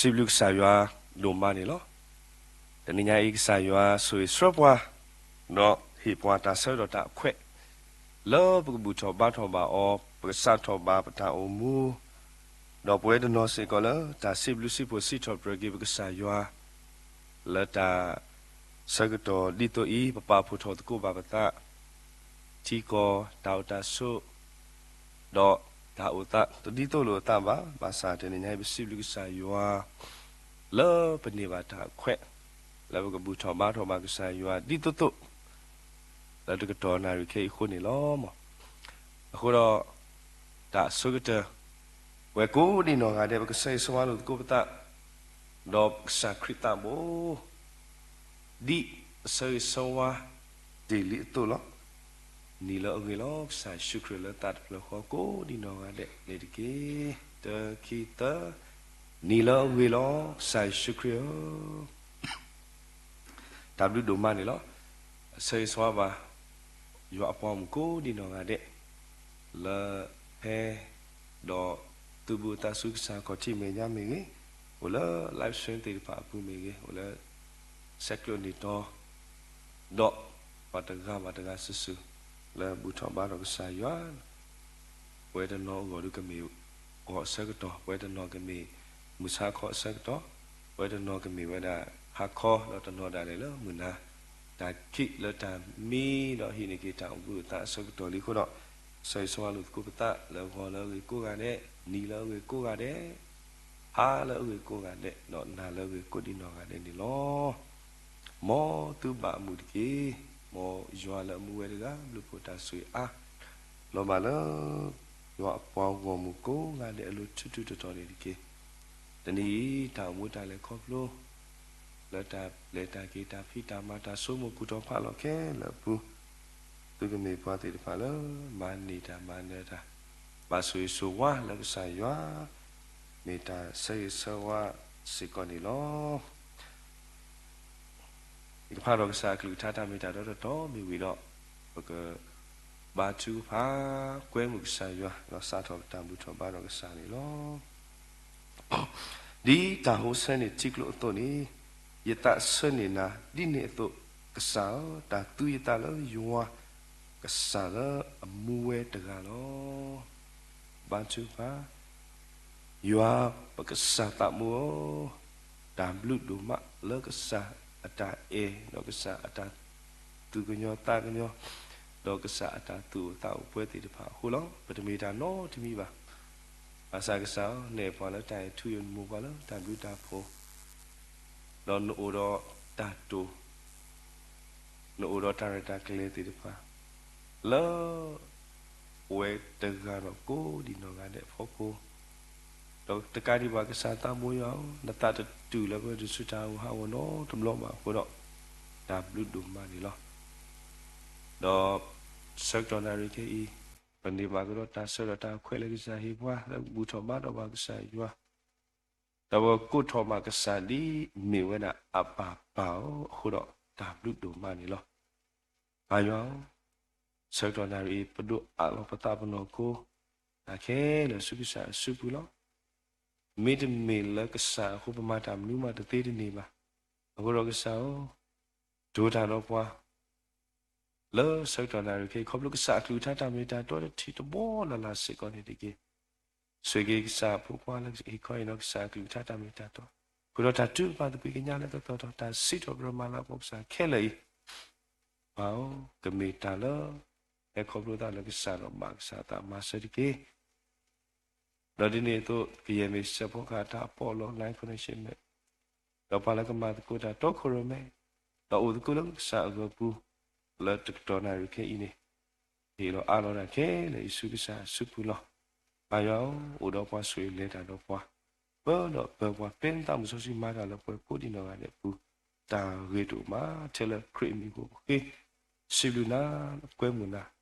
စံးဘျုးကစၢ်ယွၤဒိၣ်မးန့ၣ်လီၤ. တနံၤညါအံၤ ကစၢ်ယွၤဆိၣ်ဂ့ၤဆှၢပှၤ, ဒီးဟ့ၣ်ပှၤတၢ်ဆၢကတီၢ်တၢ်ခွဲး လၢပကဘူၣ်ထီၣ်ဘါထီၣ်ဘၣ်အီၤ, ပကစးထီၣ်ဘၣ်ပတၢ်အိၣ်မူ, ဒီးပဝဲတနီၤစ့ၢ်ကီးလၢတၢ်စံးဘျုးစံးဖှိၣ်စံးထီၣ်ပတြၢၤက့ၤပကစၢ်ယွၤ လၢတၢ်ဆၢကတီၢ်ဒ်သိးအံၤ ပပာ်ဖှိၣ်ထီၣ်သကိးဘၣ်ပသး ထံကီၢ်တၢ်အိၣ်တၢ်ဆိး ဒီးတၢ်အိၣ်သးတဒ်သိးလိာ်အသးဘၣ်. ဘၣ်ဆၣ်တနံၤညါအံၤ ပစံးဘျုးကစၢ်ယွၤ လၢပန့ၢ်ဘၣ်တၢ်ခွဲး လၢပကဘူၣ်ထီၣ်ဘါထီၣ်ဘၣ်ကစၢ်ယွၤဒ်သိးသိး လၢတကတီၢ်နၣ်ရံၣ်ခဲအံၤအဃိန့ၣ်လီၤ. အဃိဒီး တၢ်အဆိကတၢၢ် ပဝဲကိးဒံးနီၢ်ဂၤဒဲး ပကဆၢဂ့ၤဆၢဝါလိာ်သကိးပသး ဒီးကစၢ်ခရံာ်သးဘိ ဒ်အဆၢဂ့ၤဆၢဝါတ့ၢ်လံအသိးလီၤ. နံၤလၢအဂ့ၤလီၤ ကစၢ်ယ့ၣ်ၡူးခရံာ်လၢသးတဖျၢၣ်ဃီကိးဒံးနီၢ်ဂၤဒဲးန့ၣ်တက့ၢ်. တၢ ခံ သၢ, နံၤလၢအဂ့ၤလီၤ ကစၢ်ယ့ၣ်ၡူးခရံာ်ဧၢ တၢ်ဘျုးဒိၣ်မးန့ၣ်လီၤ. ဆၢဂ့ၤဆၢဝါဘၣ် ယွၤအပှၤဂီၢ်မုၢ်ကိးဒံးနီၢ်ဂၤဒဲး လၢဖဲ ဒီးသုးဘူးသးဆူကစၢ်ခီၣ်ထံးမဲာ်ညါမ့ၢ်ဂ့ၤ, အိၣ်လၢ live stream သ့ၣ်တဖၣ်အပူၤမ့ၢ်ဂ့ၤ, အိၣ်လၢ ဆဲးကျိးန့ၢ်တီၤ ဒီးပှၤတဂၤဘၣ်တဂၤစုာ်စုာ် လၢဘူၣ်ထီၣ်ဘါထီၣ်ကစၢ်ယွၤ ပဝဲတနီၤအဂီၢ်ဒုးကမ့ၢ်ဂီၤအဆၢကတီၢ်, ပဝဲတနီၤကမ့ၢ်မုၢ်ဆါခီအဆၢကတီၢ်, ပဝဲတနီၤကမ့ၢ်ဝဲဒၣ်ဟါခီ ဒီးတနီၤဒၣ်လဲာ်လၢမုၢ်နၤ, တၢ်ခံးလၢတၢ်မံဒီးဟံးန့ၢ်က့ၤတၢ်အိၣ်ဘှံးအိၣ်သါအဆၢကတီၢ်လံအဃိဒီး, ဆၢဂ့ၤဆၢဝါလိာ်သကိးပသးလၢဂီၤလၢအဂ့ၤကိးဂၤဒဲး, နံၤလၢအဂ့ၤကိးဂၤဒဲး, ဟါလၢအဂ့ၤကိးဂၤဒဲး, ဒီးနၤလၢအဂ့ၤကိးဒံးနီၢ်ဂၤဒဲးန့ၣ်လီၤ. မ်သုဘၣ်အမုာ်တက့ၢ်. မ်ယွၤလၢအမူဝဲတဂၤ ဘျုးဖှိၣ်တၢ်ဆိၣ်ဂ့ၤအါ လီၤဘၣ်လၢ ယွၤအပှၤဂီၢ်မုၢ်ကိးဂၤဒဲးအလိၤထူထူတီတီန့ၣ်တက့ၢ်. တနံၤအံၤ တၢ်အိၣ်မူတၢ်လဲၤခီဖျိ လၢတၢ်လဲၤတၢ်က့ၤတၢ်ဖံးတၢ်မၤတၢ်ဆိကမိၣ်ကူၣ်ထီၣ်ဖးလီၤခဲလၢာ်အပူၤ, သုကမ့ၢ်ပှၤသ့ၣ်တဖၣ်လၢ မၤန့ၢ်တၢ်မၤနၢၤတၢ်, ဘၣ်ဆိၣ်ဂ့ၤဆိၣ်ဝါလၢကစၢ်ယွၤ မ့ၢ်တၢ်ဆၢဂ့ၤဆၢဝါစ့ၢ်ကီးန့ၣ်လီၤ. ယကဖးဒီးကစၢ်အကလုၢ်ကထါတၢ်မ့ၢ်တၢ်တီတီမ့ၢ်ဝံၤဒီး, ပကဘါထုကဖၣ် ကွဲမုာ်ကစၢ်ယွၤ ဒီးစးထီၣ်ပတၢ်ဘူၣ်ထီၣ်ဘါထီၣ်ကစၢ်န့ၣ်လီၤ. ဒ်တၢ်ဟိဆၢန့ၢ်ထံကျိအသိးန့ၣ်, ယသးဆၢန့ၢ်နၤဒ်န့ၣ်အသိး, ကစၢ်ဧၢ, တၢ်သူယသးလၢယွၤ ကစၢ်လၢအမူဝဲတဂၤလီၤ. ဘါထုကဖၣ် ယွၤပကစၢ်သးဘိဧၢ, တၢ်ဘျုးဒိၣ်မးလၢကစၢ်အတၢ်အဲၣ် ဒီးကစၢ်အတၢ်သူၣ်ကညီၤသးကညီၤ, ဒီးကစၢ်အတၢ်သူၣ်အိၣ်သးအိၣ်ပှဲၤသ့ၣ်တဖၣ်အဃိလီၤ. ပတမ့ၢ်တၢ်နီတမံၤဘၣ်. ဘၣ်ဆၣ်ကစၢ်ဧၢ, နအဲၣ်ပှၤလၢတၢ်အဲၣ်ထူ, နမိၢ်ပှၤလၢတၢ်ဘျုးတၢ်ဖှိၣ်, ဒီးနအိၣ်ဒီးတၢ်တိာ် နအိၣ်ဒီးတၢ်ရဲၣ်တၢ်ကျဲၤသ့ၣ်တဖၣ် လၢ ပဝဲတဂၤဒီးကိးဒံးနီၢ်ဂၤဒဲးအဖီခိၣ်, ဒီးတကးဒံးဘၣ်ကစၢ်သးဘိယွၤဧၢ, နသးတတုၤလၢပှၤတစုတၢ်အိၣ်ဟးဂီၤနီတဘျီဘၣ်အဃိဒီး, တၢ်ဘျုးဒိၣ်မးန့ၣ်လီၤ. ဒီးဆၢကတီၢ်နၣ်ရံၣ်ခဲအံၤ, ပန့ၢ်ဘၣ်ကဒီးတၢ်ဆၢကတီၢ်တၢ်ခွဲးလၢကစၢ်ဟ့ၣ်ပှၤ လၢပဘူၣ်ထီၣ်ဘါထီၣ်ဘၣ်ကစၢ်ယွၤ ဒီးပကိးထီၣ်ဘၣ်ကစၢ်ဒ်အမ့ၢ်ဝဲဒၣ်အပၢ်ပၢ်အီၤအဃိဒီး တၢ်ဘျုးဒိၣ်မးန့ၣ်လီၤ. ပၢ်ယွၤဧၢ, ဆၢကတီၢ်နၣ်ရံၣ်အံၤ ပဒိးအးလီၤပသးပနီၢ်ခိ တၢ်ခဲလၢာ်ဆူကစၢ်အစုပူၤလီၤ. မ့တမ့ၢ်လၢကစၢ်အဃိ ပမၤတၢ်မနုၤမးတသ့တန့ၢ်ဘၣ်. အဃိဒီးကစၢ်ဧၢ, တိၤတၢ်ဒီးပှၤ လၢဆၢကတီၢ်နၣ်ရံၣ်ခဲအံၤ ခီဖျိကစၢ်အကလုၢ်ကထါတၢ်မ့ၢ်တၢ်တီတထံၣ်တဘီလၢ်လၢ်စ့ၢ်ကီးန့ၣ်တက့ၢ်. ဆိၣ်ဂ့ၤက့ၤကစၢ်အဖိခွါလၢဟ့ၣ်ခီဟ့ၣ်နီၤ ကစၢ်အကလုၢ်ကထါတၢ်မ့ၢ်တၢ်တီ, ဃုာ်ဒီးတၢ်ထုကဖၣ်သကွံာ်ကညးလၢသသီထီၣ် တၢ်စံးထီၣ်ပတြၢၤမၤလၤကပီၤကစၢ်ခဲလၢာ်အံၤ, ပၢ်ဧၢ, ကမ့ၢ်တၢ်လၢ ဟဲခီဖျိသးလၢကစၢ်ဒီးဘၣ်ကစၢ်အသးမၤစၢၤတက့ၢ်. ဒီးဒ်န့ၣ်အသိး ကယဲၢ်မ့ၢ်စဲးဖီကဟၣ်တၢ်အပီးအလီ line connection မ့ၢ်, ဒီးပှၤလၢကမၤသကိးတၢ်တီခိၣ်ရိၣ်မဲ, ဒီးအိၣ်သကိးလၢကစၢ်အဂီၤပူၤ, လၢတကတီၢ်နၣ်ရံၣ်ခဲအံၤန့ၣ်, ဟ့ၣ်လီၤအးလီၤတၢ်ခဲလၢာ်အံၤဆူကစၢ်အစုပူၤလီၤ. ပၢ်ယွၤဧၢ, အိၣ်ဒီးပှၤဆိၣ်ဂ့ၤလဲၤတၢ်ဒီးပှၤ, ပၢဒီးပၢပှၤ ပျဲနသးမုၢ်စီဆှံမၤတၢ်လၢပှၤကိးဒံးနီၢ်ဂၤဒဲးအပူၤ, တၢ်ဂ့ၤဒိၣ်မးထဲလၢခရံာ်အမံၤအဃိပဃ့, စံးဘျုးနၤ, ကွဲမုာ်နၤ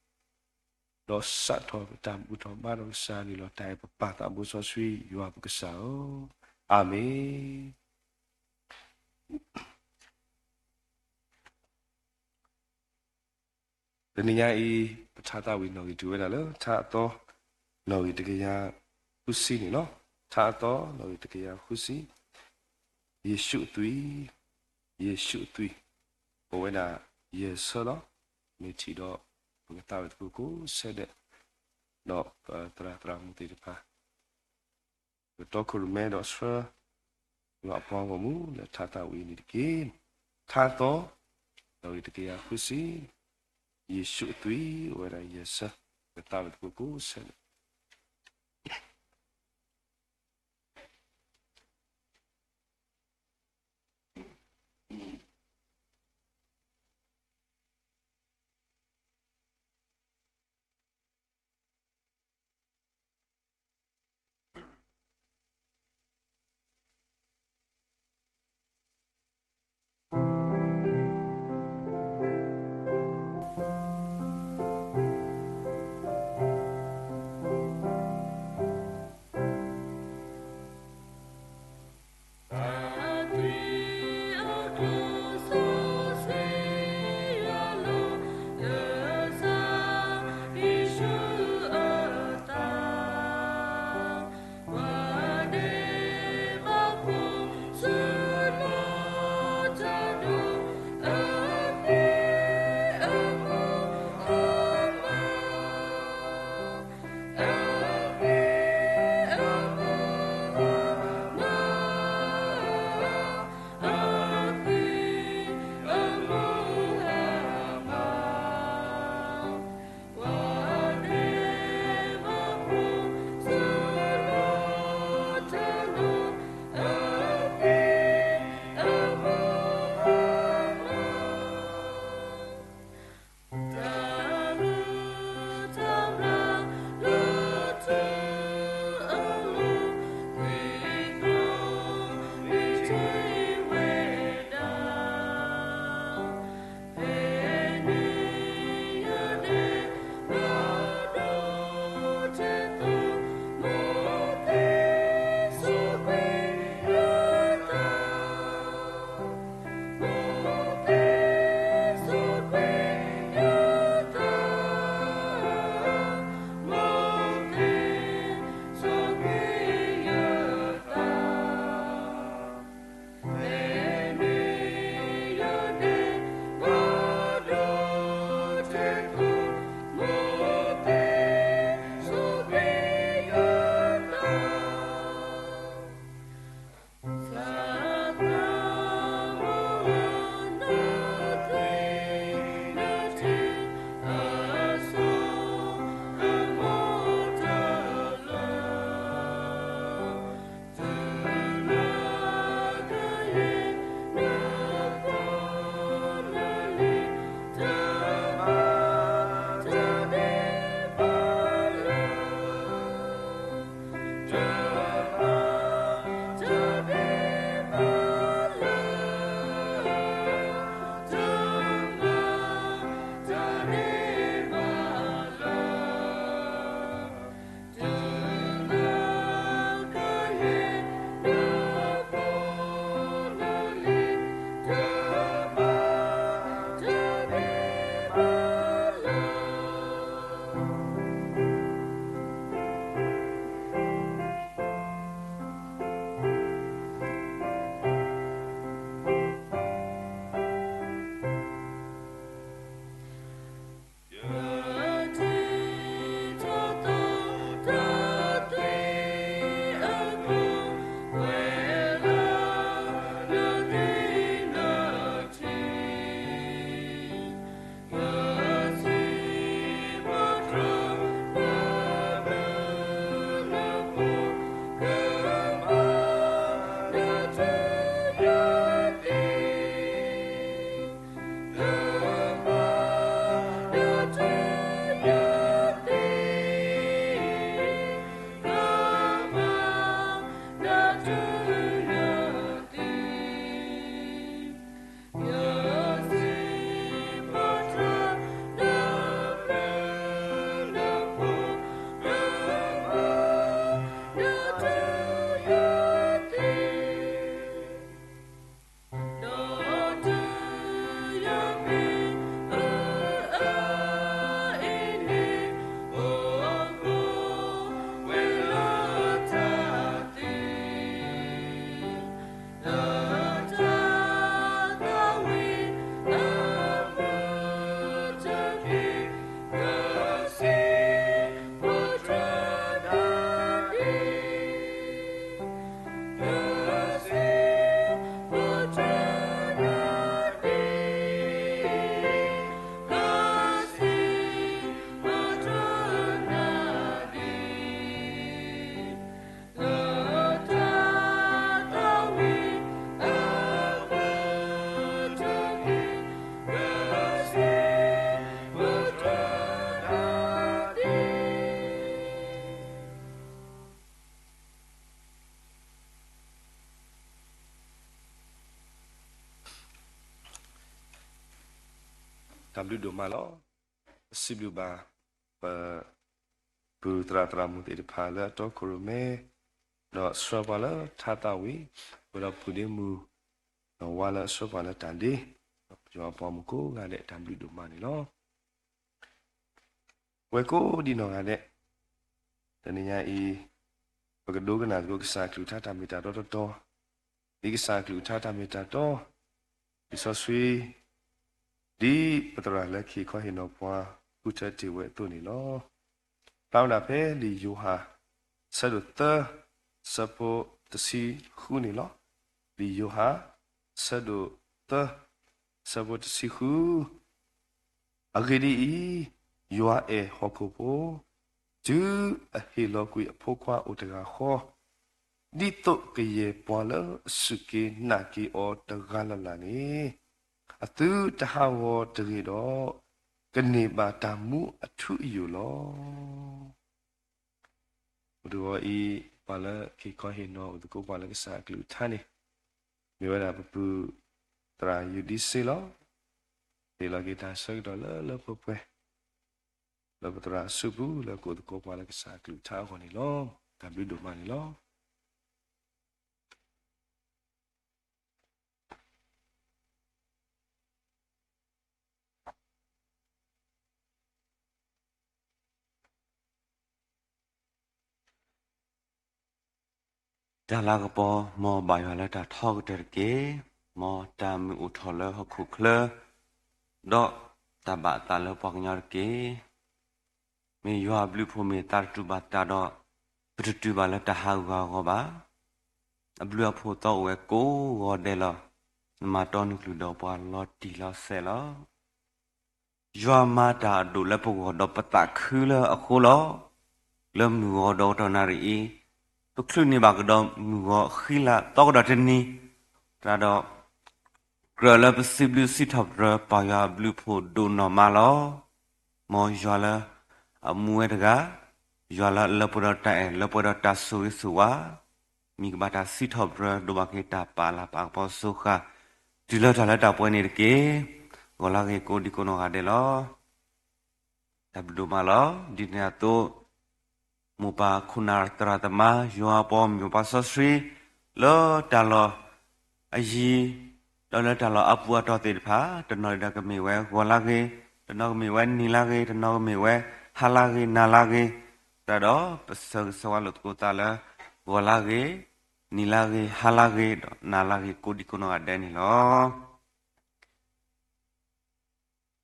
ဒီးစးထီၣ်ပတၢ်ဘူၣ်ထီၣ်ဘါထီၣ်ကစၢ်န့ၣ်လီၤ. တၢ်အဲၣ်ပပၢ်သးဘိစီဆှံယွၤပကစၢ်ဧၢ, အၤမ့ၣ်. တနံၤညါအံၤ ပထါသးဝံၣ်နီၣ်ဂံၢ်တုၤဝဲဒၣ်လၢ ထါအသီ နီၣ်ဂံၢ်တကယၤဃုဆံန့ၣ်လီၤ. ထါအသီ နီၣ်ဂံၢ်တကယၤဃုဆံ, ယ့ၣ်ၡူးအသွံၣ်, ယ့ၣ်ၡူးအသွံၣ်, အိၣ်ဝဲဒၣ်ယဲၢ်ဆၢလီၤ. မ့ၢ်ထံၣ်ဒီး ပကသးဝံၣ်သကိးကိးဆၢဒဲး, ဒီးပသရၣ်သရၣ်မုၣ်သ့ၣ်တဖၣ် ကတီခိၣ်ရိၣ်မဲဒီးဆှၢ လီၤအပှၤဂီၢ်မူလၢထါသးဝံၣ်အံၤန့ၣ်တက့ၢ်. ထါသီ, ဒီးဂ့ၢ်တကယၤဃုဆံ, ယ့ၣ်ၡူးအသွံၣ် အိၣ်ဝဲဒၣ်ယဲၢ်ဆၢ, ပကသးဝံၣ်သကိးကိးဆၢဒဲး. တၢ်ဘျုးဒိၣ်မးလီၤ. ပစံးဘျုးဘၣ် ပ ပုၢ်သရၣ်သရၣ်မုၣ်သ့ၣ်တဖၣ်လၢအတီခိၣ်ရိၣ်မဲ, ဒီးဆှၢပှၤလၢထါသၣ်ဝံၤ, ပဝဲဒီးပုၢ်ဒ့မုၣ်, ဒီးဝါလၢအဆှၢပှၤလၢတၢ်ဒ့, ဒီးပယီၤအပှၤမုၣ်ကိးဂၤဒဲး တၢ်ဘျုးဒိၣ်မးန့ၣ်လီၤ. ပဝဲကိးဒံနီၢ်ဂၤဒဲး, တနံၤညါအံၤ, ပကဒိကနၣ်သကိးကစၢ်အကလုၢ်ကထါတၢ်မ့ၢ်တၢ်တီတတီၤ, ဒ်ကစၢ်အကလုၢ်ကထါတၢ်မ့ၢ်တၢ်တီ, လံာ်စီဆှံ ဒ်ပသရၣ်လၢခံခီဟ့ၣ်နီၤပှၤ ဃုထၢတ့ၢ်ဝဲအသိးန့ၣ်လီၤ. ဖျါဝဲဒၣ်ဖဲလံာ်ယိၤဟၣ် ဆၢဒိၣ်သၢ ဆၢဖိတဆံဃုန့ၣ်လီၤ. လံာ်ယိၤဟၣ် ဆၢဒိၣ်သၢ ဆၢဖိတဆံဃု အဂ့ၢ်ဒ်အံၤ, ယွၤအဲၣ်ဟီၣ်ခိၣ်ဖိ, တုၤအဟ့ၣ်လီၤကွံာ်အဖိခွါအိၣ်တဂၤဃီ, ဒ်သိးကယဲၢ်ပှၤလၢအစူၢ်က့ၤနာ်က့ၤအီၤတဂၤလၢ်လၢ်န့ၣ်, အသုတဟးဂီၤတဂ့ၤဒီး, ကန့ၢ်ဘၣ်တၢ်မူအထူအယိာ်လီၤ. အိၣ်တဂီၤအံၤ, ပှၤလၢက့ၤခီဟ့ၣ်နီၤအိၣ်သကိးပှၤလၢကစၢ်အကလုၢ်ကထါန့ၣ်, မ့ၢ်ဝဲဒၣ်ပပုၢ်သရၣ်ယူၤဒံစ့လီၤ. ဟ့ၣ်လီၤက့ၤတၢ်ဆၢကတီၢ်လၢလၢပှဲၤပှဲၤ, လၢပသရၣ်အစုပူၤလၢကအိၣ်သကိးပှၤလၢကစၢ်အကလုၢ်ကထါအဂီၢ်န့ၣ်လီၤ. တၢ်ဘျုးဒိၣ်မးန့ၣ်လီၤ. တၢ်လၤကပီၤ မ်ဘၣ်ယွၤလၢတၢ်ထီကတၢၢ်တက့ၢ်. မ်တၢ်မုာ်အိၣ်ထီၣ်လၢဟီၣ်ခိၣ်ချၢ, ဒီးတၢ်ဘၣ်အသးလၢပှၤကညီတက့ၢ်. မ့ၢ်ယွၤအဘျုးအဖှိၣ်မ့ၢ်သးတတူာ်ဘၣ်တၢ်ဒီး, ပတတုၤဘၣ်လၢတၢ်ဟးဂူာ်ဟးဂီၤဘၣ်. အဘျုးအဖှိၣ်သီအိၣ်ဝဲကိးဂီၤဒဲးလီၤ. နမၤတီနုာ်ကလုၢ်ဒီးပှၤလီၤတံၢ်လီၤဆဲးလီၤ. ယွၤမၤတၢ်အဒိၣ်လၢပဂီၢ်ဒီးပသးခုလၢအဃိလီၤ. လၢမုၢ်ဂီၤဒီးကတီၢ်နၣ်ရံၣ်အံၤ, ပချုးန့ၢ်ဘၣ်ကဒီးမုၢ်ဂီၤဃံလၤသီကဒီးတနံၤ, တၢ်ဒီး ကြၢးလၢပစံးဘျုးစံးထီၣ်ပတြၢၤပၢ်ယွၤအဘျုးအဖှိၣ်ဒိၣ်နီၢ်မးလီၤ. မ်ယွၤလၢအမူဝဲတဂၤ, ယွၤလၢအလၢပှဲၤဒီးတၢ်အဲၣ် လၢပှဲၤဒီးတၢ်ဆိၣ်ဂ့ၤဆိၣ်ဝါ, မ့ၢ်ကဘၣ်တၢ်စံးထီၣ်ပတြၢၤဒိၣ်ဘၣ်က့ၤတၢ်ပာ်လၤပာ်ကပီၤစိဃာ်, တုၤလၢတၢ်လၢတၢ်ပှဲၤန့ၣ်တက့ၢ်. ဂီၤလၢဂ့ၤကိးဒံကိးနီၢ်ဂၤဒဲးလီၤ. တၢ်ဘျုးဒိၣ်မးလီၤ. ဒ်န့ၣ်အသိး မိၢ်ပၢ်ခိၣ်နၢ်သရၣ်သမါ ယွၤပှၤမုၣ်ပှၤစီဆှံ လၢတၢ်လီၢ်အယံၤ, ဒီးလၢတၢ်လီၢ်အါပူၤအတီၢ်သ့ၣ်တဖၣ်, တနီၤဒၣ်ကမ့ၢ်ဝဲဂီၤလၢဂ့ၤ, တနီၤကမ့ၢ်ဝဲနံၤလၢဂ့ၤ, တနီၤကမ့ၢ်ဝဲဟါလၢဂ့ၤ, နၤလၢဂ့ၤ, တၢ်ဒီးပဆၢဂ့ၤဆၢဝါလိာ်သကိးသးလၢ ဂီၤလၢဂ့ၤ, နံၤလၢဂ့ၤ, ဟါလၢဂ့ၤ, ဒီးနၤလၢဂ့ၤ ကိးဒံကိးနီၢ်ဂၤဒဲးန့ၣ်လီၤ.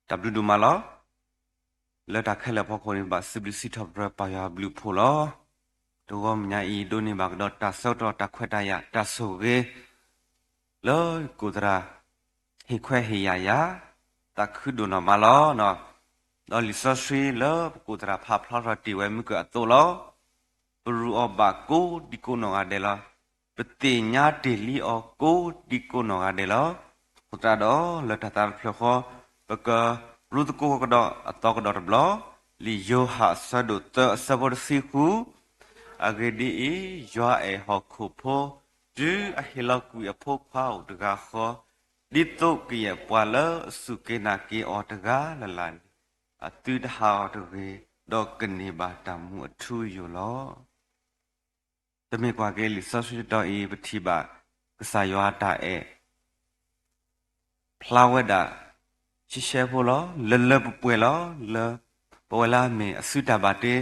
တၢ်ဘျုးဒိၣ်မးလီၤ. လၢတၢ်ခဲလၢာ်အဖီခိၣ်န့ၣ် ဘၣ်စံးဘျုးစံးထီၣ်ပတြၢၤပၢ်ယွၤအဘျုးအဖှိၣ်လီၤ. တဂီၢ်မုၢ်ညါအံၤ ဒိးန့ၢ်ဘၣ်ကဒီးတၢ်ဆၢကတီၢ် တၢ်ခွဲးတၢ်ယာ် တၢ်ဆိၣ်ဂ့ၤ လၢကိၣ်သရၣ် ဟ့ၣ်ခွဲးဟ့ၣ်ယာ်ယၤ, သးခုဒိၣ်နီၢ်မးလီၤ. ဒီးလံာ်စီဆှံလၢပကိၣ်သရၣ်ဖးဖျါထီၣ်တ့ၢ်ဝဲမုၢ်ကၢအသိးလီၤ. ပရူးအီၤဘၣ်ကိးဒံကိးနီၢ်ဂၤဒဲးလီၤ. ပသ့ၣ်ညါတ့ၢ်လံအီၤကိးဒံကိးနီၢ်ဂၤဒဲးလီၤ. အဃိသတးဒီး လၢတၢ်သးတဖျၢၣ်ဃီ ပကရူးသကိးကဒီးအသီကဒီးတဘျီ, လံာ်ယိၤဟၣ်အဆၢဒိၣ်သၢအဆၢဖိတဆံဃု, အဂ့ၢ်ဒ်အံၤ, ယွၤအဲၣ်ဟီၣ်ခိၣ်ဖိ, တုၤအဟ့ၣ်လီၤကွံာ်အဖိခွါအိၣ်တဂၤဃီ, ဒ်သိးကယဲၢ်ပှၤလၢအစူၢ်က့ၤနာ်က့ၤအီၤတဂၤလၢ်လၢ်န့ၣ်, အသုတဟးဂီၤတဂ့ၤ, ဒီးကန့ၢ်ဘၣ်တၢ်မူအထူအယိာ်လီၤ. ပမ့ၢ်ကွၢ်က့ၤလံာ်စီဆှံတတီၤအံၤ ပထံၣ်ဘၣ် ကစၢ်ယွၤအတၢ်အဲၣ် ဖျါဝဲဒၣ် ရှဲရှဲဖိလီၤ. လၢလၢပှဲၤပှဲၤလီၤ. လၢပဝဲလၢအမ့ၢ်အစုတၢ်ဘၣ်တ့,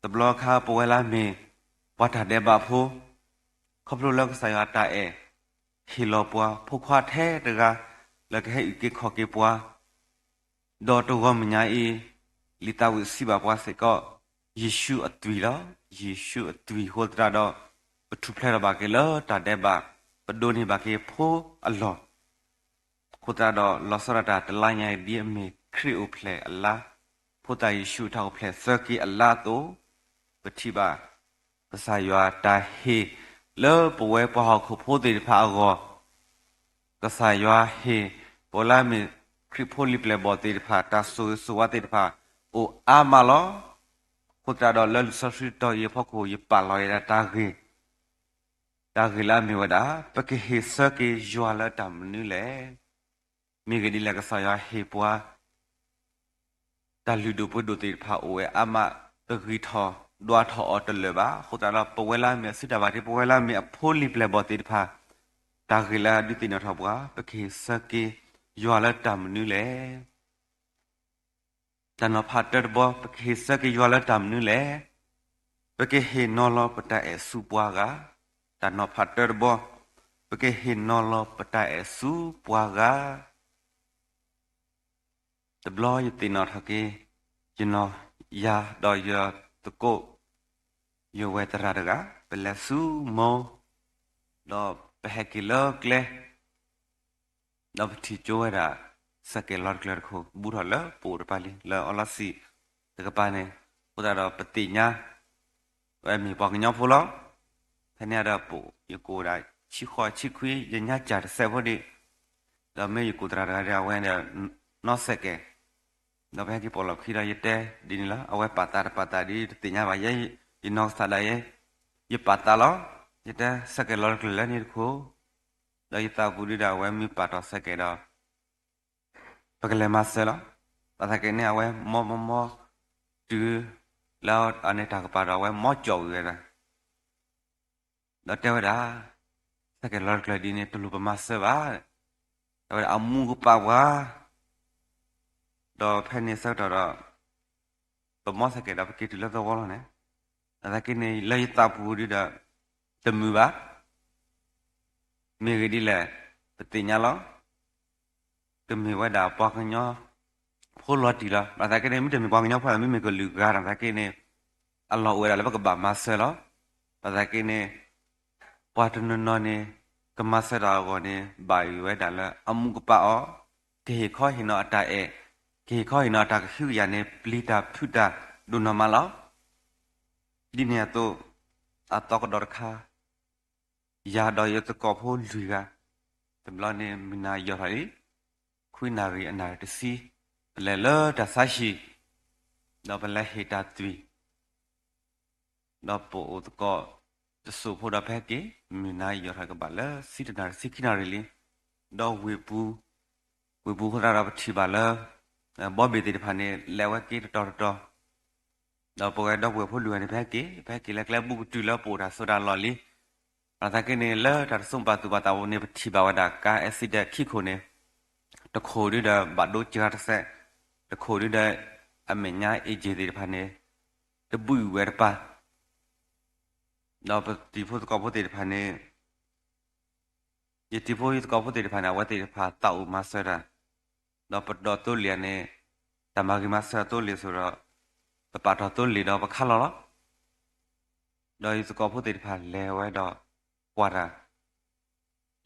တဘျီခါပဝဲလၢအမ့ၢ် ပှၤတၢ်ဒဲးဘးဖိ, ခီဖျိလၢကစၢ်ယွၤအတၢ်အဲၣ် ဟ့ၣ်လီၤပှၤဖိခွါထဲတဂၤ လၢကဟဲအုၣ်က့ၤခီၣ်က့ၤပှၤ ဒီးတဂီၢ်မုၢ်ညါအံၤ လံာ်သးဝံၣ်စံးဘၣ်ပှၤစ့ၢ်ကီး ယ့ၣ်ၡူးအသွံၣ်လီၤ. ယ့ၣ်ၡူးအသွံၣ်အဃိသတးဒီး ပထူၣ်ဖျဲးထီၣ်ဘၣ်က့ၤလၢတၢ်ဒဲးဘး, ပဒိးန့ၢ်ဘၣ်က့ၤဖိအလီၢ် အဃိသတးဒီး လီၤဆီဒၣ်တၢ်တလါညါအံၤ ဒ်အမ့ၢ်ခရံာ်အိၣ်ဖျဲၣ်အလါ, ဖိသၣ်ယ့ၣ်ၡူးအတၢ်အိၣ်ဖျဲၣ်သၢက့ၤအလါအသိး, ပထံၣ်ဘၣ် ကစၢ်ယွၤတၢ်ဟ့ၣ်လၢပဝဲပှၤဟီၣ်ခိၣ်ဖိသ့ၣ်တဖၣ်အဂီၢ်, ကစၢ်ယွၤဟ့ၣ် ပဝဲလၢအမ့ၢ်ခရံာ်ဖိလံာ်ပျဲၢ်ဘီၣ်သ့ၣ်တဖၣ် တၢ်ဆိၣ်ဂ့ၤဆိၣ်ဝါသ့ၣ်တဖၣ် အိၣ်အါမးလီၤ. အဃိသတးဒီးလၢလံာ်စီဆှံတတီၤအံၤအဖီခိၣ် ယပာ်လီၤဝဲဒၣ်တၢ်ဂ့ၢ် တၢ်ဂ့ၢ်လၢအမ့ၢ်ဝဲဒၣ် ပကဟ့ၣ်ဆၢက့ၤယွၤလၢတၢ်မနုၤလဲၣ်. မ့ၢ်ဂ့ၢ်ဒ်လဲၣ် ကစၢ်ယွၤဟ့ၣ်ပှၤ တၢ်လုၢ်ဒိၣ်ပှ့ၤဒိၣ်သ့ၣ်တဖၣ်အိၣ်ဝဲအါမး, ပဂံၢ်ထီၣ်ဒွးထီၣ်အီၤတလၢာ်ဘၣ်. အဃိသတးဒီး ပဝဲလၢအမ့ၢ်အစုတၢ်ဘၣ်တ့, ပဝဲလၢအမ့ၢ်အဖိလံၤပျဲၢ်ဘီၣ်သ့ၣ်တဖၣ်, တၢ်ဂ့ၢ်လၢဒုးသ့ၣ်နီၣ်ထီၣ်ပှၤ, ပကဟ့ၣ်ဆၢက့ၤယွၤလၢတၢ်မနုၤလဲၣ်. တၢ်နီၤဖးတၢတဘီ, ပကဟ့ၣ်ဆၢက့ၤယွၤလၢတၢ်မနုၤလဲၣ်. ပကဟ့ၣ်နီၤလီၤပတၢ်အဲၣ်ဆူပှၤဂၤ. တၢ်နီၤဖးတၢတဘီ, ပကဟ့ၣ်နီၤလီၤပတၢ်အဲၣ်ဆူပှၤဂၤ. တဘျီယသ့ၣ်နီၣ်ထီၣ်က့ၤ, ယနီၢ်ယၤဒီးယသကိး, ယဝဲၢ်သရၣ်တဂၤ, ပလဲၤဆူမိၢ်, ဒီးပဟဲက့ၤလၢကျဲ, ဒီးပထံၣ်ကၠိဝဲဒၣ် စဲးကဲးလီၤတကျၢၤတခိၣ် ဘူးထီၣ်လၢပအိၣ်တပၤလံ, လၢအီလီၤစံာ်တကပၤန့ၣ်, အဃိသတးဒီးပသ့ၣ်ညါ ဝဲမ့ၢ်ပှၤကညီဖိလီၤ. ဖဲန့ၣ်ဒီးပအိၣ်, ယကအိၣ်ဒၣ်ဆံဃိးဆံခွံ, ယညါစၢ်တစဲးဖိဒံး, ဒီးမ့ၢ်ယကိၢ်သရၣ်တဂၤဒီး အဝဲဒီးနီၢ်စဲးကဲး, ဒီးပဟဲက့ၤပိာ်လီၢ်ခံဒီး ယတဲဒ်န့ၣ်လီၤ. အဝဲပာ်သးတပာ်သးဒ်တသ့ၣ်ညါဘၣ်, ယဲယနီၢ်ကစၢ်ဒၣ်ယဲ, ယပာ်သးလီၤ. ယတဲ စဲးကဲးလီၤတကျၢၤလၢန့ၣ်တခိၣ်, ဒီးယသးပူၤဒုဒီး အဝဲမ့ၢ်ပာ်ထီၣ်စဲးကဲးဒီး ပကလဲၤမၤစၢၤလီၤ. ဘၣ်ဆၣ်က့န့ၣ် အဝဲမီမီမီတုၤလၢအန့ၣ်တၢ်ကပၤဒီး အဝဲမီကၠီၣ်ဝံၤဝဲဒၣ်, ဒီးတဲဝဲဒၣ်, စဲးကဲးလီၤတကျၢၤဒ်န့ၣ် တလိၣ်ပမၤစၢၤဘၣ်, တဲဝဲဒၣ်အမူကပာ်ပှၤ, ဒီးဖဲန့ၣ်ဆၢကတီၢ်ဒီး ပမီစဲးကဲးဒီး ပက့ၤတုၤလၢသဝီလီၤန့ၣ်, ဘၣ်ဆၣ်က့န့ၣ် လၢယသးပူၤဒုဒီး တမုာ်ဘၣ်. မ့ၢ်ဂ့ၢ်ဒ်လဲၣ်, ပသ့ၣ်ညါလီၤ. ကမ့ၢ်ဝဲဒၣ်ပှၤကညီဖိလီၤတံၢ်လီၤ. ဘၣ်ဆၣ်က့န့ၣ် မ့တမ့ၢ်ပှၤကညီဖိ မ့မ့ၢ်ကလုာ်ဂၤ ဘၣ်ဆၣ်က့န့ၣ် အလီၢ်အိၣ်ဝဲဒၣ်လၢပကဘၣ်မၤစၢၤလီၤ. ဘၣ်ဆၣ်က့န့ၣ် ပှၤတနီၤနီၤန့ၣ် ကမၤစၢၤတၢ်အဂီၢ်န့ၣ် ဘၣ်ယိၣ်ဝဲဒၣ်လၢအမူကပာ်အီၤ, ကဟ့ၣ်ခီဟ့ၣ်နီၤအတၢ်အဲၣ်, ကဟ့ၣ်ခီဟ့ၣ်နီၤအတၢ်ကဟုကယာ်န့ၣ် ပျံၤတၢ်ဖုးတၢ်ဒိၣ်နီၢ်မးလီၤ. ဒ်န့ၣ်အသိး, အသီကဒီးတခါ ယၤဒီးယသကိးဖိလွံၢ်ဂၤ, တဘျီန့ၣ် မုၢ်နၤယီၢ်ထီၣ်လံ, ခွံနၣ်ရံၣ်အနၣ်ရံၣ်တဆံ, ပလဲၤလၢတၢ်ဆါဟံၣ်, ဒီးပလဲၤဟ့ၣ်တၢ်သွံၣ်, ဒီးပအိၣ်သကိးတစိၢ်ဖိဒီးပဟဲက့ၤ, မုၢ်နၤယီၢ်ထီၣ်ကဘၣ်လၢ ဆံတနၣ်ရံၣ်တဆံခံနၣ်ရံၣ်လံ, ဒီးဝ့ၢ်ပူၤ, ဝ့ၢ်ပူၤအဃိသတးဒီးပထံၣ်ဘၣ်လၢ ဘီဘ့ၣ်သ့ၣ်တဖၣ်န့ၣ် လဲၤဝဲက့ၤတတီၤတတီၤ, ဒီးပဝဲဒီပုၢ်ဝဲၢ်ဖိလွံၢ်ဂၤန့ၣ် ပဟဲက့ၤ, ပဟဲက့ၤလၢကျဲဘူးကတုၤလၢပအိၣ်တၢ်စိၤတၢ်လီၢ်လံ. ဘၣ်ဆၣ်က့န့ၣ် လၢတၢ်တစိၤပာ်သူၣ်ပာ်သးပူၤန့ၣ် ပထံၣ်ဘၣ်ဝဲဒၣ် ကါ accident ခံခိၣ်န့ၣ်, တခိၣ်ဒုဒီးဘၣ်ဒိစှၤတစဲး, တခိၣ်ဒုဒီး အမဲာ်ညါ engine သ့ၣ်တဖၣ်န့ၣ် တဘုၣ်ဝဲတပၤ, ဒီးပတံၤဖိသကိးဖိသ့ၣ်တဖၣ်န့ၣ် ယတံၤဖိယသကိးဖိသ့ၣ်တဖၣ်န့ၣ် အဝဲသ့ၣ်တဖၣ်သးအိၣ်မၤစၢၤတၢ်, ဒီးပဒီးသိလ့ၣ်န့ၣ် တၢ်မၤဂ့ၤမၤစၢၤသိလ့ၣ်ဆိဒီး ပပာ်ထီၣ်သိလ့ၣ်ဒီးပခါလီၤလီၤ. ဒီးယသကိးဖိသ့ၣ်တဖၣ်လဲၤဝဲဒီးကွၢ်တၢ်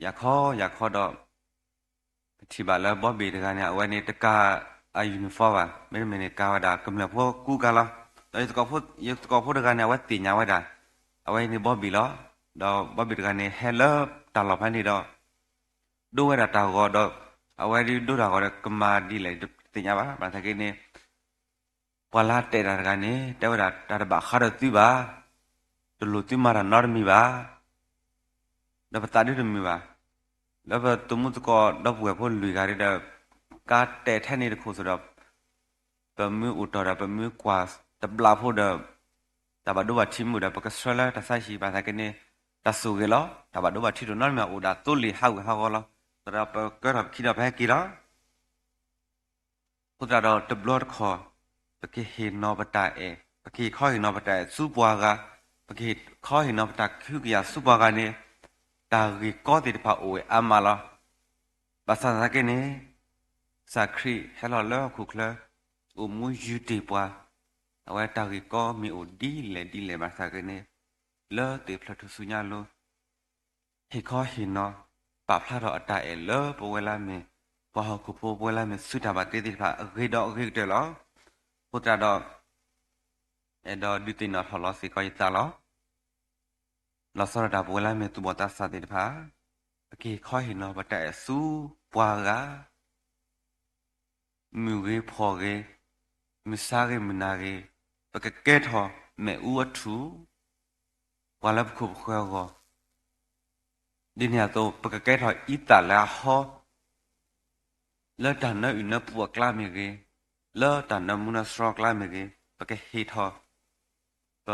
ယၤခီယၤခီဒီး ပထံၣ်ဘၣ်လၢဘီဘ့ၣ်တဂၤန့ၣ် အဝဲန့ၣ်တကၤအ uniform ဘၣ်, မ့တမ့ၢ်န့ၣ် ကၤဝဲဒၣ်ကမျၢၢ်ဖိကူကၤလီၤ. ဒီးယသကိးဖိတဂၤန့ၣ် အဝဲသ့ၣ်ညါဝဲဒၣ် အဝဲန့ၣ်ဘီဘ့ၣ်လီၤ. ဒီးဘီဘ့ၣ်တဂၤန့ၣ် ဟဲလၢတၢ်လီၢ်ဖဲန့ၣ်ဒီး ဒိဝဲဒၣ်တၢ်ဂီၤဒီး အဝဲဒုးဒိတၢ်ဂီၤဒီး ကမၤဒ်လဲၣ်တသ့ၣ်ညါဘၣ်. ဘၣ်ဆၣ်က့န့ၣ် ပှၤလၢတဲာ်တၢ်တဂၤန့ၣ် တဲဝဲဒၣ် တၢ်တဘၣ်ဃးဒီးသုဘၣ်, တလိၣ်သုမၤတၢ်နီတမံၤဘၣ်, ဒီးပသးဒုတမုာ်ဘၣ်. လၢပသမူသကိးဒီပုၢ်ဝဲၢ်ဖိလွံၢ်ဂၤဒီး ကါတဲာ်ထဲန့ၣ်တခိၣ်ဆိဒီး ပမ့ၢ်အိၣ်တီၢ်ဒီး ပမ့ၢ်ကွၢ်တဘျီဖိဒီး တၢ်ဘၣ်ဒိဘၣ်ထံးမုာ်ဒီး ပကဆှၢလၢတၢ်ဆါဟံၣ်. ဘၣ်ဆၣ်က့န့ၣ် တၢ်ဆိၣ်ဂ့ၤလီၤ. တၢ်ဘၣ်ဒိဘၣ်ထံးတအိၣ်နီတမံၤ အိၣ်ဒၣ်သိလ့ၣ်ဟးဂူာ်ဟးဂီၤလီၤ. သတးဒီးပကၢထီၣ်ပခံဒီးပဟဲက့ၤလီၤ. အဃိသတးဒီးတဘျီတခီၣ် ပကဟ့ၣ်နီၤပတၢ်အဲၣ်, ပကဟ့ၣ်ခီဟ့ၣ်နီၤပတၢ်အဲၣ်ဆူပှၤဂၤ, ပကဟ့ၣ်ခီဟ့ၣ်နီၤပတၢ်ကဟုကယာ်ဆူပှၤဂၤန့ၣ် တၢ်ဂ့ၢ်ကီသ့ၣ်တဖၣ်အိၣ်ဝဲအါမးလီၤ. ဘၣ်ဆၣ်သနာ်က့န့ၣ် ကစၢ်ခရံာ်ဟဲလီၤလၢဟီၣ်ခိၣ်ချၢ အိၣ်မူယုၢ်တ့ၢ်ပှၤ, အဝဲတၢ်ဂ့ၢ်ကီမ့ၢ်အိၣ်ဒ်လဲၣ်ဒ်လဲၣ်ဘၣ်ဆၣ်က့န့ၣ် လၢသ့ၣ်ဖျၢၣ်ထူၣ်စုညါအလိၤ ဟ့ၣ်ခီဟ့ၣ်နီၤ ပာ်ဖျါထီၣ်အတၢ်အဲၣ်လၢပဝဲလၢအမ့ၢ် ပှၤဟီၣ်ခိၣ်ဖိ ပဝဲလၢအမ့ၢ်စုတၢ်ဘၣ်တ့သ့ၣ်တဖၣ် အဂ့ၤဒီးအဂ့ၤကတၢၢ်လီၤ. အဃိသတးဒီး အဲၣ်ဒိးဒုးသ့ၣ်နီၣ်ထီၣ်လီၤစ့ၢ်ကီးယသးလီၤ. လီၤဆီဒၣ်တၢ် ပဝဲလၢအမ့ၢ်သူၣ်ဘီၣ်သးစၢ်သ့ၣ်တဖၣ် ပကဟ့ၣ်ခီဟ့ၣ်နီၤပတၢ်အဲၣ်ဆူပှၤဂၤ မုၢ်ဂ့ၤဖှီၣ်ဂ့ၤ, မုၢ်ဆါဂ့ၤမုၢ်နၤဂ့ၤ, ပကကဲထီၣ်မ့ၣ်အူအထူၣ်, ပှၤလၢပခိၣ်ပဃၢၤအဂီၢ်, ဒ်န့ၣ်အသိး ပကကဲထီၣ်အံသၣ်လၢအဟီ, လၢတၢ်နၢအုၣ်နၢပူၤအကျါမ့ၢ်ဂ့ၤ, လၢတၢ်နၢမူနၢဆှီအကျါမ့ၢ်ဂ့ၤ, ပကဟ့ၣ်ထီၣ် ပ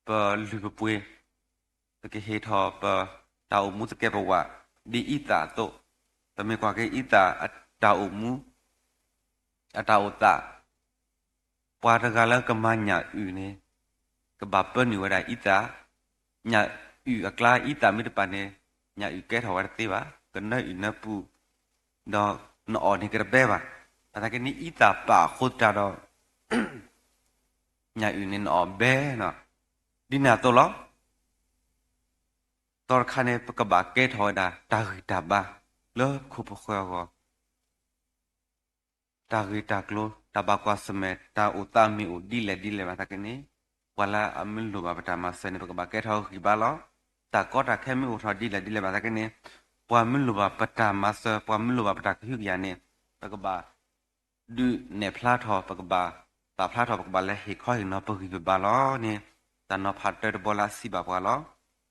ပလုၢ်ပပှ့ၤ, ပကဟ့ၣ်ထီၣ်ပ တၢ်အိၣ်မူသကဲးပဝး ဒ်အံသၣ်အသိး, ပမ့ၢ်ကွၢ်က့ၤအံသၣ်အတၢ်အိၣ်မူ အတၢ်အိၣ်သး, ပှၤတဂၤလၢကမၤညၣ်အုၣ်န့ၣ် ကဘၣ်ပၢနုာ်ဝဲဒၣ်အံသၣ်, ညၣ်အုၣ်အကျါအံသၣ်မ့ၢ်တပာ်န့ၣ် ညၣ်အုၣ်ကဲထီၣ်ဝဲတသ့ဘၣ်, ကနၢအုၣ်နၢပူၤ, ဒီးနအီၣ်န့ၣ်ကတဘဲဘၣ်. ဘၣ်ဆၣ်က့န့ၣ် အံသၣ်ပာ်အဃိသတးဒီး ညၣ်အုၣ်န့ၣ်နအီၣ်ဘဲနီၤ. ဒ်န့ၣ်အသိးလီၤ. သီတခါန့ၣ် ပကဘၣ်ကဲထီၣ်ဝဲဒၣ်တၢ်ဂံၢ်တၢ်ဘါလၢခိၣ်ဖိဃၢၤအဂီၢ်, တၢ်ဂ့ၢ်တၢ်ကျိၤ တၢ်ဘၣ်ကွၢ်ဆၢၣ်မဲာ် တၢ်အိၣ်သးမ့ၢ်အိၣ်ဒ်လဲၣ်ဒ်လဲၣ်ဘၣ်ဆၣ်က့န့ၣ်, ပှၤလၢအမ့ၢ်လိၣ်ဘၣ်ပတၢ်မၤစၢၤန့ၣ် ပကဘၣ်ကဲထီၣ်ဂံၢ်ဘါလီၤ. တၢ်ကီတၢ်ခဲမ့ၢ်အိၣ်ထီၣ်ဒ်လဲၣ်ဒ်လဲၣ်ဘၣ်ဆၣ်က့န့ၣ်, ပှၤမ့ၢ်လိၣ်ဘၣ်ပတၢ်မၤစၢၤ ပှၤမ့ၢ်လိၣ်ဘၣ်ပတၢ်ကဟုကယာ်န့ၣ်, ပကဘၣ် ဒုးနဲၣ်ဖျါထီၣ် ပကဘၣ်ပာ်ဖျါထီၣ် ပကဘၣ်လဲၤဟ့ၣ်ခီဟ့ၣ်နီၤပဂံၢ်ပဘါလီၤန့ၣ်, တၢ်နီၤဖးတၢတဘီလၢအစံးဘၣ်ပှၤလီၤ.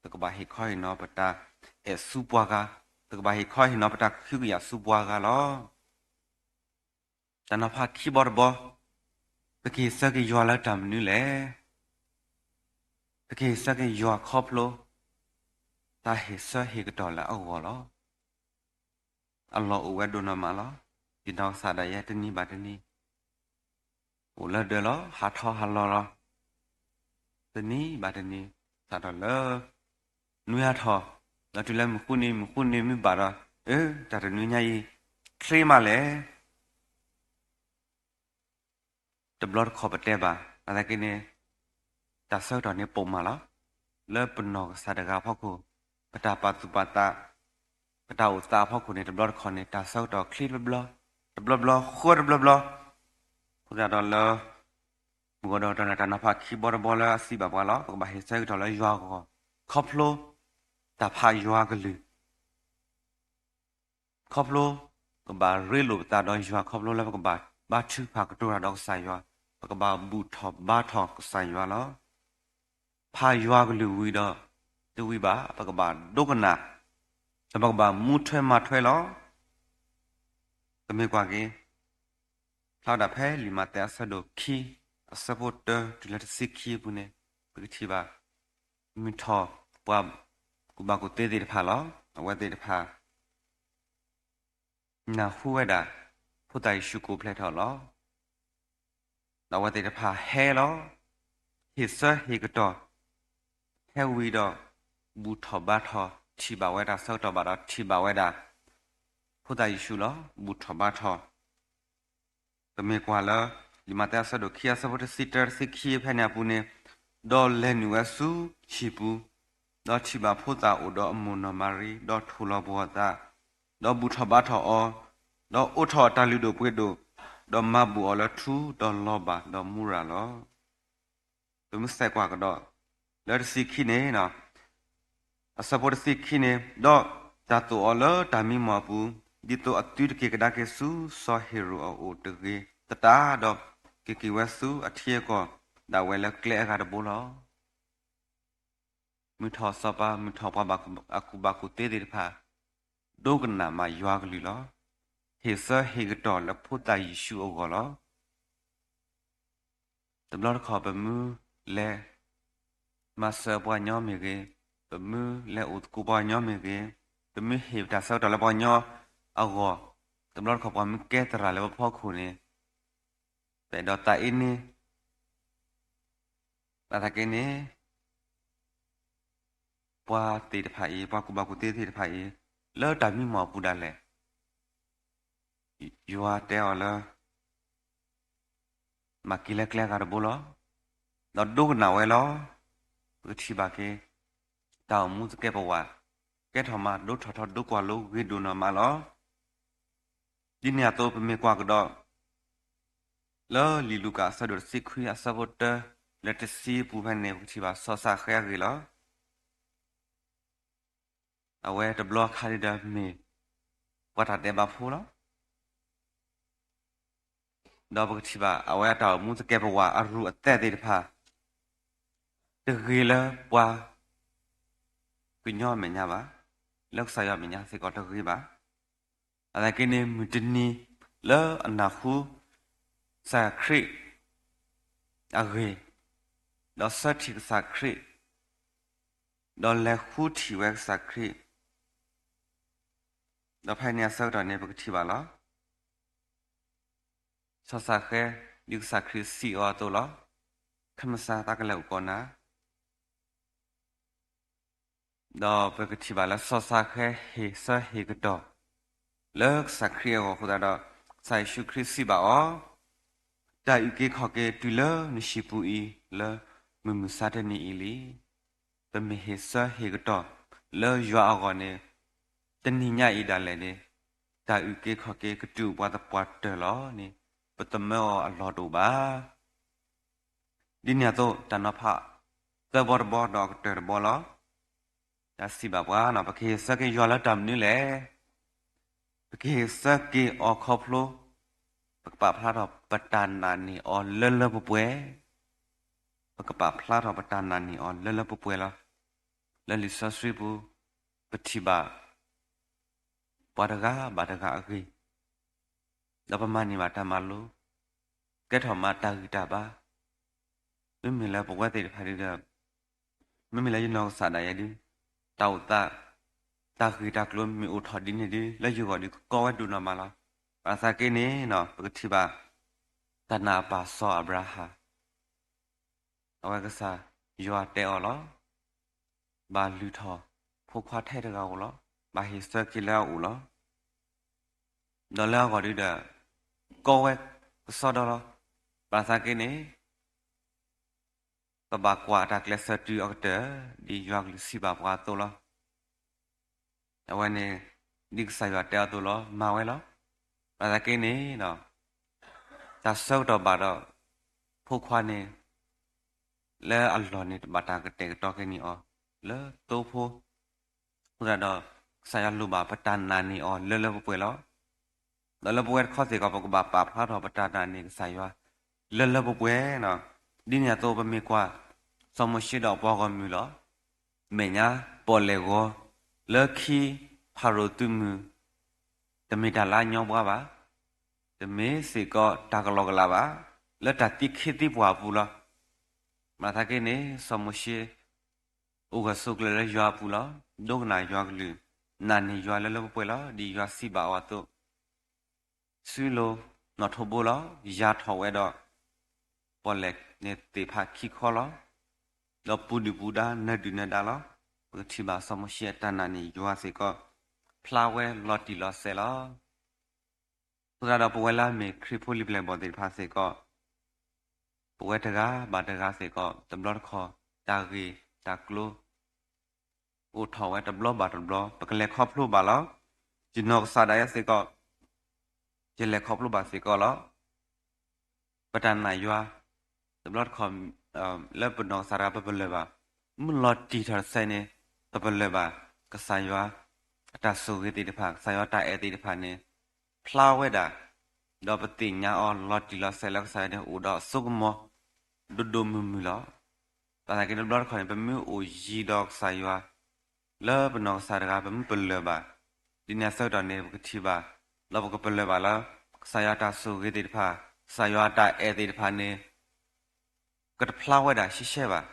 ပကဘၣ်ဟ့ၣ်ခီဟ့ၣ်နီၤပတၢ်အဲၣ်ဆူပှၤဂၤ, ပကဘၣ်ဟ့ၣ်ခီဟ့ၣ်နီၤပတၢ်ကဟုကယာ်ဆူပှၤဂၤလီၤ. တၢ်နီၤဖးခံဘီတဘီ, ပကဟ့ၣ်ဆၢက့ၤယွၤလၢတၢ်မနုၤလဲၣ်. ပကဟ့ၣ်ဆၢက့ၤယွၤခီဖျိ တၢ်ဟ့ၣ်ဆၢဟ့ၣ်ကတီၢ်လၢအဂီၢ်လီၤ. အလီၢ်အိၣ်ဝဲဒိၣ်နီၢ်မးလီၤ. ယနီၢ်ကစၢ်ဒၣ်ယဲတနံၤဘၣ်တနံၤ အိၣ်လၢဒၢးလီၤ, ဟးထီၣ်ဟးလီၤလီၤ, တနံၤဘၣ်တနံၤ, စးထီၣ်လၢ နွံဟးထီၣ်, ဒီးတုၤလၢမုၢ်ဃုနံၤ မုၢ်ဃုနံၤမ့ၢ်ဘၣ်ဒီး, အၢ တၢ်တနွံညါအံၤ ချ့မးလဲၣ်. တဘျီတခီၣ်ပတဲဘၣ်, ဘၣ်ဆၣ်က့န့ၣ် တၢ်ဆၢကတီၢ်န့ၣ်ပိာ်မးလီၤ. လၢပနီၢ်ကစၢ်တဂၤအဖီခိၣ်, ပတၢ်ပာ်သူၣ်ပာ်သး, ပတၢ်အိၣ်သးအဖီခိၣ်န့ၣ် တဘျီတခီၣ်န့ၣ် တၢ်ဆၢကတီၢ်ချ့တဘျီ, တဘျီဘျီ ဃၢတဘျီဘျီ, အဃိသတးဒီးလၢ မုၢ်ဂီၤဒီးတၢ်နီၤဖးခံဘီတဘီလၢအစံးဘၣ်ပှၤလီၤ. ပကဘၣ်ဟ့ၣ်ဆၢကတီၢ်လၢယွၤအဂီၢ်, ခီဖျိ တၢ်ဖးယွၤကလုၢ် ခီဖျိ ကဘၣ်ရ့လိာ်ပသးဒီးယွၤ ခီဖျိလၢပကဘၣ်ဘါထုကဖၣ်ကတိၤတၢ်ဒီးကစၢ်ယွၤ, ပကဘၣ်ဘူၣ်ထီၣ်ဘါထီၣ်ကစၢ်ယွၤလီၤ. ဖးယွၤကလုၢ်ဝံၤဒီး တဝံၤဘၣ် ပကဘၣ်ဒိကနၣ်, ဒီးပကဘၣ်မူထွဲမၤထွဲလီၤ. ပမ့ၢ်ကွၢ်က့ၤ ဖျါဝဲဒၣ်ဖဲလံာ်မးသဲအဆၢဒိၣ်ခံ အဆၢဖိတၢတုၤလၢတဆံခံအပူၤန့ၣ် ပကထံၣ်ဘၣ် မုၢ်ထီၣ်ပှၤကူၣ်ဘၣ်ကူၣ်သ့သ့ၣ်တဖၣ်လီၤ. အဝဲသ့ၣ်တဖၣ် နၢ်ဟူဝဲဒၣ် ဖိသၣ်ယ့ၣ်ၡူးကိးဖျဲၣ်ထီၣ်လီၤ. ဒီးအဝဲသ့ၣ်တဖၣ်ဟဲလီၤ. ဟ့ၣ်ဆၢဟ့ၣ်ကတီၢ် ဟဲဝံၤဒီး ဘူၣ်ထီၣ်ဘါထီၣ် ထံၣ်ဘၣ်ဝဲတၢ်ဆၢကတီၢ်ဘၣ်ဒီး ထံၣ်ဘၣ်ဝဲဒၣ် ဖိသၣ်ယ့ၣ်ၡူးလီၤ. ဘူၣ်ထီၣ်ဘါထီၣ် ပမ့ၢ်ကွၢ်လၢ လံာ်မးသဲအဆၢဒိၣ်ခံ အဆၢဖိတဆံတၢ တဆံခံဖဲန့ၣ်အပူၤန့ၣ်, ဒီးလဲၤနုာ်ဝဲဆူဟံၣ်ပူၤ, ဒီးထံၣ်ဘၣ်ဖိသၣ်အိၣ်ဒီးအမိၢ်နီၢ်မၤရံ, ဒီးထိၣ်လီၤဘှီအသး, ဒီးဘူၣ်ထီၣ်ဘါထီၣ်အီၤ, ဒီးအိးထီၣ်အတၢ်လုၢ်ဒိၣ်ပှ့ၤဒိၣ်, ဒီးမၤဘူၣ်အီၤလၢထူ, ဒီးလီၤဘၣ်ဒီးမူရၤလီၤ. ပမ့ၢ်စဲးကွၢ်ကဒီး လၢတဆံခံန့ၣ်, အဆၢဖိတဆံခံန့ၣ်, ဒီးတၢ်သိၣ်အီၤလၢတၢ်မံမီၢ်အပူၤ, ဒ်သိးအသုတက့ၤကဒါက့ၤဆူစီၤဟ့ၤရိာ်အအိၣ်တဂ့ၤသတးဒီး, က့ၤက့ၤဝဲဆူအထံအကီၢ်ဒၣ်ဝဲလၢကျဲအဂၤတဘိလီၤ. မုၢ်ထီၣ်စီၤပၤ မုၢ်ထီၣ်ပှၤကူၣ်ဘၣ်ကူၣ်သ့သ့ၣ်တဖၣ် ဒိကနၣ်မးယွၤကလုၢ်လီၤ. ဟ့ၣ်ဆၢဟ့ၣ်ကတီၢ်လၢဖိသၣ်ယ့ၣ်ၡူးအဂီၢ်လီၤ. တဘျီတခီၣ်ပမ့ၢ်လဲၤမၤစၢၤပှၤညီမ့ၢ်ဂ့ၤ, ပမ့ၢ်လဲၤအိၣ်သကိးပှၤညီမ့ၢ်ဂ့ၤ, ပမ့ၢ်ဟ့ၣ်ပတၢ်ဆၢကတီၢ်လၢပှၤညီအဂီၢ်, တဘျီတခီၣ်ပှၤမ့ၢ်ကဲသရၣ်လၢပဖီခိၣ်န့ၣ်, ပအဲၣ်ဒိးသးအ့န့ ဘၣ်သးက့န့ၣ် ပှၤသ့ၣ်တဖၣ်အံၤ, ပှၤကူၣ်ဘၣ်ကူၣ်သ့သ့ၣ်တဖၣ်အံၤ, လၢတၢ်မံမီၢ်အပူၤဒၣ်လဲာ်, ယွၤတဲအီၤလၢ မၤက့ၤလၢကျဲဂၤတဘိလီၤ. ဒီးဒိကနၣ်ဝဲလီၤ. ပကထံၣ်ဘၣ်က့ၤ တၢ်အိၣ်မူသကဲးပဝး ကဲထီၣ်မး ဒိထီၣ်ထီဒိကွၢ်လိဂ့ၤဒိၣ်နီၢ်မးလီၤ. ဒ်န့ၣ်အသိးပမ့ၢ်ကွၢ်ကဒီး လၢလံာ်လူၤကၣ်အဆၢဒိၣ်တဆံခွံ အဆၢဖိတၢ လၢတဆံအပူၤဖဲန့ၣ် ပကထံၣ်ဘၣ်စီၤစးဃဲအဂ့ၢ်လီၤ. အဝဲတဘျီအခါဒ်ဒီးမ့ၢ် ပှၤတၢ်ဒဲးဘးဖိလီၤ. ဒီးပကထံၣ်ဘၣ် အဝဲအတၢ်အိၣ်မူသကဲးပဝးအရူၢ်အသဲးသ့ၣ်တဖၣ် တဂ့ၤလၢပှၤကညီအမဲာ်ညါဘၣ်, လၢကစၢ်ယွၤအမဲာ်ညါစ့ၢ်ကီးတဂ့ၤဘၣ်. အသနာ်က့န့ၣ် မုၢ်တနံၤ လၢအနၢ်ဟူကစၢ်ခရံာ်အဂ့ၢ်, ဒီးဆၢထံၣ်ကစၢ်ခရံာ်, ဒီးလဲၤဃုထံၣ်ဝဲကစၢ်ခရံာ်, ဒီးဖဲန့ၣ်အဆၢကတီၢ်န့ၣ် ပကထံၣ်ဘၣ်လီၤ. စီၤစၤဃဲ, ဒ်ကစၢ်ခရံာ်စံးအီၤအသိးလီၤ. ခမစၢ်သးကလဲၤအိၣ်ကိးနၤ, ဒီးပကထံၣ်ဘၣ်လၢစီၤစၤဃဲဟ့ၣ်ဆၢဟ့ၣ်ကတီၢ် လၢကစၢ်ခရံာ်အဂီၢ်အဃိသတးဒီး, ကစၢ်ယ့ၣ်ၡူးခရံာ်စံးဘၣ်အီၤ, တၢ်အုၣ်က့ၤခီၣ်က့ၤတုၤလၢနဟံၣ်ပူၤအံၤ လၢမုၢ်မဆါတနံၤအံၤလံ. ပမ့ၢ်ဟ့ၣ်ဆၢဟ့ၣ်ကတီၢ်လၢယွၤအဂီၢ်န့ၣ်, တနံၤညါအံၤဒၣ်လဲာ်န့ၣ်, တၢ်အုၣ်က့ၤခီၣ်က့ၤကတုၤအိၣ်ပှၤသပှၢ်တၢၢ်လီၤန့ၣ်, ပသမၢအီၤအလီၢ်တအိၣ်ဘၣ်. ဒ်န့ၣ်အသိး တၢ်နီၤဖးသၢဘီတဘီဒီးအကတၢၢ်တဘီလီၤ. တၢ်စံးဘၣ်ပှၤန့ၣ်, ပကဟ့ၣ်ဆၢက့ၤယွၤလၢတၢ်မနုၤလဲၣ်. ပကဟ့ၣ်ဆၢက့ၤအီၤခီဖျိ ပကပာ်ဖျါထီၣ်ပတၢ်နာ်န့ၢ်အီၤလၢလၢပှဲၤပှဲၤ, ပကပာ်ဖျါထီၣ်ပတၢ်နာ်န့ၢ်အီၤလၢလၢပှဲၤပှဲၤလီၤ. လၢလံာ်စီဆှံပူၤ ပထံၣ်ဘၣ် ပှၤတဂၤဘၣ်တဂၤအဂ့ၢ်, ဒီးပမၤန့ၢ်ဘၣ်တၢ်မၤလိ, ကဲထီၣ်မၤတၢ်ဂံၢ်တၢ်ဘါ, မ့မ့ၢ်လၢပဝဲသ့ၣ်တဖၣ်ဒ်ဒီး, မ့မ့ၢ်လၢယနီၢ်ကစၢ်ဒၣ်ယဲဒု, တၢ်အိၣ်သး, တၢ်ဂ့ၢ်တၢ်ကျိၤမ့ၢ်အိၣ်ထီၣ်ဒ်န့ၣ်ဒု လၢယဂီၢ်ဒုကီဝဲဒိၣ်နီၢ်မးလီၤ. ဘၣ်ဆၣ်က့န့ၣ် ပကထံၣ်ဘၣ် တၢ်နာ်အပၢ်စီၤအၤဘြၤဟၣ် အဝဲကစၢ်ယွၤတဲအီၤလီၤ. ဘၣ်လုၢ်ထီၣ်ဖိခွါထဲတဂၤဧိၤလီၤ. ဘၣ်ဟ့ၣ်ဆၢက့ၤလၢအအိၣ်လီၤ. ဒီးလၢအဂီၢ်ဒုဒီး ကီဝဲကစီဒီလီၤ. ဘၣ်ဆၣ်က့န့ၣ် ပဘၣ်ကွၢ်တၢ်ကျဲးစၢးတုၤအကတၢၢ် ဒ်ယွၤကလုၢ်စံးဘၣ်ပှၤအသိးလီၤ. အဝဲန့ၣ် ဒ်ကစၢ်ယွၤတဲအသိးလီၤ မၤဝဲလီၤ. ဘၣ်ဆၣ်က့န့ၣ် တၢ်ဆၢကတီၢ်ဘၣ်ဒီး ဖိခွါန့ၣ် လၢအလီၢ်န့ၣ် တဘၣ်တၢ်ကတဲာ်ကတီၤက့ၤန့ၢ်အီၤ လၢသိဖိ အဃိသတးဒီး ကစၢ်ယွၤလိၣ်ဘၣ်ပတၢ်နာ်န့ၢ်အီၤလၢလၢပှဲၤပှဲၤလီၤ. ဒီးလၢပဝဲတခီသ့ၣ်ကီး ပကဘၣ်ပာ်ဖျါထီၣ်ပတၢ်နာ်န့ၣ်ကစၢ်ယွၤ လၢလၢပှဲၤပှဲၤန့ၣ်. ဒ်န့ၣ်အသိး ပမ့ၢ်ကွၢ် စီၤမိၤၡ့ဒီးအပှၤဂီၢ်မုၢ်လီၤ. မဲာ်ညါပီၣ်လဲၣ်ဂီၤ လၢခံဖၤရိၤသုးမုၢ် တမ့ၢ်တၢ်လၢအညီဘှါဘၣ်, တမ့ၢ်စ့ၢ်ကီးတၢ်ကလီကလးဘၣ်, လၢတၢ်သံခ့သံပှၢ်အပူၤလီၤ. ဘၣ်ဆၣ်က့န့ၣ် စီၤမိၤၡ့ အိၣ်ဂၢၢ်ဆိးကျၢၤလၢယွၤအပူၤလီၤ. ဒိကနၣ်ယွၤကလုၢ်, နာ်န့ၢ်ယွၤလၢလၢပှဲၤပှဲၤလီၤ. ဒ်ယွၤစံးဘၣ်အီၤအသိး စုလိၤနီၣ်ထိးဘိလီၤ. ယၤထီၣ်ဝဲဒီး ပီၣ်လဲၣ်န့ၣ်သ့ၣ်ဖးခံခီလီၤ. ဒီးပူၤဒုၣ်ပူၤဒါ နၢၤဒုၣ်နၢၤဒါလီၤ. ပကထံၣ်ဘၣ်စီၤမိၤၡ့အတၢ်နာ်န့ၢ်ယွၤစ့ၢ်ကီး ဖျါဝဲလီၤတံၢ်လီၤဆဲးလီၤ. အဃိသတးဒီး ပဝဲလၢအမ့ၢ်ခရံာ်ဖိလံၤပျဲၢ်ဘီၣ်သ့ၣ်တဖၣ်စ့ၢ်ကီး ပဝဲတဂၤဘၣ်တဂၤစ့ၢ်ကီး တဘျီတခီၣ် တၢ်ဂ့ၢ်တၢ်ကျိၤ အိၣ်ထီၣ်ဝဲတဘျီဘၣ်တဘျီ ပကလဲၤခီဖျိဘၣ်လီၤ. ယနီၢ်ကစၢ်ဒၣ်ယဲစ့ၢ်ကီး ယလဲၤခီဖျိဘၣ်စ့ၢ်ကီးလီၤ. ပတၢ်နာ်ယွၤ တဘျီတခီၣ် လၢပနီၢ်ကစၢ်တဂၤပပလၢၢ်ဘၣ်, မုၢ်လီၤတံၢ်ထီၣ်တစဲးန့ၣ် ပပလၢၢ်ဘၣ် ကစၢ်ယွၤအတၢ်ဆိၣ်ဂ့ၤသ့ၣ်တဖၣ် ကစၢ်ယွၤတၢ်အဲၣ်သ့ၣ်တဖၣ်န့ၣ် ဖျါဝဲဒၣ် ဒီးပသ့ၣ်ညါအီၤလီၤတံၢ်လီၤဆဲးလၢကစၢ်ယွၤန့ၣ်အိၣ်ဒီးအစိကမီၤ ဒိၣ်ဒိၣ်မုၢ်မုၢ်လီၤ. ဘၣ်ဆၣ်က့တဘျီတခီၣ်န့ၣ် ပမ့ၢ်အိၣ်ယံၤဒီးကစၢ်ယွၤ လၢပနီၢ်ကစၢ်တဂၤ ပမ့ၢ်ပလၢၢ်ဘၣ် ဒ်န့ၣ်အဆၢကတီၢ်န့ၣ် ပကထံၣ်ဘၣ် ဒီးပကပလၢၢ်ဘၣ်လၢ ကစၢ်ယွၤအတၢ်ဆိၣ်ဂ့ၤသ့ၣ်တဖၣ် ကစၢ်ယွၤအတၢ်အဲၣ်သ့ၣ်တဖၣ်န့ၣ် ကတဖျါဝဲဒၣ်ရှဲရှဲဘၣ်.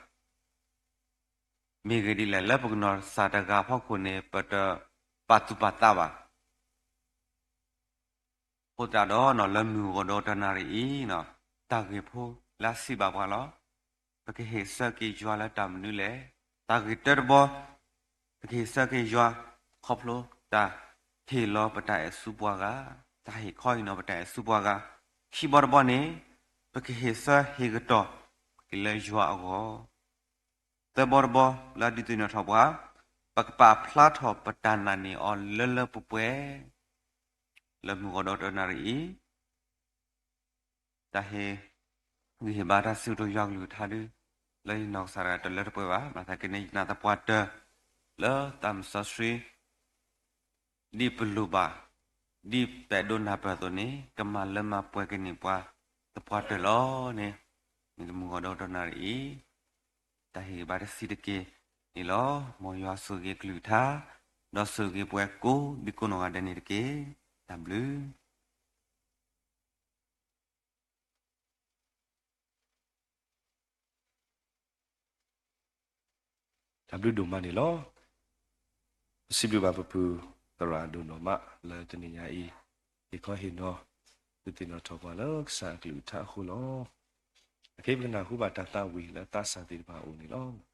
မ့ၢ်ဂ့ၢ်ဒ်လဲၣ် လၢပကနီၢ်ကစၢ်တဂၤအဖီခိၣ်န့ၣ် ပတပာ်သူၣ်ပာ်သးဘၣ်. အဃိသတးဒီး လၢမုၢ်ဂီၤဒီးတနၣ်ရံၣ်အံၤ တၢ်ဂ့ၢ်ဖိလၢအစံးဘၣ်ပှၤလီၤ. ပကဟ့ၣ်ဆၢက့ၤယွၤလၢတၢ်မနုၤလဲၣ်. တၢ်ဂ့ၢ်တၢတဘီ ပကဟ့ၣ်ဆၢက့ၤယွၤ ခီဖျိတၢ်ဟ့ၣ်လီၤပတၢ်အဲၣ်ဆူပှၤဂၤ, တၢ်ဟ့ၣ်ခီဟ့ၣ်နီၤပတၢ်အဲၣ်ဆူပှၤဂၤ. ခံဘီတဘီန့ၣ် ပကဟ့ၣ်ဆၢဟ့ၣ်ကတီၢ်က့ၤလၢယွၤအဂီၢ်. သၢဘီတဘီ လၢအဒုးသ့ၣ်နီၣ်ထီၣ်ပှၤ, ပကပာ်ဖျါထီၣ်ပတၢ်နာ်န့ၢ်အီၤလၢလၢပှဲၤပှဲၤ လၢမုၢ်ဂီၤဒီးတနၣ်ရံၣ်အံၤ. တၢ်ဟ့ၣ်ဂံၢ်ဟ့ၣ်ဘါတၢ်စံးကတိၤယွၤကလုၢ်ကထါဒု လၢယနီၢ်ကစၢ်တဂၤတလၢတပှဲၤဘၣ်. ဘၣ်ဆၣ်က့န့ၣ် ယနာ်သပှၢ်တၢၢ် လၢသးစီဆှံ ဒ်ပလိၣ်ဘၣ်, ဒ်ပအဲၣ်ဒိးနၢ်ပၢၢ်အသိးန့ၣ် ကမၤလၢမၤပှဲၤက့ၤန့ၢ်ပှၤသပှၢ်တၢၢ်လီၤန့ၣ်, မုၢ်ဂီၤဒီးတနၣ်ရံၣ်အံၤ တၢ်ဟ့ၣ်ဂံၢ်ဘါတဆံးတက့ၢ်န့ၣ်လီၤ. မ်ယွၤဆိၣ်ဂ့ၤကလုၢ်ကထါ, ဒီးဆိၣ်ဂ့ၤပှၤကိးဒံကိးနီၢ်ဂၤဒဲးန့ၣ်တက့ၢ်. တၢ်ဘျုး တၢ်ဘျုးဒိၣ်မးန့ၣ်လီၤ. ပစံးဘျုးဘၣ်ပပုၢ်သရၣ်ဒိၣ်နီၢ်မးလၢတနံၤညါအံၤ ဟ့ၣ်ခီဟ့ၣ်နီၤ သုသ့ၣ်နီၣ်ထီၣ်ပှၤလၢကစၢ်အကလုၢ်ကထါအဃိလီၤ. အခဲအံၤပကနၢ်ဟူဘၣ်တၢ်သးဝံၣ်လၢသးစၢ်သ့ၣ်တဖၣ်အအိၣ်န့ၣ်လီၤ.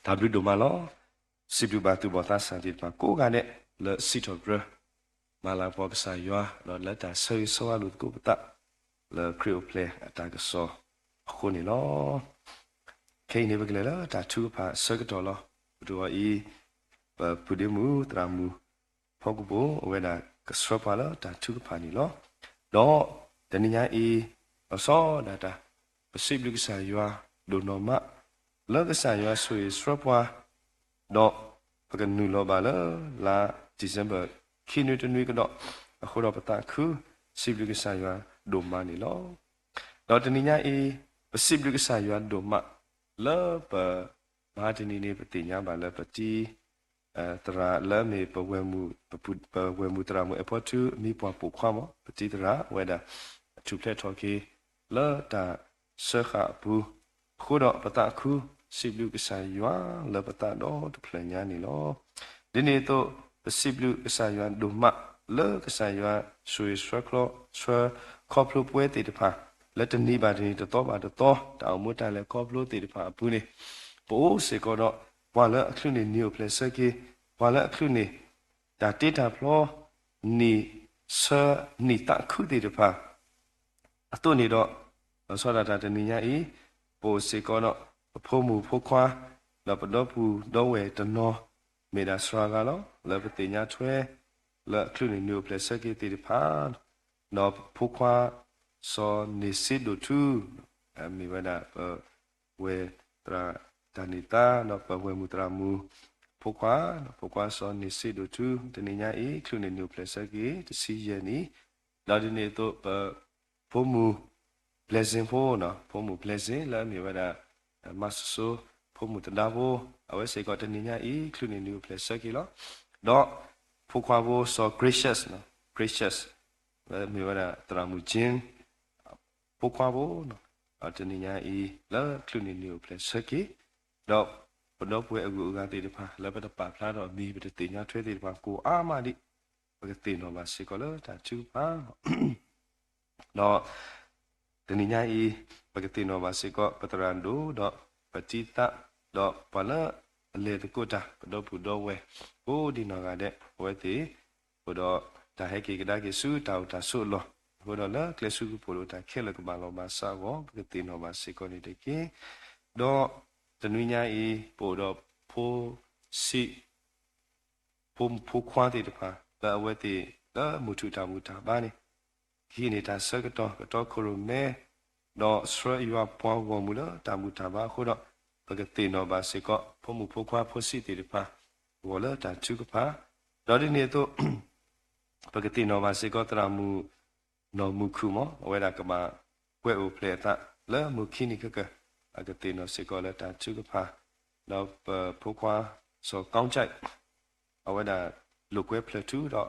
တၢ်ဘျုးဒိၣ်မးလီၤ. စံးဘျုးဘၣ်သူၣ်ဘီၣ်သးစၢ်သ့ၣ်တဖၣ်ကိးဂၤဒဲး လၢစံးထီၣ်ပတြၢၤ မၤလၤကပီၤကစၢ်ယွၤ ဒီးလၢတၢ်ဆၢဂ့ၤဆၢဝါလိာ်သကိးပသး လၢခရံာ်အိၣ်ဖျဲၣ်အတၢ်ကစီၣ်အဃိန့ၣ်လီၤ. ခဲအံၤန့ၣ် ပကလဲၤလၢတၢ်ထုကဖၣ်အဆၢကတီၢ်လီၤ. ပတဂီၤအံၤ ပပုၢ်ဒ့မုၣ်သရၣ်မုၣ် ဖီကပိာ် အဝဲဒၣ်ကဆှၢပှၤလၢတၢ်ထုကဖၣ်န့ၣ်လီၤ. ဒီးတနံၤညါအံၤ လီၤဆီဒၣ်တၢ် ပစံးဘျုးကစၢ်ယွၤဒိၣ်နီၢ်မး လၢကစၢ်ယွၤဆိၣ်ဂ့ၤဆှၢပှၤ ဒီးပကနုာ်လီၤဘၣ်လၢလါ December ခံနွံတနွံကဒီး အဃိဒီးပသးခု စံးဘျုးကစၢ်ယွၤဒိၣ်မးန့ၣ်လီၤ. ဒီးတနံၤညါအံၤ ပစံးဘျုးကစၢ်ယွၤဒိၣ်မး လၢပမဟါတနံၤန့ၣ် ပသ့ၣ်ညါဘၣ်လၢပတံၤ သရၣ်လၢမ့ၢ်ပဝဲၢ်မုၢ် ပဝဲၢ်မုၢ်သရၣ်မုၣ်အဲၣ်ဖီထူ မ့ၢ်ပှၤပိာ်ခွါမး ပတံၤသရၣ်ဝဲဒၣ် ထူၣ်ဖျဲးထီၣ်က့ၤ လၢတၢ်စၢဃာ်အပူၤ အဃိဒီးပသးခု စံးဘျုးကစၢ်ယွၤလၢပသးဒီတဖျၢၣ်ညါန့ၣ်လီၤ. ဒ်န့ၣ်အသိး ပစံးဘျုးကစၢ်ယွၤဒိၣ်မး လၢကစၢ်ယွၤဆိၣ်ဂ့ၤဆှၢခီ ဆှၢခီဖျိပဝဲသ့ၣ်တဖၣ် လၢတနံၤဘၣ်တနံၤ တသီဘၣ်တသီ တၢ်အိၣ်မူတၢ်လဲၤခီဖျိသ့ၣ်တဖၣ်အပူၤန့ၣ် ပအိၣ်စ့ၢ်ကီးဒီး ပှၤလၢအချုးန့ၢ်နံၤအိၣ်ဖျဲၣ်ဆၢက့ၤ ပှၤလၢအချုးန့ၢ် တၢ်တ့တၢ်ဖျီ နံၤဆၢ နံၤသးခုသ့ၣ်တဖၣ် အသိးန့ၣ်ဒီး လီၤဆီဒၣ်တၢ်တနံၤညါအံၤ ပအိၣ်စ့ၢ်ကီးဒီး ပဖိမုၣ်ဖိခွါ ဒီးပဒီပုၢ်ဒီဝဲၢ်တနီၤ မ့ၢ်ဒၣ်စှၤဂၤလီၤ လၢပသ့ၣ်ညါထွဲ လၢအချုးန့ၢ်နံၤအိၣ်ဖျဲၣ်ဆၢက့ၤသ့ၣ်တဖၣ် ဒီးဖိခွါ စီၤန့ၢ်စ့ဒိၣ်ထူ မ့ၢ်ဝဲဒၣ်ပဝဲၢ်သရၣ်တၢ်န့ၢ်သါ ဒီးပဝဲၢ်မုၢ်သရၣ်မုၣ် ဖိခွါ ဖိခွါစီၤန့ၢ်စ့ဒိၣ်ထူ တနံၤညါအံၤ ချုးန့ၢ်နံၤအိၣ်ဖျဲၣ်ဆၢက့ၤ တဆံယဲၢ်နံၣ် ဒီးဒ်န့ၣ်အသိး ပဖိမုၣ် blessing ဖိ ဖိမုၣ် blessing လၢအမ့ၢ်ဝဲဒၣ် မၤစိၤစိၤ ဖိမုၣ်သဒါဖိ အဝဲစ့ၢ်ကီးတနံၤညါအံၤ ချုးန့ၢ်နံၤအိၣ်ဖျဲၣ်ဆၢက့ၤလီၤ. ဒီးဖိခွါဖိစီၤ gracious gracious လၢအမ့ၢ်ဝဲဒၣ်သရၣ်မုၣ် Jane ဖိခွါဖိ တနံၤညါအံၤ လၢချုးန့ၢ်နံၤအိၣ်ဖျဲၣ်ဆၢက့ၤ ဒီးပဒီပုၢ်ဝဲၢ်အဂုၤအဂၤသ့ၣ်တဖၣ် လၢပတပာ်ဖျါထီၣ်အမံၤ ပတသ့ၣ်ညါထွဲသ့ၣ်တဖၣ် ကိးအါမးဒံး ပကသ့ၣ်နီၣ်ဘၣ်စ့ၢ်ကီးလၢတၢ်ထုကဖၣ် ဒီးတနံၤညါအံၤ ပကသ့ၣ်နီၣ်ဘၣ်စ့ၢ်ကီး ပသရၣ်ဒိၣ် ဒီးပတံၤသရၣ် ဒီးပှၤလၢအလဲၤသကိးတၢ် ပဒီပုၢ်ဒီဝဲၢ် ကိးဒံနီၢ်ဂၤဒဲး အဝဲသ့ၣ် အိၣ်ဒီးတၢ်ဟဲက့ၤကဒါက့ၤဆူတၢ်အိၣ်တၢ်ဆိးအလီၢ် အဃိဒီးလၢကျဲဆူကပိာ်လိာ်တၢ်ခဲလၢာ် ကဘၣ်လီၤမၢ်စးအဂီၢ် ပကသ့ၣ်နီၣ်ဘၣ်စ့ၢ်ကီးန့ၣ်တက့ၢ်. ဒီးတနွံညါအံၤ ပအိၣ်ဒီးဖိဆံး ဖိမုၣ်ဖိခွါသ့ၣ်တဖၣ် လၢအဝဲသ့ၣ်လၢမုၢ်ထူၣ်တၢ်ဘူၣ်တၢ်ဘါန့ၣ် ကဟံးန့ၢ်တၢ်ဆၢကတီၢ် ကတီခိၣ်ရိၣ်မဲ ဒီးဆှၢယွၤပှၤဂီၢ်မုၢ်လၢတၢ်ဘူၣ်တၢ်ဘါအဃိဒီး ပကသ့ၣ်နီၣ်ဘၣ်စ့ၢ်ကီး ဖိမုၣ်ဖိခွါဖိဆံးသ့ၣ်တဖၣ် အဂီၢ်လၢတၢ်ထုကဖၣ် ဒီးဒ်န့ၣ်အသိး ပကသ့ၣ်နီၣ်ဘၣ်စ့ၢ်ကီး သရၣ်မုၣ်နီၢ်မုၢ်ခုၣ်မး အဝဲဒၣ်ကဘၣ်ကွဲးအိၣ်ဖျဲၣ်အသးလၢမုၢ်ခံနံၤခဲကၢၢ် အကသ့ၣ်နီၣ်စ့ၢ်ကီးလၢတၢ်ထုကဖၣ် ဒီးပဖိခွါစီၤကီကၠဲး အဝဲဒၣ်လိာ်ကွဲဖျၢၣ်ထူဒီး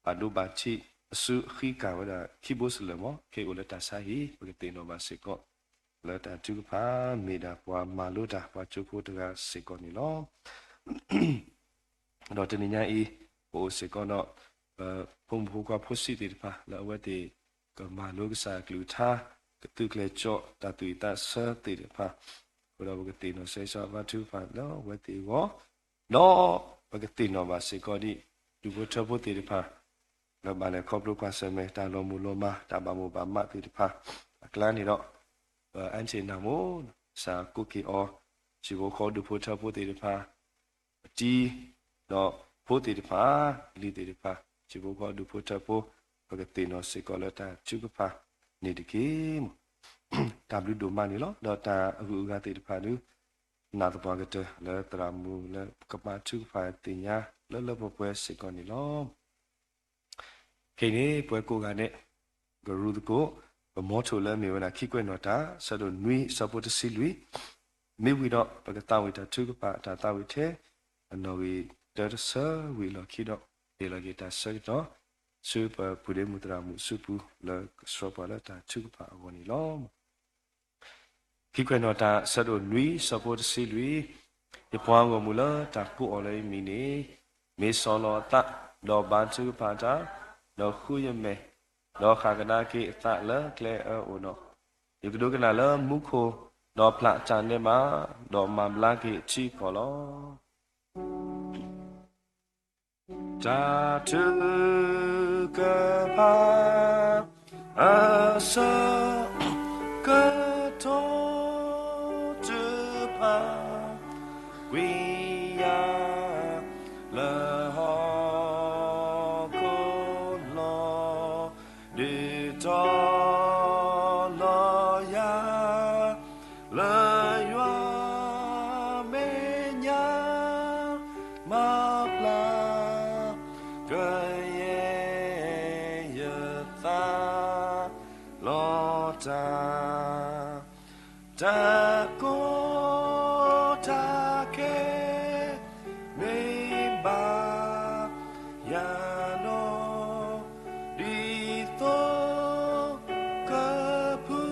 ဘၣ်ဒိဘၣ်ထံးအစုအဃံကၢ်ဝဲဒၣ်ခံဘိစလၢာ်မး ခဲအံၤအိၣ်လၢတၢ်ဆါဟံၣ် ပကသ့ၣ်နီၣ်ဘၣ်စ့ၢ်ကီး လၢတၢ်ထုကဖၣ် မ့ၢ်ဒၣ်ပှၤမၤလိတၢ် ပှၤကၠိဖိတဂၤစ့ၢ်ကီးန့ၣ်လီၤ. ဒီးတနံၤညါအံၤ ပအိၣ်စ့ၢ်ကီးဒီး ပဖိမုၣ်ဖိခွါဖိဆံးသ့ၣ်တဖၣ် လၢအဝဲသ့ၣ်ကမၤလိကစၢ်အကလုၢ်ကထါ ကသူးကျဲၤကၠီၣ်တၢ်သူၣ်ဝံၣ်သးဆၢသ့ၣ်တဖၣ် အဃိဒီးပကသ့ၣ်နီၣ်ဆၢဂ့ၤဆၢဝါထုကဖၣ်လၢအဝဲသ့ၣ်အဂီၢ် ဒီးပကသ့ၣ်နီၣ်ဘၣ်စ့ၢ်ကီးဒ် ဒူၣ်ဖိထၢဖိသ့ၣ်တဖၣ် လၢဘၣ်လဲၤခီဖျိကွၢ်ဆၢၣ်မဲာ်တၢ်လီၤမုၢ်လီၤမၢ် တၢ်ဘၣ်မိၣ်ဘၣ်မးသ့ၣ်တဖၣ် အကျါန့ၣ်ဒီး ပအါတ့ၢ်နၢ်မိၣ် စၢ်ကိးက့ၤအီၤ ဟံၣ်ဖိဃီဒူၣ်ဖိထၢဖိသ့ၣ်တဖၣ် ပတံၤ ဒီးဖိသ့ၣ်တဖၣ် လံၤသ့ၣ်တဖၣ် ဟံၣ်ဖိဃီဒူၣ်ဖိထၢဖိ ပကသ့ၣ်နီၣ်စ့ၢ်ကီးလၢတၢ်ထုကဖၣ်န့ၣ်တက့ၢ်မး တၢ်ဘျုးဒိၣ်မးန့ၣ်လီၤ. ဒီးတၢ်အဂုၤအဂၤသ့ၣ်တဖၣ်ဒုး နာ်သပှၢ်ကတၢၢ်လၢသရၣ်မုၣ်လၢကမၤထုကဖၣ်သ့ၣ်ညါလၢလၢပှဲၤပှဲၤစ့ၢ်ကီးန့ၣ်လီၤ. ခဲအံၤန့ၣ် ပဝဲကိးဂၤဒဲး ကရူၢ်သကိး ပမီထိၣ်လၢအမ့ၢ်ဝဲဒၣ်ခံကွဲးနီၣ်တၢ် ဆၢဒိၣ်နွံ ဆၢဖိတဆံလွံၢ် မ့ၢ်ဝံၤဒီး ပကသးဝံၣ်တၢ်ထုကဖၣ်တၢ်သးဝံၣ်ထဲ အနီၣ်ဂံၢ်တၢတဆၢဝံၤအလီၢ်ခံဒီး ဟ့ၣ်လီၤက့ၤတၢ်ဆၢကတီၢ် ဆူပပုၢ်ဒ့မုၣ်သရၣ်မုၣ်အစုပူၤ လၢကဆှၢပှၤလၢတၢ်ထုကဖၣ်အဂီၢ်န့ၣ်လီၤ. ခံကွဲးနီၣ်တၢ် ဆၢဒိၣ်နွံ ဆၢဖိတဆံလွံၢ် ယပှၤဂီၢ်မုၢ်လၢတၢ်ကိးအီၤလၢယမံၤန့ၣ် မ့ၢ်ဆီၣ်လီၤအသး ဒီးဘါထုကဖၣ်တၢ်, ဒီးဃုယမဲာ်, ဒီးဃၣ်ကဒါက့ၤအသးလၢကျဲအၢအိၣ်ဒီး, ယကဒိကနၣ်လၢမူခိၣ် ဒီးဖျးတၢ်န့ၢ်ဘၣ်, ဒီးမၤဘျါက့ၤအထံအကီၢ်လီၤ. တၢ်ထုကဖၣ်အဆၢကတီၢ်တဖၣ် ကွံာ်ယၤလၢဟီၣ်ခိၣ်လီၤ, ဒုးတီၤလီၤယၤ လၢယွၤမဲာ်ညါ မၤပျၢ်ကယဲၢ် ယသးလီၤတၢ်, တၢ်ကီတၢ်ခဲ မ့ၢ်ဘၣ်ယၤနီၢ်, ဒ်သိးကဖု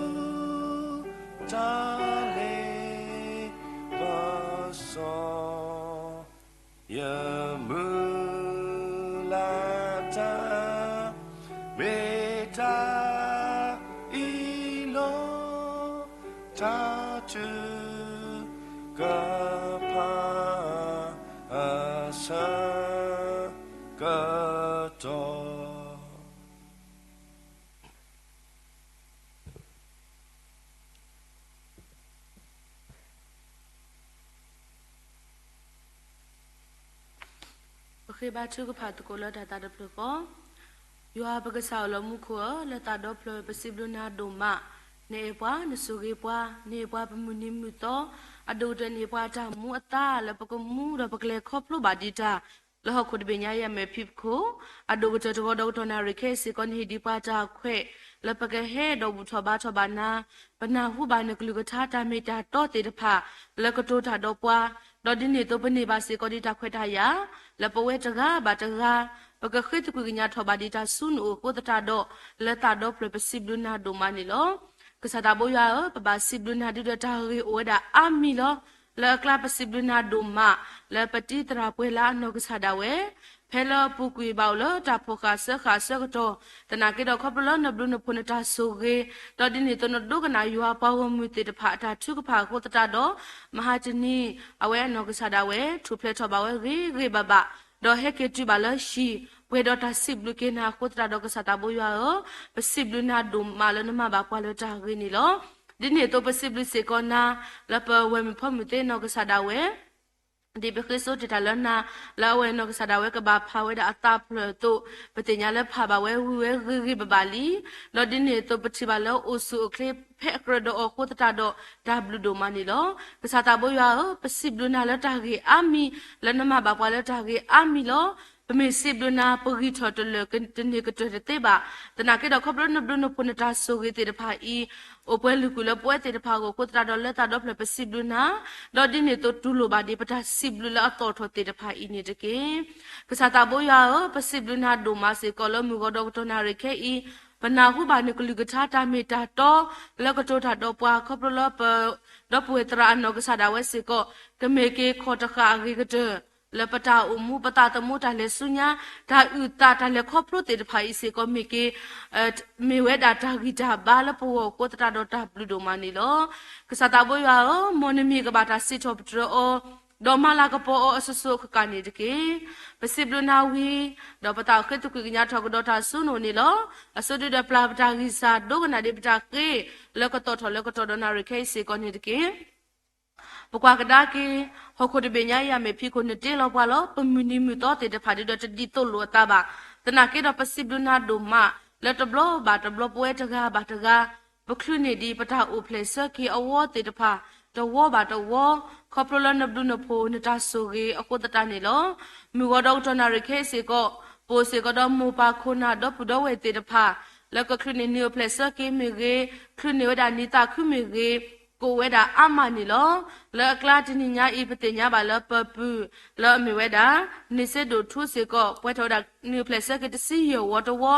တၢ်လ့ပစီ ယမုၢ်လၢ်တၢ် မ့ၢ်တၢ်အံၤလီၤ. တၢ်ထုကဖၣ်အဆၢကတီၢ် ပဃ့ဘါထုကဖၣ်သကိးလၢတၢ်သးတဖျၢၣ်ဃီ, ယွၤပကစၢ်အိၣ်လၢမူခိၣ်ဧၢ, လၢသးဒီဖျၢၣ်ပစံးဘျုးနၤဒိၣ်မး, နအဲၣ်ပှၤ နဆိၣ်ဂ့ၤပှၤ, နဟ့ၣ်ပှၤပမုၢ်နံၤမုၢ်သီ, အဒိၣ်ကတၢၢ်နဟ့ၣ်ပှၤတၢ်မူအသါ လၢပကမူဒီးပကလဲၤခီဖျိဘၣ်ဒံးတၢ် လၢဟီၣ်ခိၣ်တဘ့ၣ်ညါအံၤအမဲာ်ဖံးပခိၣ်, အဒိၣ်ကတၢၢ်တဂီၤဒီးကတီၢ်နၣ်ရံၣ်ခဲအံၤစ့ၢ်ကီး နဟ့ၣ်ဒံးပှၤတၢ်ခွဲး လၢပကဟဲဒီးဘူၣ်ထီၣ်ဘါထီၣ်ဘၣ်နၤ, ပနၢ်ဟူဘၣ်နကလုၢ်ကထါတၢ်မ့ၢ်တၢ်တီသ့ၣ်တဖၣ် လၢကတိၤတၢ်ဒီးပှၤ, ဒီးဒ်န့ၣ်အသိးပန့ၢ်ဘၣ်စ့ၢ်ကီးဒံးတၢ်ခွဲးတၢ်ယာ် လၢပဝဲတဂၤဘၣ်တဂၤ ပကဃ့သကွံၢ်ကညးထီၣ်ဘၣ်ဒံးတၢ်ဆူနအိၣ်အဃိသတးဒီး လၢသးဒီဖျၢၣ်ပစံးဘျုးနၤဒိၣ်မးန့ၣ်လီၤ. ကစၢ်သးဘိယွၤဧၢ, ပဘၣ်စံးဘျုးနၤဒ်ဒီးတၢ်ဂ့ၢ်အိၣ်ဝဲဒၣ်အါမံၤလီၤ. လၢအကျါပစံးဘျုးနၤဒိၣ်မး လၢပတံၤသရၣ်ပှဲၤလၢအနီၢ်ကစၢ်ဒၣ်ဝဲ ဖဲလၢအပူၤကွံာ်ဘၣ်အိၣ်လၢတၢ်ဖီၣ်ဃာ်စၢဃာ်အဆၢကတီၢ်, သနာ်က့ဒီးခီဖျိလၢနဘျုးနဖှိၣ်နတၢ်ဆိၣ်ဂ့ၤ, ဒီးဒ်န့ၣ်အသိးနဒိကနၣ်ယွၤပှၤဂီၢ်မုၢ်သ့ၣ်တဖၣ်အတၢ်ထုကဖၣ်အဃိသတးဒီး, မဟါတနံၤ အဝဲအနီၢ်ကစၢ်ဒၣ်ဝဲ ထူၣ်ဖျဲးထီၣ်ဘၣ်ဝဲဂ့ၤဂ့ၤဘၣ်ဘၣ်, ဒီးဟဲက့ၤတုၤဘၣ်လၢဟံၣ် ပှဲၤဒီးတၢ်စံးဘျုးက့ၤနၤအဃိသတးဒီး ကစၢ်သးဘိယွၤဧၢ, ပစံးဘျုးနၤဒိၣ်မးလၢနမၤဘၣ်ပှၤလၢတၢ်ဂ့ၤန့ၣ်လီၤ. ဒ်န့ၣ်အသိးပစံးဘျုးစ့ၢ်ကီးနၤ လၢပဝဲၢ်မုၣ်ဖီမုၣ်သ့ၣ်နီၢ်ကစၢ်ဒၣ်ဝဲ ဒ်ပဃ့စိတ့ၢ်တၢ်လၢနၤ လၢအဝဲနီၢ်ကစၢ်ဒၣ်ဝဲကဘၣ်ဖးဝဲဒၣ်အသးဖျၢၣ်အသိး, ပသ့ၣ်ညါလၢဖးဘၣ်ဝဲဝံၤဝဲဂ့ၤဂ့ၤဘၣ်ဘၣ်လံ. ဒီးဒ်န့ၣ်အသိးပထံၣ်ဘၣ်လၢအိၣ်ဆူၣ်အိၣ်ချ့ဖဲအကြၢးဒီးအီၤအဃိသတးဒီး တၢ်ဘျုးဒိၣ်မးန့ၣ်လီၤ. ကစၢ်သးဘိယွၤဧၢ, ပစံးဘျုးနၤလၢတၢ်ဂ့ၤအါမံၤ, လၢနမၤဘၣ်ပှၤလၢတၢ်ဂ့ၤအါမံၤလီၤ. ပမ့ၢ်စံးဘျုးနၤ ပဂံၢ်ထီၣ်တလၢာ် တန့ၢ်ကတၢၢ်တသ့ဘၣ်. သနာ်က့ဒီးခီဖျိနဘျုးနဖှိၣ်နတၢ်ဆိၣ်ဂ့ၤသ့ၣ်တဖၣ်အံၤ အိၣ်ပှဲၤလုၢ်ကွံာ်လၢပဝဲသ့ၣ်တဖၣ်အဂီၢ်အဃိသတးဒီး လၢသးဒီဖျၢၣ်ပစံးဘျုးနၤ, ဒီးဒ်န့ၣ်အသိးတူၢ်လိာ်ဘၣ်ဒံးပတၢ်စံးဘျုးလၢအသီၣ်ထီၣ်သ့ၣ်တဖၣ်အံၤန့ၣ်တက့ၢ်. ကစၢ်သးဘိယွၤဧၢ, ပစံးဘျုးနၤဒိၣ်မးစ့ၢ်ကီးလၢမုၢ်ဂီၤဒီးကတီၢ်နၣ်ရံၣ်ခဲအံၤ, ပနၢ်ဟူဘၣ်နကလုၢ်ကထါတၢ်မ့ၢ်တၢ်တီ လၢကတိၤတၢ်ဒီးပှၤ ခီဖျိလၢပဒီပုၢ်ဝဲၢ်သရၣ်အနီၢ်ကစၢ်ဒၣ်ဝဲစ့ၢ်ကီး ကမ့ၢ်က့ၤခီၣ်တဃာ်အဂ့ၤကတၢၢ် လၢပတၢ်အိၣ်မူ ပသးသမူတၢ်လဲၤဆူညါ တၢ်အုၣ်သးတၢ်လဲၤခီဖျိသ့ၣ်တဖၣ်အံၤစ့ၢ်ကီးမ့ၢ်က့ၤ မ့ၢ်ဝဲဒၣ်တၢ်ဂံၢ်တၢ်ဘါလၢပဂီၢ်အဃိသတးဒီးတၢ်ဘျုးဒိၣ်မးန့ၣ်လီၤ. ကစၢ်သးဘိယွၤဧၢ, မ်နမံၤကဘၣ်တၢ်စံးထီၣ်ပတြၢၤအီၤ, ဒီးမၤလၤကပီၤအီၤအစိၤစိၤအဃၣ်ဃၣ်န့ၣ်တက့ၢ်. ပစံးဘျုးနၤဝံၤ ဒီးပသးအိၣ်ဃ့သကွံာ်ကညးထီၣ်ကဒီးတၢ်ဆူနအိၣ်န့ၣ်လီၤ. အဆိဒုဒီးပျၢ်ပတၢ်ဂံၢ်စၢ် ဒိကနၣ်ဒံးပတၢ်ဃ့ လၢကသီၣ်ထီၣ်လၢကတီၢ်ဒီးနၣ်ရံၣ်ခဲအံၤစ့ၢ်ကီးန့ၣ်တက့ၢ်. ပကွၢ်ကဒါက့ၤ ဟီၣ်ခိၣ်တဘ့ၣ်ညါအံၤအမဲာ်ဖံးခိၣ် နတ့လီၤပှၤလီၤ. ပမုၢ်နံၤမုၢ်သီသ့ၣ်တဖၣ်ဒ်ဒီးတဒ်သိးလိာ်အသးဘၣ်. သနာ်က့ဒီးပစံးဘျုးနၤဒိၣ်မး လၢတဘျီဘၣ်တဘျီပဝဲတဂၤဘၣ်တဂၤ ပချုးန့ၢ်ဒံးပတၢ်အိၣ်ဖျဲၣ်ဆၢက့ၤအဝီသ့ၣ်တဖၣ် တဝီဘၣ်တဝီ ခီဖျိလၢနဘျုးနဖှိၣ်နတၢ်ဆိၣ်ဂ့ၤအဃိသတးန့ၣ်လီၤ. မုၢ်ဂီၤဒီးကတီၢ်နၣ်ရံၣ်ခဲအံၤစ့ၢ်ကီး ပအိၣ်စ့ၢ်ကီးဒီးမိၢ်ပၢ်ခိၣ်နၢ်ဒီပုၢ်ဒီဝဲၢ်သ့ၣ်တဖၣ် လၢကချုးန့ၢ်နံၤအိၣ်ဖျဲၣ်ဆၢက့ၤမ့ၢ်ဂ့ၤ, ချုးန့ၢ်ဝဲဒၣ်နံၤသးခုမ့ၢ်ဂ့ၤ, ကအိၣ်ဝဲဒၣ်အါမးန့ၣ်လီၤ. လၢအကျါတနံၤညါအံၤ ပသ့ၣ်ညါဘၣ်လၢပပုၢ် လၢအမ့ၢ်ဝဲဒၣ် န့ၣ်စ့ဒိၣ်ထူစ့ၢ်ကီး ပှဲၤထီၣ်ဝဲဒၣ်နံၤအိၣ်ဖျဲၣ်ဆၢက့ၤတဆံယဲၢ်ဝီတဝီ,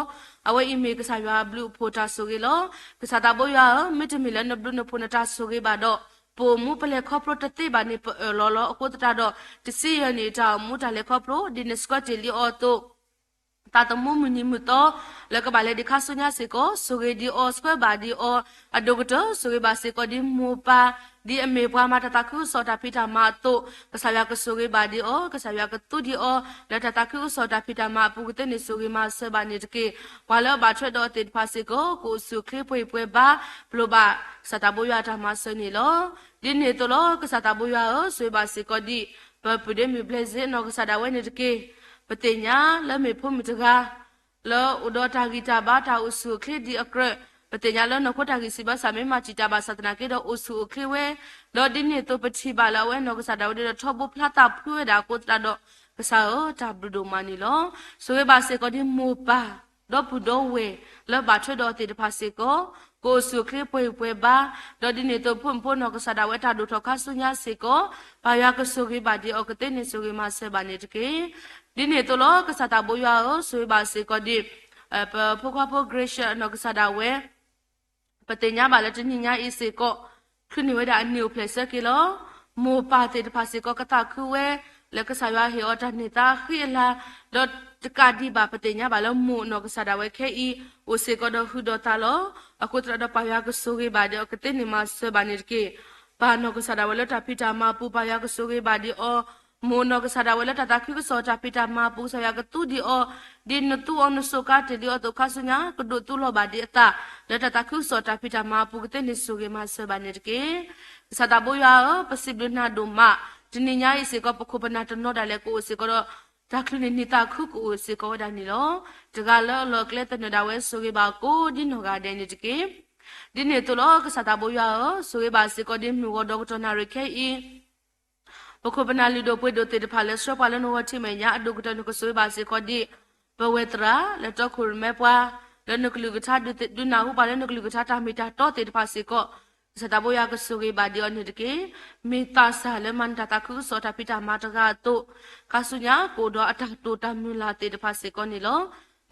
အဝဲအံၤမ့ၢ်ကစၢ်ယွၤအဘျုးအဖှိၣ်တၢ်ဆိၣ်ဂ့ၤလီၤ. ကစၢ်သးဘိယွၤဧၢ, မ့တမ့ၢ်လၢနဘျုးနဖှိၣ်နတၢ်ဆိၣ်ဂ့ၤဘၣ်ဒီး ပအိၣ်မူပလဲၤခီဖျိတသ့ဘၣ်န့ၣ် ပအၢၣ်လီၤလီၤ. အဃိသတးဒီး တဆံယဲၢ်နံၣ်အတၢ်အိၣ်မူတၢ်လဲၤခီဖျိ ဒ်နဆှၢတ့ၢ်လံအီၤအသိး သးသမူမုၢ်နံၤမုၢ်သီ လၢကဘၣ်လဲၤဒံးခါဆူညါစ့ၢ်ကီး ဆိၣ်ဂ့ၤဒံးအီၤ ဆှၢဘၣ်ဒံးအီၤ အဒိၣ်ကတၢၢ် ဆိၣ်ဂ့ၤဘၣ်စ့ၢ်ကီးဒ်မိၢ်ပၢ် ဒ်အမ့ၢ်ပှၤမၤတၢ်သးခုကစီၣ်တၢ်ဖံးတၢ်မၤအသိး, ကစၢ်ယွၤကဆိၣ်ဂ့ၤဘၣ်ဒံးအီၤ, ကစၢ်ယွၤကသူဒံးအီၤ, လၢတၢ်သးခုကစီၣ်တၢ်ဖံးတၢ်မၤအပူၤကသ့န့ၣ်ဆိၣ်ဂ့ၤမၤစၢၤဘၣ်န့ၣ်တက့ၢ်. ပှၤလၢအဘၣ်ထွဲဒီးအီၤသ့ၣ်တဖၣ်စ့ၢ်ကီး ကအိၣ်ဆူၣ်အိၣ်ချ့ပှဲၤဟံၣ်ပှဲၤဘါ, ပလိၣ်ဘၣ်ကစၢ်သးဘိယွၤအတၢ်မၤစၢၤန့ၣ်လီၤ. ဒ်န့ၣ်အသိးလီၤ, ကစၢ်သးဘိယွၤဧၢ, ဆိၣ်ဂ့ၤဘၣ်စ့ၢ်ကီးဒံး ပပုၢ်ဒ့မုၣ်ဘျဲၣ်စ့ အနီၢ်ကစၢ်ဒၣ်ဝဲန့ၣ်တက့ၢ်. ပသ့ၣ်ညါလၢမ့ၢ်ဖိမုၣ်တဂၤ လၢအိၣ်ဒီးတၢ်ဂံၢ်တၢ်ဘါတၢ်အိၣ်ဆူၣ်အိၣ်ချ့ဒံးအကြၢး, ပသ့ၣ်ညါလၢနီၢ်ခိတၢ်ဂံၢ်စၢ်ဘါစၢ်မ့ၢ်မၤတံာ်တာ်ဘၣ်ဆၣ်သနာ်က့ဒီး အိၣ်ဆူၣ်အိၣ်ချ့ဝဲ, ဒီးဒ်န့ၣ်အသိးပထံၣ်ဘၣ်လၢအဝဲနီၢ်ကစၢ်ဒၣ်ဝဲဒၣ်ဒီးထီဘိဖျါသးဖှံဝဲဒၣ်အဃိသတးဒီး, ကစၢ်ဧၢ, တၢ်ဘျုးဒိၣ်မးန့ၣ်လီၤ. ဆိၣ်ဂ့ၤဘၣ်စ့ၢ်ကီးဒ်မိၢ်ပၢ် ဒီပုၢ်ဒီဝဲၢ် လၢဘၣ်ထွဲဒီးအီၤသ့ၣ်တဖၣ်စ့ၢ်ကီး ကအိၣ်ဆူၣ်အိၣ်ချ့ပှဲၤဟံၣ်ပှဲၤဘါ, ဒီးဒ်န့ၣ်အသိးဖိမုၣ်ဖိနီၢ်ကစၢ်ဒၣ်ဝဲတၢ်ဒိၣ်ထီၣ်ခါဆူညါစ့ၢ်ကီး, ပၢ်ယွၤကဆိၣ်ဂ့ၤဘၣ်ဒံးအီၤကသ့န့ၣ်ဆိၣ်ဂ့ၤမၤစၢၤဘၣ်န့ၣ်တက့ၢ်. ဒ်န့ၣ်အသိးလီၤ, ကစၢ်သးဘိယွၤဧၢ, ဆိၣ်ဂ့ၤဘၣ်စ့ၢ်ကီးဒံး ပဖိခွါဖိ Gracious အနီၢ်ကစၢ်ဒၣ်ဝဲ ပသ့ၣ်ညါဘၣ်လၢတနံၤညါအံၤစ့ၢ်ကီး ချုးန့ၢ်ဝဲဒၣ်အနံၣ်အိၣ်ဖျဲၣ်ဆၢက့ၤလီၤ. မိၢ်ပၢ်သ့ၣ်တဖၣ်စ့ၢ်ကီးကသးခုဝဲ လၢကစၢ်ယွၤဟ့ၣ်အီၤတၢ်န့ၢ်သါဃံအလၤ, ဒီးတကးဒံးဘၣ်ပသ့ၣ်ညါဘၣ်လၢမိၢ်အနီၢ်ကစၢ်ဒၣ်ဝဲခဲအံၤ အိၣ်စ့ၢ်ကီးဒီးဟုဒီးသးလီၤ. အဃိသတးဒီးပၢ်ယွၤကဆိၣ်ဂ့ၤဘၣ်ဒံးအီၤကသ့န့ၣ်မၤစၢၤဘၣ်န့ၣ်တက့ၢ်. ပၢ်နီၢ်ကစၢ်ဒၣ်ဝဲလၢတၢ်ဖံးတၢ်မၤအပူၤ ပၢ်ယွၤကဆိၣ်ဂ့ၤဘၣ်ဒံးအီၤ, မိၢ်အနီၢ်ကစၢ်ဒၣ်ဝဲလၢတၢ်သးခုကစီၣ်တၢ်ဖံးတၢ်မၤအပူၤ ကစၢ်ယွၤကသူဒံးအီၤ, ဒ်နသူအီၤနစိာ်ကါတ့ၢ်လံအီၤအသိးခါဆူညါ ကဒိးသူလီၤဘၣ်ဒံးအသး လၢတၢ်သးခုကစီၣ်တၢ်ဖံးတၢ်မၤအပူၤကသ့န့ၣ်ဆိၣ်ဂ့ၤမၤစၢၤဘၣ်န့ၣ်တက့ၢ်. ကစၢ်သးဘိယွၤဧၢ, ပစံးဘျုးနၤဒိၣ်မး, တနံၤညါအံၤစ့ၢ်ကီး ပခိၣ်ပနၢ်တနီၤဒၣ်လဲာ်ကအိၣ်စ့ၢ်ကီးဒီး တၢ်ချုးန့ၢ်နံၣ်သးခုကအိၣ်စ့ၢ်ကီးဝဲဒၣ်န့ၣ်လီၤ. တဂၤလၢအလီၢ်အကျဲသနၢၣ်ဒၣ်ဝဲဆိၣ်ဂ့ၤဘၣ်ကိးဒ်နီၢ်ဂၤဒဲးန့ၣ်တက့ၢ်. ဒ်န့ၣ်အသိးလီၤ, ကစၢ်သးဘိယွၤဧၢ, ဆိၣ်ဂ့ၤဘၣ်စ့ၢ်ကီးဒ်မုၢ်ဂီၤဒီကတီၢ်နၣ်ရံၣ်ခဲအံၤ ပခိၣ်ပနၢ်လုၢ်ဒိၣ်ပှ့ၤဒိၣ်သ့ၣ်တဖၣ်လၢဆှၢပှၤလၢနဂီၢ်ထံးမဲာ်ညါအဒိၣ်ကတၢၢ်န့ၣ် ကဆိၣ်ဂ့ၤဘၣ်စ့ၢ်ကီးဒ် ပဝဲသရၣ်လၢတီခိၣ်ရိၣ်မဲပှၤ လၢနကလုၢ်ကထါဒုးနၢ်ဟူပှၤလၢနကလုၢ်ကထါတၢ်မ့ၢ်တၢ်တီသ့ၣ်တဖၣ်စ့ၢ်ကီး, ကစၢ်သးဘိယွၤကဆိၣ်ဂ့ၤဘၣ်ဒံးအီၤန့ၣ်တက့ၢ်. မ့ၢ်သးစၢ်လၢမၤနၢၤတၢ်သးခုကစီၣ်တၢ်ဖံးတၢ်မၤတဂၤအသိး, ခါဆူညါကအိၣ်ဒီးအတၢ်တိာ်တၢ်မုၢ်လၢ်သ့ၣ်တဖၣ်စ့ၢ်ကီးန့ၣ်လီၤ.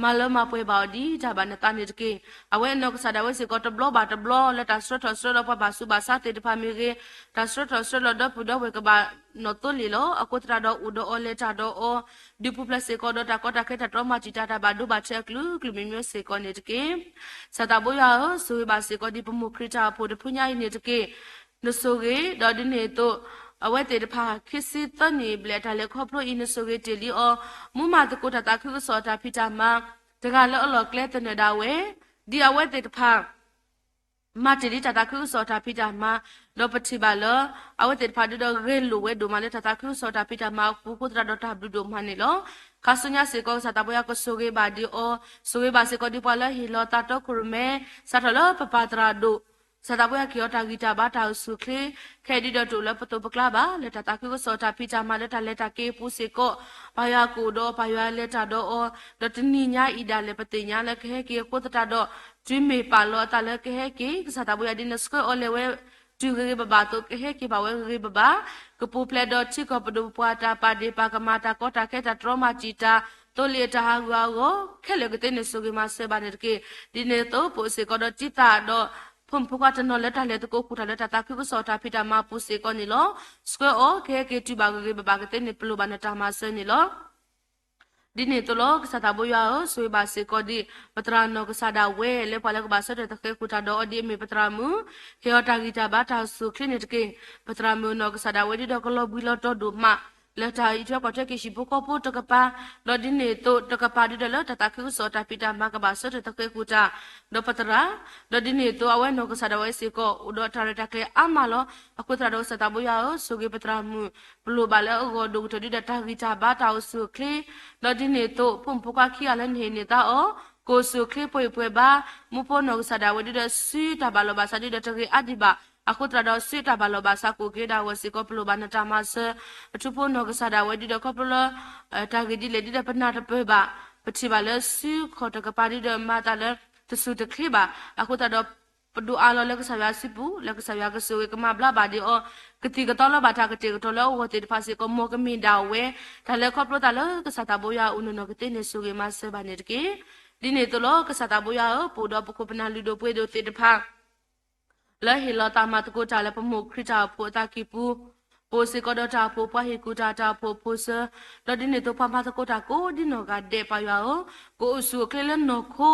မၤလၢမၤပှဲၤဘၣ်အီၤဒ်တၢ်ဘၣ်နသးန့ၣ်တက့ၢ်. အဝဲအနီၢ်ကစၢ်ဒၣ်ဝဲစ့ၢ်ကီးတဘျီဘၣ်တဘျီလၢတၢ်ဆှၢထီၣ်ဆှၢလီၤပှၤဘၣ်ဆူးဘၣ်ဆါသ့ၣ်တဖၣ်မ့ၢ်ဂ့ၤ, တၢ်ဆှၢထီၣ်ဆှၢလီၤဒီပုၢ်ဒီဝဲၢ်ကဘၣ်နီၣ်သိလ့ၣ်လီၤ. အဃိသတးဒီးအိၣ်ဒီးအီၤလဲၤတၢ်ဒီးအီၤ, ဒုးပူၤဖျဲးစ့ၢ်ကီးဒီးတၢ်ကီတၢ်ခဲတၢ်တြီမၤတံာ်တာ်တၢ်ဘၣ်ဒိဘၣ်ထံးအကလုာ်ကလုာ်မံၤမံၤစ့ၢ်ကီးန့ၣ်တက့ၢ်. ကစၢ်သးဘိယွၤဧၢ, ဆိၣ်ဂ့ၤဘၣ်စ့ၢ်ကီးဒ်ပမိၢ်ခရံာ်တၢ်အိၣ်ဖှိၣ်တဖုညါအံၤန့ၣ်တက့ၢ်. နဆိၣ်ဂ့ၤ, ဒီးဒ်န့ၣ်အသိး အဝဲသ့ၣ်တဖၣ်ခံဆံသၢနံၣ်ဘျဲၣ်အတၢ်လဲၤခီဖျိအံၤ နဆိၣ်ဂ့ၤတ့ၢ်လံအီၤ, မူမၤသကိးတၢ်သးခုကစီၣ်တၢ်ဖံးတၢ်မၤ, တဂၤလၢအလီၢ်ကျဲသနၢၣ်ဒၣ်ဝဲ, ဒ်အဝဲသ့ၣ်တဖၣ် မၤတ့ၢ်လံတၢ်သးခုကစီၣ်တၢ်ဖံးတၢ်မၤ, ဒီးပထံၣ်ဘၣ်လၢ အဝဲသ့ၣ်တဖၣ်ဒုးဒီးဂဲၤလိာ်ဝဲဒိၣ်မးလၢတၢ်သးခုကစီၣ်တၢ်ဖံးတၢ်မၤအပူၤ အဃိသတးဒီးတၢ်ဘျုးဒိၣ်မးန့ၣ်လီၤ. ခါဆူညါစ့ၢ်ကီး ကစၢ်သးဘိယွၤကဆိၣ်ဂ့ၤဘၣ်ဒံးအီၤ, ဆိၣ်ဂ့ၤဘၣ်စ့ၢ်ကီးဒ်ပှၤလၢဟ့ၣ်လီၤသးတီခိၣ်ရိၣ်မဲ, စးထီၣ်လၢပပၢ်သရၣ်ဒိၣ်, ကစၢ်သးဘိယွၤက့ၤအီၤတၢ်ဂံၢ်တၢ်ဘါတၢ်အိၣ်ဆူၣ်အိၣ်ချ့, ခဲအံၤဒုးဒီးတအိၣ်လၢပသိးပကျါဘၣ် လၢတၢ်သးခုကစီၣ်တၢ်ဖံးတၢ်မၤလၢတၢ်လဲၤတၢ်က့ၤအပူၤစ့ၢ်ကီး, ပၢ်ယွၤကအိၣ်ဒီးအီၤ ပၢ်ယွၤလဲၤတၢ်ဒီးအီၤ, ဒီးတနံၤညါအံၤဒၣ်လဲာ်ပသ့ၣ်ညါလၢကဟဲက့ၤအဃိသတးဒီး, တုၤမ့ၢ်ပာ်လီၤအသးလၢကဟဲက့ၤ, ကစၢ်သးဘိယွၤဒ်နဆှၢအီၤလဲၤဝဲ တုၤဂ့ၤဂ့ၤဘၣ်ဘၣ်အသိး ကဟဲက့ၤဘၣ်ဝဲဂ့ၤဂ့ၤဘၣ်ဘၣ်, ကပူၤဖျဲးဒီးထံကီၢ်ပဒိၣ်ပပှၢ်တၢ်ပာ်ဒ့ၣ်ပာ်ကမၣ်တၢ်ကီတၢ်ခဲတၢ်တြီမၤတံာ်တာ်, သိလ့ၣ်အတၢ်ဟးဂူာ်ဟးဂီၤခဲလၢာ်ကသ့န့ၣ် ဆိၣ်ဂ့ၤမၤစၢၤဘၣ်န့ၣ်တက့ၢ်. ဒ်န့ၣ်အသိး ပအိၣ်စ့ၢ်ကီးဒီးတံၢ်သးဒီး ဖိမုၣ်ဖိခွါတနီၤလၢတၢ်လဲၤသကိးဃုာ်တၢ်လၢတၢ်သးခုကစီၣ်တၢ်ဖံးတၢ်မၤအပူၤစ့ၢ်ကီးန့ၣ်လီၤ. ဆှၢအီၤကဟဲက့ၤတုၤဘၣ်ဂ့ၤဂ့ၤဘၣ်ဘၣ်ကသ့န့ၣ် ပလိၣ်ဘၣ်နတၢ်မၤစၢၤန့ၣ်လီၤ. ဒ်န့ၣ်အသိးလီၤ. ကစၢ်သးဘိယွၤဧၢ, ဆိၣ်ဂ့ၤဘၣ်စ့ၢ်ကီးဒ် ပသရၣ်နီၢ်ကစၢ်ဒၣ်ဝဲလၢပှၤလၢကဘၣ်ဆၢထၢၣ်သဃဲၤဃုာ်တၢ်ဒီးအီၤဒ်အမ့ၢ်ပသရၣ်မုၣ်, ဟ့ၣ်အီၤတၢ်ဂံၢ်တၢ်ဘါတၢ်အိၣ်ဆူၣ်အိၣ်ချ့န့ၣ်တက့ၢ်. ပသရၣ်မုၣ်နီၢ်ကစၢ်ဒၣ်ဝဲဒ်ဒီးကလီၤဘှံးလီၤတီၤဒိၣ်မး လၢတၢ်အံးထွဲကွၢ်ထွဲက့ၤဟံၣ်ဖိဃီဖိတကပၤ, ဒီးဒ်န့ၣ်အသိးတကပၤဒ်ဒီးလၢတၢ်သးခုကစီၣ်တၢ်ဖံးတၢ်မၤကဘၣ်ဆၢထၢၣ်သဃဲၤဃုာ်တၢ်, ဒီးပသရၣ်, ဒီးဒ်န့ၣ်အသိးအဝဲနီၢ်ကစၢ်ဒၣ်ဝဲစ့ၢ်ကီး အိၣ်ဒီးတၢ်ရဲၣ်တၢ်ကျဲၤအါမးလီၤ. အဃိသတးဒီးကစၢ်သးဘိယွၤဧၢ, ဆိၣ်ဂ့ၤပသရၣ်မုၣ်, ပလိၣ်ဘၣ်လၢအဂီၢ်ဒိၣ်ကတၢၢ်ဒ်ဒီးတၢ်ဂံၢ်တၢ်ဘါတၢ်အိၣ်ဆူၣ်အိၣ်ချ့, ဒီးဒ်န့ၣ်အသိး ဖိမုၣ်ဖိခွါခံဂၤလၢနဟ့ၣ်န့ၢ်သါအီၤ, ကအိၣ်ဆူၣ်အိၣ်ချ့ပှဲၤဟံၣ်ပှဲၤဘါ, မူဖိနီၢ်ကစၢ်ဒၣ်ဝဲဒ်ဒီးစုတၢ်ဘၣ်လီၢ်ဘၣ်စးဒ်ဒီးတဂ့ၤအါဒံးဘၣ်, အဃိသတးဒီးစုတၢ်ဘၣ်လီၢ်ဘၣ်စးကအိၣ်က့ၤဒၣ်အဂီၢ်စ့ၢ်ကီး ပလိၣ်ဘၣ်နတၢ်မၤစၢၤ, အထူဖိနီၢ်ကစၢ်ဒၣ်ဝဲဒ်ဒီးခီဖျိလၢ တၢ်ဂ့ၢ်ဒ်လဲၣ်ဒ်ဒီးပနၢ်တပၢၢ်ဘၣ်, ပထံၣ်ဘၣ်လၢစုခီၣ်တကပၤဒ်ဒီးမၤသးလၢ တဆူၣ်တချ့ဘၣ်, အဃိသတးဒီး ပဒိးအးလီၤလၢကစၢ်ယွၤစုပူၤ လၢကစၢ်ယွၤကဆိၣ်ဂ့ၤကမၤဘျါဘၣ်ဒံးအီၤ, ကသံၣ်ကသီလၢဘၣ်တၢ်ကတဲာ်ကတီၤလၢအဂီၢ်သ့ၣ်တဖၣ်စ့ၢ်ကီး မ်ကမ့ၢ်ဒၣ်ဝဲ တၢ်လဲၤခီဖျိသးလၢကစၢ်သးဘိယွၤအအိၣ်နီၢ်နီၢ်ကသ့န့ၣ် ဆိၣ်ဂ့ၤမၤစၢၤဘၣ်န့ၣ်တက့ၢ်. ဒ်န့ၣ်အသိးလီၤ. ကစၢ်သးဘိယွၤဧၢ, ပအိၣ်ဒီးပခိၣ်ပနၢ်လုၢ်ဒိၣ်ပှ့ၤဒိၣ်သ့ၣ်တဖၣ် လၢဟ့ၣ်လီၤသးမၤသကိးတၢ်လၢပမိၢ်ခရံာ်တၢ်အိၣ်ဖှိၣ်အသးကံၢ်ပူၤ, ပအိၣ်စ့ၢ်ကီးဒီးတၢ်အိၣ်ဖှိၣ်ပှၤဟ့ၣ်ကူၣ်တၢ် တၢ်အိၣ်ဖှိၣ်ဖိစၢၤ, ဒီးဒ်န့ၣ်အသိးပှၤမၤသကိးတၢ်ကိးဒ်နီၢ်ဂၤဒဲး ပၢ်ယွၤဧၢ, ကအိၣ်ဆူၣ်အိၣ်ချ့လၢနီၢ်ခိ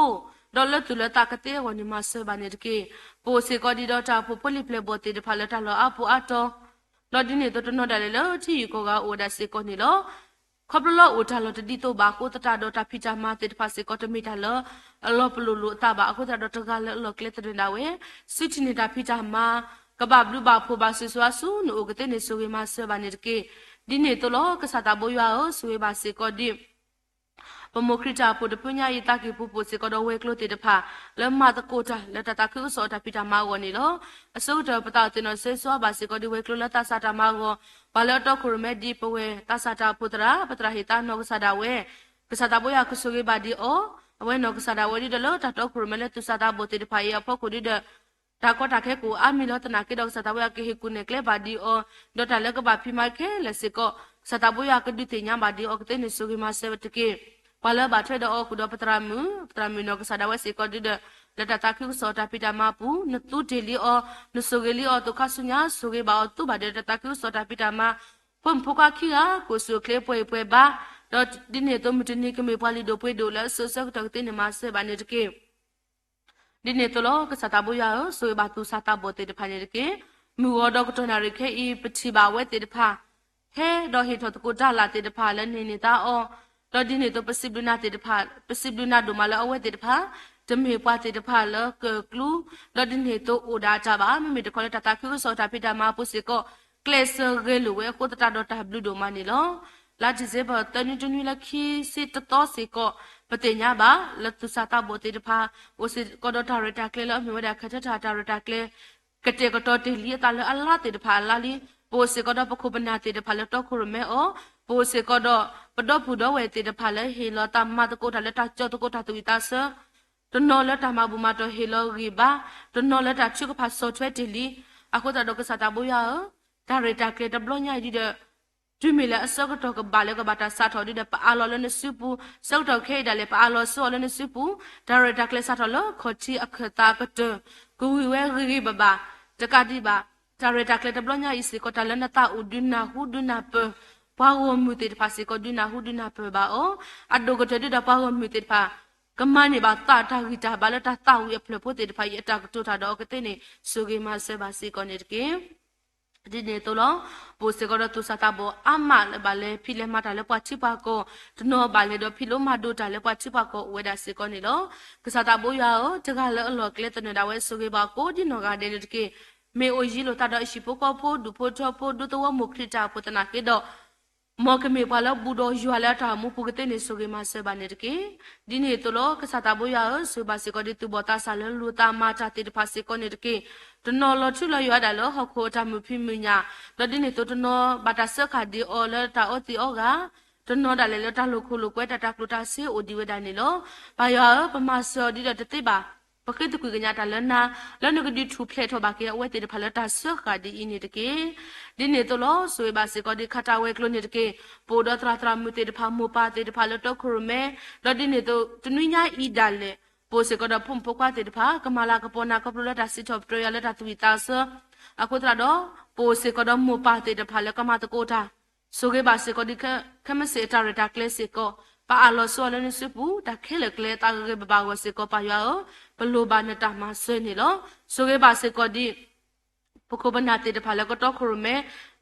ဒီးလၢသူၣ်လၢသးကသ့အဂီၢ်န့ၣ် မၤစၢၤဘၣ်န့ၣ်တက့ၢ်. ပအိၣ်စ့ၢ်ကီးဒ်ဒီးတၢ်အိၣ်ဖှိၣ်ဖိလံၤပျဲၢ်ဘီၣ်သ့ၣ်တဖၣ်လၢတၢ်လီၢ်အါပူၤအါတီၤ, ဒီးဒ်န့ၣ်အသိးတနီၤဒၣ်လဲာ်လၢထံယံၤကီၢ်ဂၤအိၣ်ဝဲဒၣ်စ့ၢ်ကီးန့ၣ်လီၤ. ခီဖျိလၢအိၣ်တၢ်လီၢ်တဒ်သိးဘၣ်အဃိသတးဒီး တၢ်ဖံးတၢ်မၤသ့ၣ်တဖၣ်စ့ၢ်ကီး တမ့ၢ်တၢ်လၢအလီၤပလိာ်လိာ်အသးဘၣ်အဃိသတးဒီး တဂၤလၢအလီၢ်ကျဲသနၢၣ်ဒၣ်ဝဲ စုထံၣ်န့ၢ်တၢ်ဖံးတၢ်မၤ ကဘၣ်ဘျုးဘၣ်ဖှိၣ်ဘၣ် စုာ်စုာ်အါဆူ နအိၣ်ကသ့န့ၣ် ဆိၣ်ဂ့ၤမၤစၢၤဘၣ်န့ၣ်တက့ၢ်. ဒ်န့ၣ်အသိးလီၤ. ကစၢ်သးဘိယွၤဧၢ, ဆိၣ်ဂ့ၤဘၣ်စ့ၢ်ကီးဒ် ပမိၢ်ခရံာ်တၢ်အိၣ်ဖှိၣ်တဖုညါအံၤ သးကံၢ်ပူၤပိာ်စ့ၢ်ကီးဒီးဝဲၤကျိၤသ့ၣ်တဖၣ် လၢမၤသကိးတၢ်လၢတၢ်သးခုကစီၣ်အတၢ်ဖံးတၢ်မၤအဂီၢ်န့ၣ်လီၤ. အဆိကတၢၢ် ပသးအိၣ်သ့ၣ်နီၣ်ဆၢဂ့ၤဆၢဝါဘၣ်စ့ၢ်ကီးဒ်ဝဲၤကျိၤလၢသးစၢ်တၢ်မၤအဂီၢ်, ပှၤလၢအတီခိၣ်ရိၣ်မဲဒ်ပဝဲ သးစၢ်တၢ်အိၣ်ဖှိၣ်သရၣ် ပသရၣ်ဟ့ၣ်သါနီၢ်ကစၢ်ဒၣ်ဝဲ, ကစၢ်သးဘိယွၤကဆိၣ်ဂ့ၤဘၣ်ဒံးအီၤ, အဝဲနီၢ်ကစၢ်ဒၣ်ဝဲဒ်ဒီးလၢတၢ်တီခိၣ်ရိၣ်မဲလၢသူၣ်စၢ်သးဘီၣ်သ့ၣ်တဖၣ်အံၤအဖီခိၣ်ဒ်ဒီး တၢ်ကီတၢ်ခဲကအိၣ်အါမံၤလီၤသနာ်က့ဒီး ကစၢ်သးဘိယွၤကဟ့ၣ်ကူၣ်နဲၣ်ကျဲဘၣ်ဒံးအီၤ, ဒီးတၢ်လၢကဘၣ်ဖံးမၤခဲလၢာ်စ့ၢ်ကီး ကစၢ်သးဘိယွၤကဒုးသ့ၣ်ညါဘၣ်ဒံးအီၤကသ့န့ၣ် ဆိၣ်ဂ့ၤမၤစၢၤဝဲတက့ၢ်. ပှၤလၢဘၣ်ထွဲဒီးအီၤဃုာ်ဒီးပသရၣ်မုၣ်, ပသရၣ်မုၣ်နီၢ်ကစၢ်ဒၣ်ဝဲစ့ၢ်ကီးဒ်ဒီး လၢတၢ်သးခုကစီၣ်တၢ်ဖံးတၢ်မၤအပူၤ နသူတ့ၢ်လံအီၤ, နဆိၣ်ဂ့ၤလံအီၤ သူၣ်ခါဆူညါ ဆိၣ်ဂ့ၤဘၣ်အီၤသူဘၣ်ဒီးတၢ်သးခုကစီၣ်တၢ်ဖံးတၢ်မၤ, ဖိမုၣ်ဖိခွါခံဂၤ ကိၣ်စူၣ်ချ့ပှဲၤပှဲၤဘါ, ဒီးဒ်န့ၣ်အသိးမုၢ်တနံၤကမ့ၢ်ပှၤလုၢ်ဒိၣ်ပှ့ၤဒိၣ်လၢအစိၤဆၢကတီၢ်ကသ့န့ၣ် မၤစၢၤဘၣ်န့ၣ်တက့ၢ်. ဒ်န့ၣ်အသိးလီၤ. ကစၢ်သးဘိယွၤဧၢ, ဆိၣ်ဂ့ၤဘၣ်သူၣ်စၢ်သးဘီၣ်သ့ၣ်တဖၣ်န့ၣ်တက့ၢ်. မုၢ်ဂီၤဒီးကတီၢ်နၣ်ရံၣ်ခဲအံၤ ပထံၣ်ဘၣ်အဝဲသ့ၣ်တဖၣ် ဟဲဒီးဟ့ၣ်ထီၣ်သကိးတၢ်လၢ်သ့ၣ်တဖၣ်လၢန့ၢ်န့ၢ်သါအီၤ, ဒီးဒ်န့ၣ်အသိး ပစံးဘျုးနၤသ့ၣ်တဖၣ်, ပစံးဘျုးနၤဒိၣ်မးလၢအဝဲသ့ၣ်တဖၣ် တမ့ၢ်ပှၤသ့ၣ်တဖၣ်လၢကၢၣ်ကျူ, ဒီးဒ်န့ၣ်အသိးအိၣ်ဒၣ်အတၢ်ဘၣ်, မ့မ့ၢ်တခီလၢတၢ်သးခုကစီၣ်တၢ်ဖံးတၢ်မၤအပူၤစ့ၢ်ကီး ကျဲးစၢးဂဲၤလိာ်ဝဲအဃိသတးဒီးတၢ်ဘျုးဒိၣ်မးန့ၣ်လီၤ. လါဒံၣ်စ့ဘၢၣ် သၢနွံတနွံလၢခံဆံတသီစ့ၢ်ကီး ပသ့ၣ်ညါဘၣ်လၢသူၣ်စၢ်သးဘီၣ်သ့ၣ်တဖၣ် အိၣ်စ့ၢ်ကီးဒီးတၢ်ရဲၣ်တၢ်ကျဲၤလၢအမ့ၢ်ဝဲဒၣ် ခဲထၢၣ်တၢ်ရဲၣ်တၢ်ကျဲၤ ကတဲာ်ကတီၤတ့ၢ်လံအသးလၢအလါသ့ၣ်တဖၣ်အလါလံ. ပအိၣ်စ့ၢ်ကီးဒီးပခိၣ်ပနၢ်သ့ၣ်တဖၣ်လၢတီခိၣ်ရိၣ်မဲအီၤ, ပအိၣ်စ့ၢ်ကီးဒီးပဒီပုၢ်ဒီဝဲၢ်သ့ၣ်တဖၣ်လၢဟ့ၣ်လီၤသးမၤသကိးတၢ်လၢတၢ်ကၠီသကိးတၢ်သူၣ်ဝံၣ်သးဆၢ တနီၤလၢတၢ်မၤဘူၣ်မၤတီၢ်ဟ့ၣ်လီၤဂံၢ်ဘါ, တနီၤလၢတၢ်ထုကဖၣ်ဆီၣ်ထွဲတ့ၢ်လံ. အဃိသတးဒီးကစၢ်သးဘိယွၤဧၢ, တၢ်ရဲၣ်တၢ်ကျဲၤတဘျီညါအံၤဒ်ဒီး တုၤမ့ၢ်လၢအဆၢကတီၢ်ကဘၣ်လၢကဘၣ်တၢ်စးထီၣ်ဒ်ဒီး ပအးလီၤလၢနစုပူၤ, ဆၢကတီၢ်ခဲအံၤဒၣ်လဲာ် ပအးလီၤဆူအီၤလၢနစုပူၤ, တၢ်ရဲၣ်တၢ်ကျဲၤစးထီၣ်လၢခီၣ်ထံးအခၢၣ်သးကတၢၢ်, ကဝံၤဝဲဂ့ၤဂ့ၤဘၣ်ဘၣ်, တကးဒံးဘၣ်, တၢ်ရဲၣ်တၢ်ကျဲၤတဘျီညါအံၤစ့ၢ်ကီး တၢ်လၢနသးအိၣ်ဒုးနၢ်ဟူဒုးနၢ်ပၢၢ်, ပှၤဂီၢ်မုၢ်သ့ၣ်တဖၣ်စ့ၢ်ကီး ဒုးနၢ်ဟူဒုးနၢ်ပၢၢ်ဘၣ်အီၤ, အဒိၣ်ကတၢၢ်ဒ်ဒီးပှၤဂီၢ်မုၢ်သ့ၣ်တဖၣ် ကမၤန့ၢ်ဘၣ်သးတၢ်ဂံၢ်တၢ်ဘါလၢတၢ်သးဝံၣ်အဖျၢၣ်ဖိသ့ၣ်တဖၣ်အံၤ အတၢ်ကတိၤတၢ်ဒီးအီၤကသ့န့ၣ် ဆိၣ်ဂ့ၤမၤစၢၤဘၣ်စ့ၢ်ကီးန့ၣ်တက့ၢ်. ဒ်န့ၣ်အသိးလီၤ. ပအိၣ်စ့ၢ်ကီးဒီးသူၣ်စၢ်သးဘီၣ်အါမးလၢဘၣ်လဲၤဖံးလဲၤမၤတၢ်လၢပှၤထံပှၤကီၢ်, တနီၤဘၣ်လဲၤဒီးဖံးလိမၤဒိးတၢ်လၢပှၤထံပှၤကီၢ်အိၣ်ဝဲဒၣ်စ့ၢ်ကီးန့ၣ်လီၤ. ကစၢ်သးဘိယွၤဧၢ, တဂၤလၢအလီၢ်ကျဲသနၢၣ်ဒၣ်ဝဲ ဆိၣ်ဂ့ၤဘၣ်ကိးဒ်နီၢ်ဂၤဒဲးန့ၣ်တက့ၢ်. မ့ၢ်အိၣ်ယံၤလိာ်သးဒီးဟံၣ်ဖိဃီဖိ ဒူၣ်ဖိထၢဖိ ဒူသဝီမိၢ်ခရံာ်တၢ်အိၣ်ဖှိၣ်သနာ်က့ဒီး မ်ကမ့ၢ်ပှၤလၢဘူးဒီးယွၤလၢအတၢ်အိၣ်မူပူၤကသ့န့ၣ် ဆိၣ်ဂ့ၤမၤစၢၤဘၣ်န့ၣ်တက့ၢ်. ဒ်န့ၣ်အသိးလီၤ. ကစၢ်သးဘိယွၤဧၢ, ဆိၣ်ဂ့ၤဘၣ်စ့ၢ်ကီးဒ်သူၣ်ဘီၣ်သးစၢ်လၢလူၤသးမၤတၢ်သ့ၣ်တဖၣ်စ့ၢ်ကီးန့ၣ်တက့ၢ်. တနီၤလီၤထူလီၤယိာ်ဒၣ်လၢဟီၣ်ခိၣ်အတၢ်မုာ်ဖံးမုာ်ညၣ်, ဒီးဒ်န့ၣ်အသိးတနီၤဘၣ်တၢ်စၢဃာ်ဒံးအီၤလၢတၢ်အီသံးအီဂၤ, တနီၤဒၣ်လဲာ်လၢတၢ်လိာ်ခိၣ်လိာ်ကွဲ တၢ်တၢ်ကျိၣ်တၢ်စ့အိၣ်ဒံးဝဲဒၣ်န့ၣ်လီၤ. ပၢ်ယွၤဧၢ, ပမၤစၢၤအီၤဒ်ဒီးတသ့ဘၣ်. ပဃ့သကွံာ်ကညးတၢ်လၢနၤ, လၢနကဒုးထူၣ်ဖျဲးထီၣ်ဘၣ်က့ၤအဝဲသ့ၣ်တဖၣ်လၢတၢ်စၢဃာ်ဒ်အံၤန့ၣ်တက့ၢ်. ဒ်န့ၣ်အသိးလီၤ. ဆိၣ်ဂ့ၤဘၣ်စ့ၢ်ကီးဒ်ခးတၢ်ဝဲၤကျိၤန့ၣ်တက့ၢ်. ပအိၣ်ဒီးသရၣ်သရၣ်မုၣ်သ့ၣ်တဖၣ် မိၢ်ပၢ်သ့ၣ်တဖၣ်လၢတီခိၣ်ရိၣ်မဲ, ဒီးဒ်န့ၣ်အသိး တနွံညါအံၤဒၣ်လဲာ် ပအိၣ်စ့ၢ်ကီးဒီးဖိမုၣ်ဖိခွါသ့ၣ်တဖၣ် ကမၤလၤကပီၤနၤခီဖျိလၢတၢ်စံးထီၣ်ပတြၢၤယွၤလၢတၢ်သူၣ်ဝံၣ်သးဆၢ အဃိသတးဒီး ပအိၣ်စ့ၢ်ကီးဒီးမိၢ်ပၢ်သ့ၣ်တဖၣ်လၢကမၤသကိးတၢ် ဆိၣ်ဂ့ၤဘၣ်စ့ၢ်ကီးဒ် ခဲမုၢ်ဆ့ၣ်အတၢ်ရဲၣ်တၢ်ကျဲၤစ့ၢ်ကီး ပအၢၣ်လီၤဆိအီၤလၢနစုပူၤ တၢ်ခဲလၢာ်ကျဲအသးဂ့ၤဂ့ၤဘၣ်ဘၣ်အဂီၢ်စ့ၢ်ကီး ပၢ်ယွၤဧၢ, ပလိၣ်ဘၣ်နတၢ်မၤစၢၤန့ၣ်လီၤ. ဆိၣ်ဂ့ၤဘၣ်စ့ၢ်ကီးဒ် ပခိၣ်ပနၢ်သ့ၣ်တဖၣ်လၢကတီခိၣ်ရိၣ်မဲ,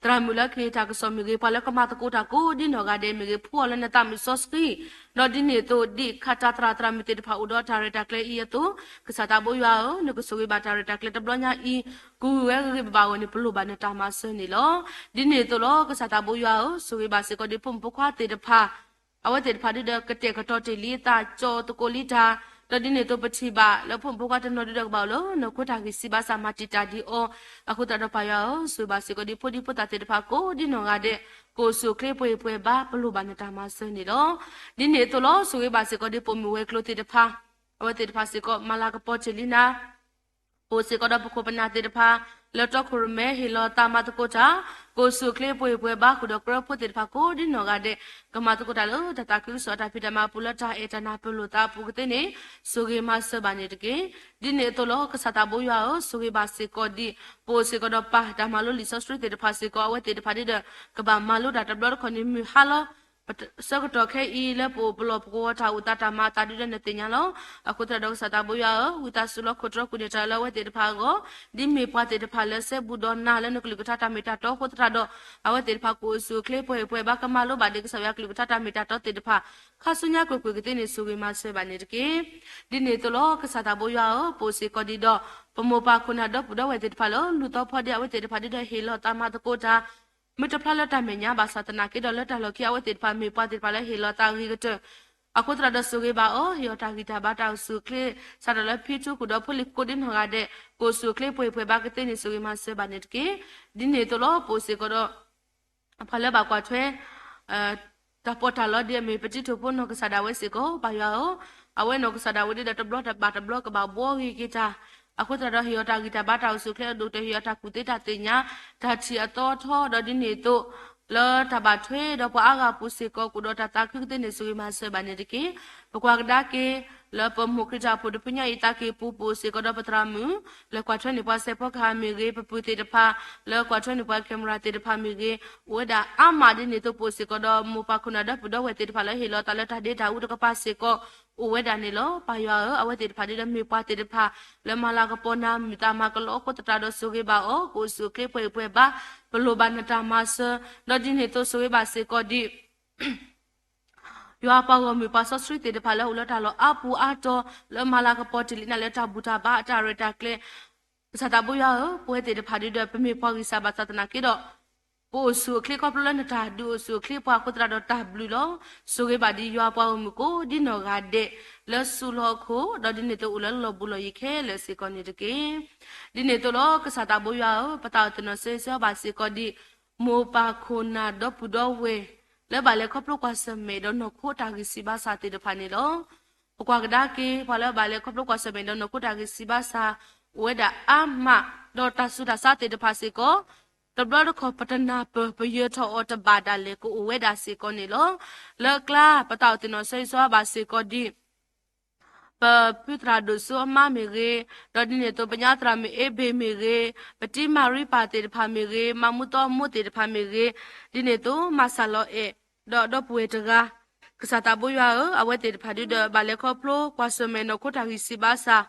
သရၣ်မုၣ်လၢကဟ့ၣ်တၢ်ကစီၣ်မ့ၢ်ဂ့ၤ, ပှၤလၢကမၤသကိးတၢ်ကိးဒ်နီၢ်ဂၤဒဲးမ့ၢ်ဂ့ၤ, ဖှူအီၤလၢနသးမုၢ်စီဆှံ, ဒီးဒ်န့ၣ်အသိး ဒ်ခးတၢ်သရၣ်သရၣ်မုၣ်သ့ၣ်တဖၣ်အိၣ်ဒီးတၢ်ရဲၣ်တၢ်ကျဲၤအံၤအသိး, ကစၢ်သးဘိယွၤဧၢ, နကဆိၣ်ဂ့ၤဘၣ်တၢ်ရဲၣ်တၢ်ကျဲၤတဘျီညါအံၤ, ကဝံၤဝဲဂ့ၤဂ့ၤဘၣ်ဘၣ်အဂီၢ်န့ၣ် ပလိၣ်ဘၣ်နတၢ်မၤစၢၤန့ၣ်လီၤ. ဒ်န့ၣ်အသိးလီၤ. ကစၢ်သးဘိယွၤဧၢ, ဆိၣ်ဂ့ၤဘၣ်စ့ၢ်ကီးဒ် ဖိမုၣ်ဖိခွါသ့ၣ်တဖၣ် အဝဲသ့ၣ်တဖၣ်ဒ်ဒီး ကတဲာ်ကတီၤတ့ၢ်လံအသး ကၠီသကိးလံတၢ်, ဒီးဒ်န့ၣ်အသိး ပထံၣ်ဘၣ်လၢဖိမုၣ်ဖိခွါတနီၤဒ်ဒီးကဘၣ်အိၣ်လၢနီၢ်ခိတၢ်ဂံၢ်စၢ်ဘါစၢ် မၤတံာ်တာ်ဒ်အီၤ, အဃိသတးဒီးပၢ်ယွၤဧၢ, ဆိၣ်ဂ့ၤဘၣ်စ့ၢ်ကီးဒ်ဖိဒံဖိသၣ်သ့ၣ်တဖၣ်ကိးဒ်နီၢ်ဂၤဒဲး, ကိၣ်စူၣ်ချ့ပှဲၤပှဲၤဘါ ပလိၣ်ဘၣ်နတၢ်မၤစၢၤန့ၣ်လီၤ. ဒ်န့ၣ်အသိးလီၤ. ဆိၣ်ဂ့ၤဘၣ်စ့ၢ်ကီးဒ်ပိာ်မုၣ်ဝဲၤကျိၤသ့ၣ်တဖၣ်, အဝဲသ့ၣ်တဖၣ်စ့ၢ်ကီး မၤလၤကပီၤတ့ၢ်လံနၤ ပအိၣ်စ့ၢ်ကီးဒီးပခိၣ်ပနၢ်သ့ၣ်တဖၣ် လၢတီခိၣ်ရိၣ်မဲ ဟ့ၣ်လီၤသးမၤသကိးတၢ်, ကိၣ်စူၣ်ချ့ပှဲၤပှဲၤဘါဃုာ်ဒီး ကြၢးဖိသ့ၣ်တဖၣ်ကိးဒ်နီၢ်ဂၤဒဲး, ကမၤသကိးတၢ်လၢတၢ်သးခုကစီၣ်အတၢ်ဖံးတၢ်မၤအပူၤလၢတၢ်အဲၣ်တၢ်နၢ်ပၢၢ်လိာ်သးအပူၤကသ့န့ၣ်, ဆိၣ်ဂ့ၤမၤစၢၤဘၣ်န့ၣ်တက့ၢ်. ဒ်န့ၣ်အသိးလီၤ. ကစၢ်သးဘိယွၤဧၢ, ဆိၣ်ဂ့ၤဘၣ်စ့ၢ်ကီးဒ် ပအိၣ်စ့ၢ်ကီးဒီးပၢ်တၢ်မၤလိလံာ်စီဆှံသ့ၣ်တဖၣ်စ့ၢ်ကီး အဝဲသ့ၣ်တဖၣ်ဒ်ဒီး ကဘၣ်မၤလိတၢ်တဘျီတခီၣ်န့ၣ် မုၢ်ဟါလီၤ ဆၢကတီၢ်ခဲအံၤလၢပအိၣ်ပလီၢ်ပကဝီၤတၢ်အိၣ်သးတၢ်မၤအသးဒုဒီးနသ့ၣ်ညါလီၤ. အဃိသတးဒီးကစၢ်သးဘိယွၤဧၢ, ဝံသးစူၤလီၤခိၣ်တြီၢ်ကွံာ်န့ၢ်တၢ်လၢအဝဲသ့ၣ်တဖၣ်အဂီၢ်, ဒ်မ့ၢ်ပှၤသ့ၣ်တဖၣ်လၢစဲဘူးဒီးနၤလၢနကလုၢ်ကထါတၢ်မ့ၢ်တၢ်တီအဃိသတးဒီး, အဝဲသ့ၣ်တဖၣ်ကအိၣ်ဆူၣ်အိၣ်ချ့ပှဲၤပှဲၤဘၣ် ကမၤလိဘၣ်ဒံးကစၢ်ယွၤကလုၢ်ကထါတၢ်မ့ၢ်တၢ်တီသ့ၣ်တဖၣ်, ခါဆူညါကွ့ၢ်ကွ့ၢ်ကသ့န့ၣ်ဆိၣ်ဂ့ၤမၤစၢၤဘၣ်န့ၣ်တက့ၢ်. ဒ်န့ၣ်အသိးလီၤ ကစၢ်သးဘိယွၤဧၢ, ပအိၣ်စ့ၢ်ကီးဒံးဒီး ပမိၢ်ပၢ်ခိၣ်နၢ်ဒီပုၢ်ဒီဝဲၢ်သ့ၣ်တဖၣ်လၢ လူၤသီဖီဒ့အဝဲသ့ၣ်တဖၣ်ဒုဒီးဟ့ၣ်လီၤသးမၤသကိးတၢ် မ့ၢ်တဖျါလၢတၢ်မဲာ်ညါဘၣ်ဆၣ်သနာ်က့ဒီး လၢတၢ်လီၢ်ခံအဝဲသ့ၣ်တဖၣ်မ့ၢ်ပှၤသ့ၣ်တဖၣ်လၢဟ့ၣ်လီၤသးဂ့ၤကတၢၢ် အဃိသတးဒီးဆိၣ်ဂ့ၤဘၣ်အီၤ, ဟ့ၣ်အီၤတၢ်ဂံၢ်တၢ်ဘါတၢ်အိၣ်ဆူၣ်အိၣ်ချ့ စးထီၣ်လၢဖံထူခိၣ်ဒီးဖိလံၤကိးဒ့နီၢ်ဂၤဒဲး ကအိၣ်ဆူၣ်အိၣ်ချ့ပှဲၤပှဲၤဘၣ်ကသ့န့ၣ်ဆိၣ်ဂ့ၤမၤစၢၤဘၣ်န့ၣ်တက့ၢ်. ဒ်န့ၣ်အသိးလီၤ ပအိၣ်စ့ၢ်ကီးဒီး ပှၤလၢဘၣ်ကွၢ်ထွဲ တၢ်ပီးတၢ်လီဒ်အမ့ၢ်ပတံၤထိၣ်ဖိနီၢ်ကစၢ်ဒၣ်ဝဲစ့ၢ်ကီး ပၢ်ယွၤဧၢ, အဝဲနီၢ်ကစၢ်ဒၣ်ဝဲဒၣ်ဒီးတဘျီတဘၣ်တဘျီကဘၣ်ဘှီဂ့ၤက့ၤတၢ်, အဃိသတးဒီးဟ့ၣ်အီၤတၢ်ဂံၢ်တၢ်ဘါတၢ်အိၣ်ဆူၣ်အိၣ်ချ့အဒိၣ်ကတၢၢ် ဟ့ၣ်အီၤတၢ်ကူၣ်သ့တၢ်သ့ၣ်ညါ တၢ်ထံၣ်အသီထီဒီးဒ်န့ၣ်အသိး လၢတၢ်ဘၣ်ထွဲဒီးပှၤအါဂၤပူၤစ့ၢ်ကီး ကအိၣ်ဒီးတၢ်သးခုကသ့န့ၣ်ဆိၣ်ဂ့ၤမၤစၢၤဘၣ်န့ၣ်တက့ၢ်. ပကွၢ်ကဒါက့ၤ လၢပမိၢ်ခရံာ်တၢ်အိၣ်ဖှိၣ်တဖုညါအံၤသးက့ၤပူၤ ပအိၣ်စ့ၢ်ကီးဒီးပသရၣ်မုၣ် လဲၤကွၢ်ထွဲန့ၢ်ပှၤစဲးဖီကဟၣ်မ့ၢ်ဂ့ၤ, ပပုၢ်သ့ၣ်တဖၣ် လၢကွၢ်ထွဲန့ၢ်ပှၤ camera သ့ၣ်တဖၣ်မ့ၢ်ဂ့ၤ, အိၣ်ဝဲဒၣ်အါမးဒ်န့ၣ်အသိး ပအိၣ်စ့ၢ်ကီးဒီးမိၢ်ပၢ်ခိၣ်နၢ်ဒီပုၢ်ဒီဝဲၢ်သ့ၣ်တဖၣ်လၢဟ့ၣ်လီၤသးလၢတၢ်ဒ့တၢ်အူတကပၤစ့ၢ်ကီး အိၣ်ဝဲဒၣ်န့ၣ်လီၤ. ပၢ်ယွၤဧၢ, အဝဲသ့ၣ်တဖၣ်ဒ်ဒီးမ့ၢ်ပှၤသ့ၣ်တဖၣ် လၢမၤလၤကပီၤနၤမုၢ်သးမၤကလီအဃိသတးဒီးဆိၣ်ဂ့ၤဘၣ်အီၤ, ကအိၣ်ဆူၣ်အိၣ်ချ့ပှဲၤပှဲၤဘၣ်, ပလိၣ်ဘၣ်နတၢ်မၤစၢၤ, ဒီးဒ်န့ၣ်အသိးဆိၣ်ဂ့ၤဘၣ်စ့ၢ်ကီးဒ် ယွၤပှၤဂီၢ်မုၢ်ပှၤစီဆှံသ့ၣ်တဖၣ်လၢအအိၣ်လၢတၢ်လီၢ်အါပူၤအါတီၤ လၢမၤလၤကပီၤတ့ၢ်လံနၤလၢတၢ်ဘူၣ်တၢ်ဘါအတၢ်ရဲၣ်တၢ်ကျဲၤ, ကစၢ်သးဘိယွၤဧၢ, ပဝဲသ့ၣ်တဖၣ်ဒ်ဒီး ပမ့ၢ်ပှၤဂံၢ်စၢ်ဘါစၢ်သနာ်က့ဒီး ပအိၣ်ဆူၣ်အိၣ်ချ့ခီဖျိလၢနတၢ်ဒုးအိၣ်ဆူၣ်အိၣ်ချ့ပှၤအဃိသတးဒီးတၢ်ဘျုးလီၤ. ဆိၣ်ဂ့ၤဘၣ်ဒ်ယွၤပှၤဂီၢ်မုၢ်ကိးဒ်နီၢ်ဂၤဒဲး လၢဆူၣ်လီၤအခိၣ် ဒီးဒ်န့ၣ်အသိးအိၣ်လၢလီၢ်ဘူးလီၢ်ယံၤခဲလၢာ်စ့ၢ်ကီးန့ၣ်တက့ၢ်. ဒ်န့ၣ်အသိးလီၤ ကစၢ်သးဘိယွၤဧၢ, ပသးအိၣ်သ့ၣ်နီၣ်ဆၢဂ့ၤဆၢဝါဘၣ်စ့ၢ်ကီးဒ် မိၢ်ပၢ်ခိၣ်နၢ်ဒီပုၢ်ဒီဝဲၢ် လၢဘၣ်လဲၤခီဖျိကွၢ်ဆၢၣ်မဲာ်ဒီးနီၢ်ခိတၢ်ဂံၢ်စၢ်ဘါစၢ်သ့ၣ်တဖၣ်န့ၣ်လီၤ. ပကွၢ်ကဒါက့ၤ ပှၤလၢဘၣ်လဲၤခီဖျိကွၢ်ဆၢၣ်မဲာ်ဒီးနီၢ်ခိတၢ်ဂံၢ်စၢ်ဘါစၢ် အိၣ်ဝဲဒၣ်အါမး, ဒီးတၢ်ဆူးတၢ်ဆါသ့ၣ်တဖၣ်စ့ၢ်ကီး တဘျီတခီၣ်ပတနၢ်ပၢၢ်ပယၢၤထီၣ်အီၤတဘၣ်ဒၣ်လဲာ် ကအိၣ်ဝဲဒၣ်စ့ၢ်ကီးန့ၣ်လီၤ. လၢအကျါ ပသးအိၣ်သ့ၣ်နီၣ်ဆၢဂ့ၤဆၢဝါဘၣ်စ့ၢ်ကီးဒ် ပဖုသရၣ်ဒိၣ်စိအမါမ့ၢ်ဂ့ၤ, ဒီးဒ်န့ၣ်အသိး ပညါသရၣ်မုၣ်အ့ဘ့ၣ်မ့ၢ်ဂ့ၤ, ပတံၤမၤရံပၢ်သ့ၣ်တဖၣ်မ့ၢ်ဂ့ၤ, မၤမူသီအမိၢ်သ့ၣ်တဖၣ်မ့ၢ်ဂ့ၤ, ဒ်န့ၣ်အသိး မၤစၢ်လီၤအဲၣ် ဒီးဒီပုၢ်ဝဲၢ်တဂၤ, ကစၢ်သးဘိယွၤဧၢ, အဝဲသ့ၣ်တဖၣ်ဒ်ဒီး ဘၣ်လဲၤခီဖျိကွၢ်ဆၢၣ်မဲာ်နီၢ်ခိတၢ်ဂံၢ်စၢ်ဘါစၢ်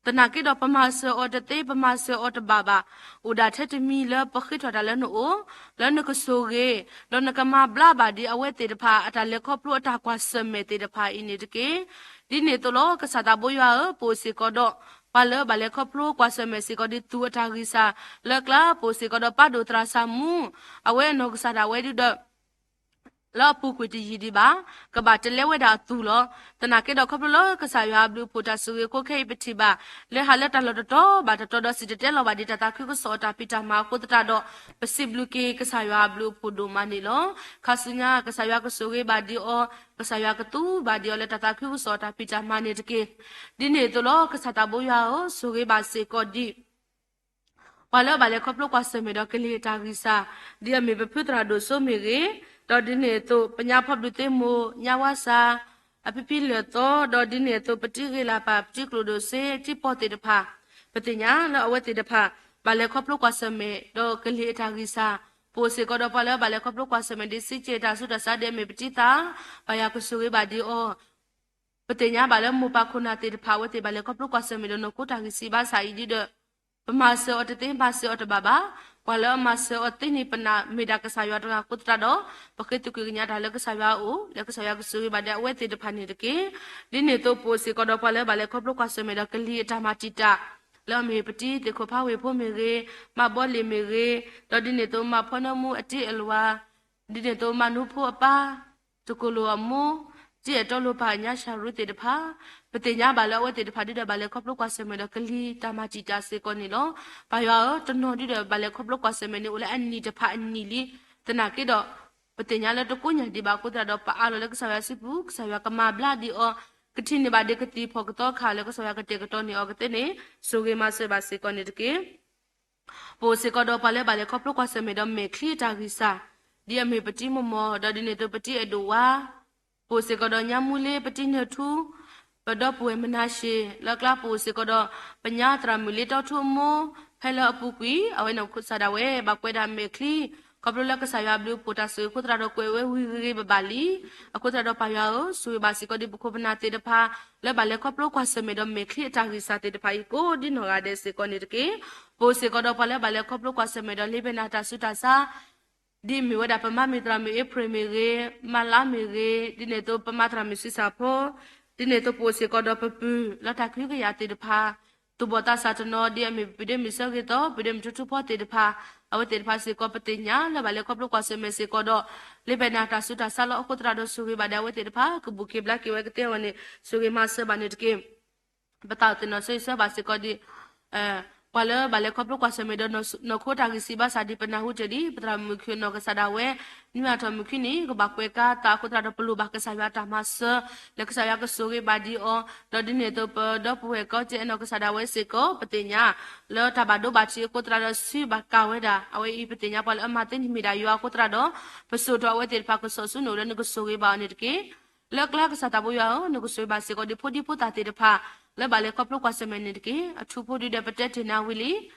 သနာ်က့ဒီး ပမၤစၢၤအီၤတသ့ ပမၤစၢၤအီၤတဘၣ်ဘၣ်, အိၣ်ဒၣ်ထဲတမံၤလၢပဃ့ထီၣ်တၢ်လၢနအိၣ်, လၢနကဆိၣ်ဂ့ၤ, ဒီးနကမၤဘျါဘၣ်ဒ်အဝဲသ့ၣ်တဖၣ် အတၢ်လဲၤခီဖျိအတၢ်ကွၢ်ဆၢၣ်မဲာ်သ့ၣ်တဖၣ်အံၤန့ၣ်တက့ၢ်. ဒ်န့ၣ်အသိးလီၤ ကစၢ်သးဘိယွၤဧၢ, ပအိၣ်စ့ၢ်ကီးဒီး ပှၤလၢဘၣ်လဲၤခီဖျိကွၢ်ဆၢၣ်မဲာ်စ့ၢ်ကီးဒ်သူၣ်အတၢ်ဂံၢ်စၢ်, လၢအကျါ ပအိၣ်စ့ၢ်ကီးဒီးပၢ်ဒိၣ်သရၣ်စၢ်မူ, အဝဲအနီၢ်ကစၢ်ဒၣ်ဝဲဒုဒီး လၢအပူၤကွံာ်တယံာ်ဒံးဘၣ်, ကဘၣ်တလဲဝဲဒၣ်အသူၣ်လီၤ. သနာ်က့ဒီးခီဖျိလၢကစၢ်ယွၤအဘျုးအဖှိၣ်တၢ်ဆိၣ်ဂ့ၤအဃိခဲအံၤပထံၣ်ဘၣ်, လၢဟးလၢတၢ်လီၢ်တတီၤဘၣ်တတီၤဒီးစံၣ်တဲၤတဲလီၤဘၣ်ဒ် တၢ်သးခုကစီၣ်အတၢ်ဖံးတၢ်မၤအဃိသတးဒီး, ပစံးဘျုးက့ၤကစၢ်ယွၤအဘျုးအဖှိၣ်ဒိၣ်မးန့ၣ်လီၤ. ခါဆူညါ ကစၢ်ယွၤကဆိၣ်ဂ့ၤဘၣ်ဒံးအီၤ, ကစၢ်ယွၤကသူဘၣ်ဒံးအီၤလၢတၢ်သးခုကစီၣ်အတၢ်ဖံးတၢ်မၤန့ၣ်တက့ၢ်. ဒ်န့ၣ်အသိးလီၤ ကစၢ်သးဘိယွၤဧၢ, ဆိၣ်ဂ့ၤဘၣ်စ့ၢ်ကီးဒံး ပှၤလၢအဘၣ်လဲၤခီဖျိကွၢ်ဆၢၣ်မဲာ်ဒီးကလံၤအတၢ်ဂံၢ်စၢ်, ဒ်အမ့ၢ်ပဖုသရၣ်ဒိၣ်စိမ့ၢ်ဂ့ၤ, ဒီးဒ်န့ၣ်အသိး ပညါဖီဘျုးသ့မိၢ်, ညါဝါစၢ်, အဖံဖံလၢာ်သီ, ဒီးဒ်န့ၣ်အသိး ပတံၤဂ့ၤလၢ်ပၢ်, ပတံၤကျိၣ်ဒိၣ်စ့, တံၤပီၢ်သ့ၣ်တဖၣ်, ပသ့ၣ်ညါလၢအဝဲသ့ၣ်တဖၣ် ဘၣ်လဲၤခီဖျိကွၢ်ဆၢၣ်မဲာ်ဒီးကလံၤအတၢ်ဂံၢ်စၢ်, ပအိၣ်စ့ၢ်ကီးဒီးပှၤလၢအဘၣ်လဲၤခီဖျိကွၢ်ဆၢၣ်မဲာ်ဒ်စံက့တၢ်ဆူးတၢ်ဆါဒ်အမ့ၢ်ပတံၤသၣ်, ပၢ်ယွၤကဆိၣ်ဂ့ၤဘၣ်ဒံးအီၤ ပသ့ၣ်ညါဘၣ်လၢမိၢ်ပၢ်ခိၣ်နၢ်သ့ၣ်တဖၣ် အဝဲသ့ၣ်ဘၣ်လဲၤခီဖျိကွၢ်ဆၢၣ်မဲာ်ဒီးနီၢ်ခိတၢ်ဂံၢ်စၢ်ဘါစၢ်အံၤဒ်ဒီး, ပမၤစၢၤအီၤတသ့ မၤစၢၤအီၤတဘၣ်ဘၣ်, ပှၤလၢအမၤစၢၤအီၤသ့န့ၣ် ပနာ်မ့ၢ်ဒၣ်ကစၢ်ယွၤတဂၤအဃိသတးဒီး, ပဃ့သုးကွံာ်ကညးတၢ်လၢကစၢ်ယွၤအအိၣ်, လၢကစၢ်ယွၤကဆိၣ်ဂ့ၤဘၣ်ဒံးအဝဲသ့ၣ်တဖၣ်န့ၣ်တက့ၢ်. ဒ်န့ၣ်အသိးပအိၣ်စ့ၢ်ကီးဒီးပှၤလၢအဘၣ်လဲၤခီဖျိကွၢ်ဆၢၣ်မဲာ်ဒီးကလံၤအတၢ်မၤတံာ်တာ်, လၢအမ့ၢ်ပတံၤသ့ၣ်ခိၣ်ဖးဝ့ၢ်ဖိမ့ၢ်ဂ့ၤ, မၤဘီလ့ၣ်မ့ၢ်ဂ့ၤ, ဒီးဒ်န့ၣ်အသိးမၤဖီနၢမူအတံၤအလွၤ ဒ်န့ၣ်အသိးမၤနူဖိအပၢ်, တကိၢ်လိာ်အမိၢ်, တံၤအဲၣ်တီလိာ်ပၢ်ညါရှၤရူသ့ၣ်တဖၣ်, ပသ့ၣ်ညါဘၣ်လၢအဝဲသ့ၣ်တဖၣ်ဒ်ဒီးဘၣ်လဲၤခီဖျိကွၢ်ဆၢၣ်မဲာ်ဒီးကလံၤတၢ်မၤတံာ်တာ်စ့ၢ်ကီးန့ၣ်လီၤ. ပၢ်ယွၤဧၢ, တနီၤဒ်ဒီးဘၣ်လဲၤခီဖျိကွၢ်ဆၢၣ်မဲာ်န့ၣ် အိၣ်လၢအနံၣ်တဖၣ်အနံၣ်လံ, သနာ်က့ဒီး ပသ့ၣ်ညါလၢတကိညၢ်ဒံးဘၣ်အဃိသတးဒီး ပအးလီၤလၢကစၢ်ယွၤစုပူၤ, ကစၢ်ယွၤကမၤဘျါဒံးအီၤ, ကထံၣ်န့ၢ်ဘၣ်ဒံးကသံၣ်ဖီၣ်ကသီခါလၢကစၢ်ယွၤကတဲာ်ကတီၤန့ၢ်အီၤကသ့န့ၣ် ဆိၣ်ဂ့ၤမၤစၢၤဘၣ်စ့ၢ်ကီးန့ၣ်တက့ၢ်. ပအိၣ်စ့ၢ်ကီးဒီးပှၤလၢဘၣ်လဲၤခီဖျိကွၢ်ဆၢၣ်မဲာ်ဒီးမဲာ်ချံအတၢ်ဂံၢ်စၢ်, ဒ်အမ့ၢ်ပတံၤမိၢ်မိၢ်, ဒီးဒ်န့ၣ်အသိးပတံၤအဲၣ်ဒိၣ်ဝါ, ပအိၣ်စ့ၢ်ကီးဒီးညါမူလ့, ပတံၤနၢၢ်ထူ, ပဒီပုၢ်ဝဲၢ်မနၤၡ့ၣ်, လၢအကျါပအိၣ်စ့ၢ်ကီးဒီး ပညါသရၣ်မုၣ်လ့တီထူအမိၢ်, ဖဲလၢအပူၤကွံာ် အဝဲနီၢ်ကစၢ်ဒၣ်ဝဲ ဘၣ်ကွဲးဒၣ်မဲာ်ချံ ခီဖျိလၢကစၢ်ယွၤဘျုးဖှိၣ်တၢ်ဆိၣ်ဂ့ၤအဃိသတးဒီးကွဲးဝဲဝံၤဂ့ၤဂ့ၤဘၣ်ဘၣ်လံ. အဃိသတးဒီးပၢ်ယွၤဧၢ, ဆိၣ်ဂ့ၤဘၣ်စ့ၢ်ကီးဒ်ပခိၣ်ပနၢ်သ့ၣ်တဖၣ် လၢဘၣ်လဲၤခီဖျိကွၢ်ဆၢၣ်မဲာ်ဒီးမဲာ်ချံအတၢ်ဂံၢ်စၢ်သ့ၣ်တဖၣ်အံၤကိးဒ်နီၢ်ဂၤဒဲးစ့ၢ်ကီးန့ၣ်တက့ၢ်. ပအိၣ်စ့ၢ်ကီးဒီးပှၤလၢဘၣ်လဲၤခီဖျိကွၢ်ဆၢၣ်မဲာ်ဒီးလ့ပနီၢ်တၢ်ဆူးတၢ်ဆါ ဒ်အမ့ၢ်ဝဲဒၣ်ပမါမုၣ်သရၣ်မုၣ်အ့ဖြ့ၣ်မ့ၢ်ဂ့ၤ, မါလါမ့ၢ်ဂ့ၤ, ဒ်န့ၣ်အသိးပမါသရၣ်မုၣ်ဆံးစၢ်ဖိ, ဒ်န့ၣ်အသိးပအိၣ်စ့ၢ်ကီးဒီးပပုၢ်လၢတၢ်ကဟုကယာ်သ့ၣ်တဖၣ်, သူၣ်ဘီၣ်သးစၢ်တနီၤ ဒ်အမ့ၢ်ပဒ့မုၣ်ဆၢဂ့ၤသီ, ပဒ့မုၣ်ထူထူဖီသ့ၣ်တဖၣ်, အဝဲသ့ၣ်တဖၣ်စ့ၢ်ကီးပသ့ၣ်ညါလၢဘၣ်လဲၤခီဖျိကွၢ်ဆၢၣ်မဲာ်စ့ၢ်ကီးဒီး လ့ပနီၢ်တၢ်ဆူးတၢ်ဆါလီၤ. အဃိသတးဒီးဆိၣ်ဂ့ၤဘၣ်ဒီးအဝဲသ့ၣ်တဖၣ် ကဘူၣ်က့ၤဘျါက့ၤဝဲကသ့အဂီၢ်န့ၣ် ဆိၣ်ဂ့ၤမၤစၢၤဘၣ်န့ၣ်တက့ၢ်. ပသးအိၣ်သ့ၣ်နီၣ်ဆိၣ်ဂ့ၤဆိၣ်ဝါဘၣ်စ့ၢ်ကီးဒ် ပှၤလၢဘၣ်လဲၤခီဖျိကွၢ်ဆၢၣ်မဲာ်ဒီးနီၢ်ခိတၢ်ဂံၢ်စၢ်ဘါစၢ်ဒ်ပနၢ်ဟူတ့ၢ်လံ, ပသရၣ်မုၣ်ခံနီၢ်ကစၢ်ဒၣ်ဝဲ နွံအထီၣ်မုၢ်ခံနံၣ် ကဘၣ်ကွဲးကါသးအဃိသတးဒီး ပလိၣ်ဘၣ်ကစၢ်ယွၤတၢ်မၤစၢၤ လၢကစၢ်ယွၤကဆိၣ်ဂ့ၤဘၣ်ဒံးအီၤ, ဒီးဒ်န့ၣ်အသိးပဒီပုၢ်ဝဲၢ်ကီၢ်ကၠဲအနီၢ်ကစၢ်ဒၣ်ဝဲစ့ၢ်ကီး ပသ့ၣ်ညါ လၢတၢ်ဘၣ်ဒိဘၣ်ထံးအဃိသတးဒီး ဆူဘၣ်ကၢ်ဝဲဒၣ် အဝဲအံၤပသ့ၣ်ညါပှၤလၢအမၤသ့န့ၣ်မ့ၢ်ဒၣ်ယွၤအဃိသတးဒီး ပစိာ်ထီၣ်အဝဲသ့ၣ်တဖၣ်ကစီၣ်ဆူနအိၣ်လၢနကဆိၣ်ဂ့ၤဘၣ်အီၤန့ၣ်တက့ၢ်. လၢကျါကစၢ်သးဘိယွၤဧၢ, နကဆိၣ်ဂ့ၤဘၣ်စ့ၢ်ကီးဒ်ဖိဒံဖိသၣ်သ့ၣ်တဖၣ် လၢဘၣ်လဲၤခီဖျိကွၢ်ဆၢၣ်မဲာ်န့ၣ်တက့ၢ်. အထူဖိဒုဒီးပတဲတ့ၢ်နၤဝံၤလံ,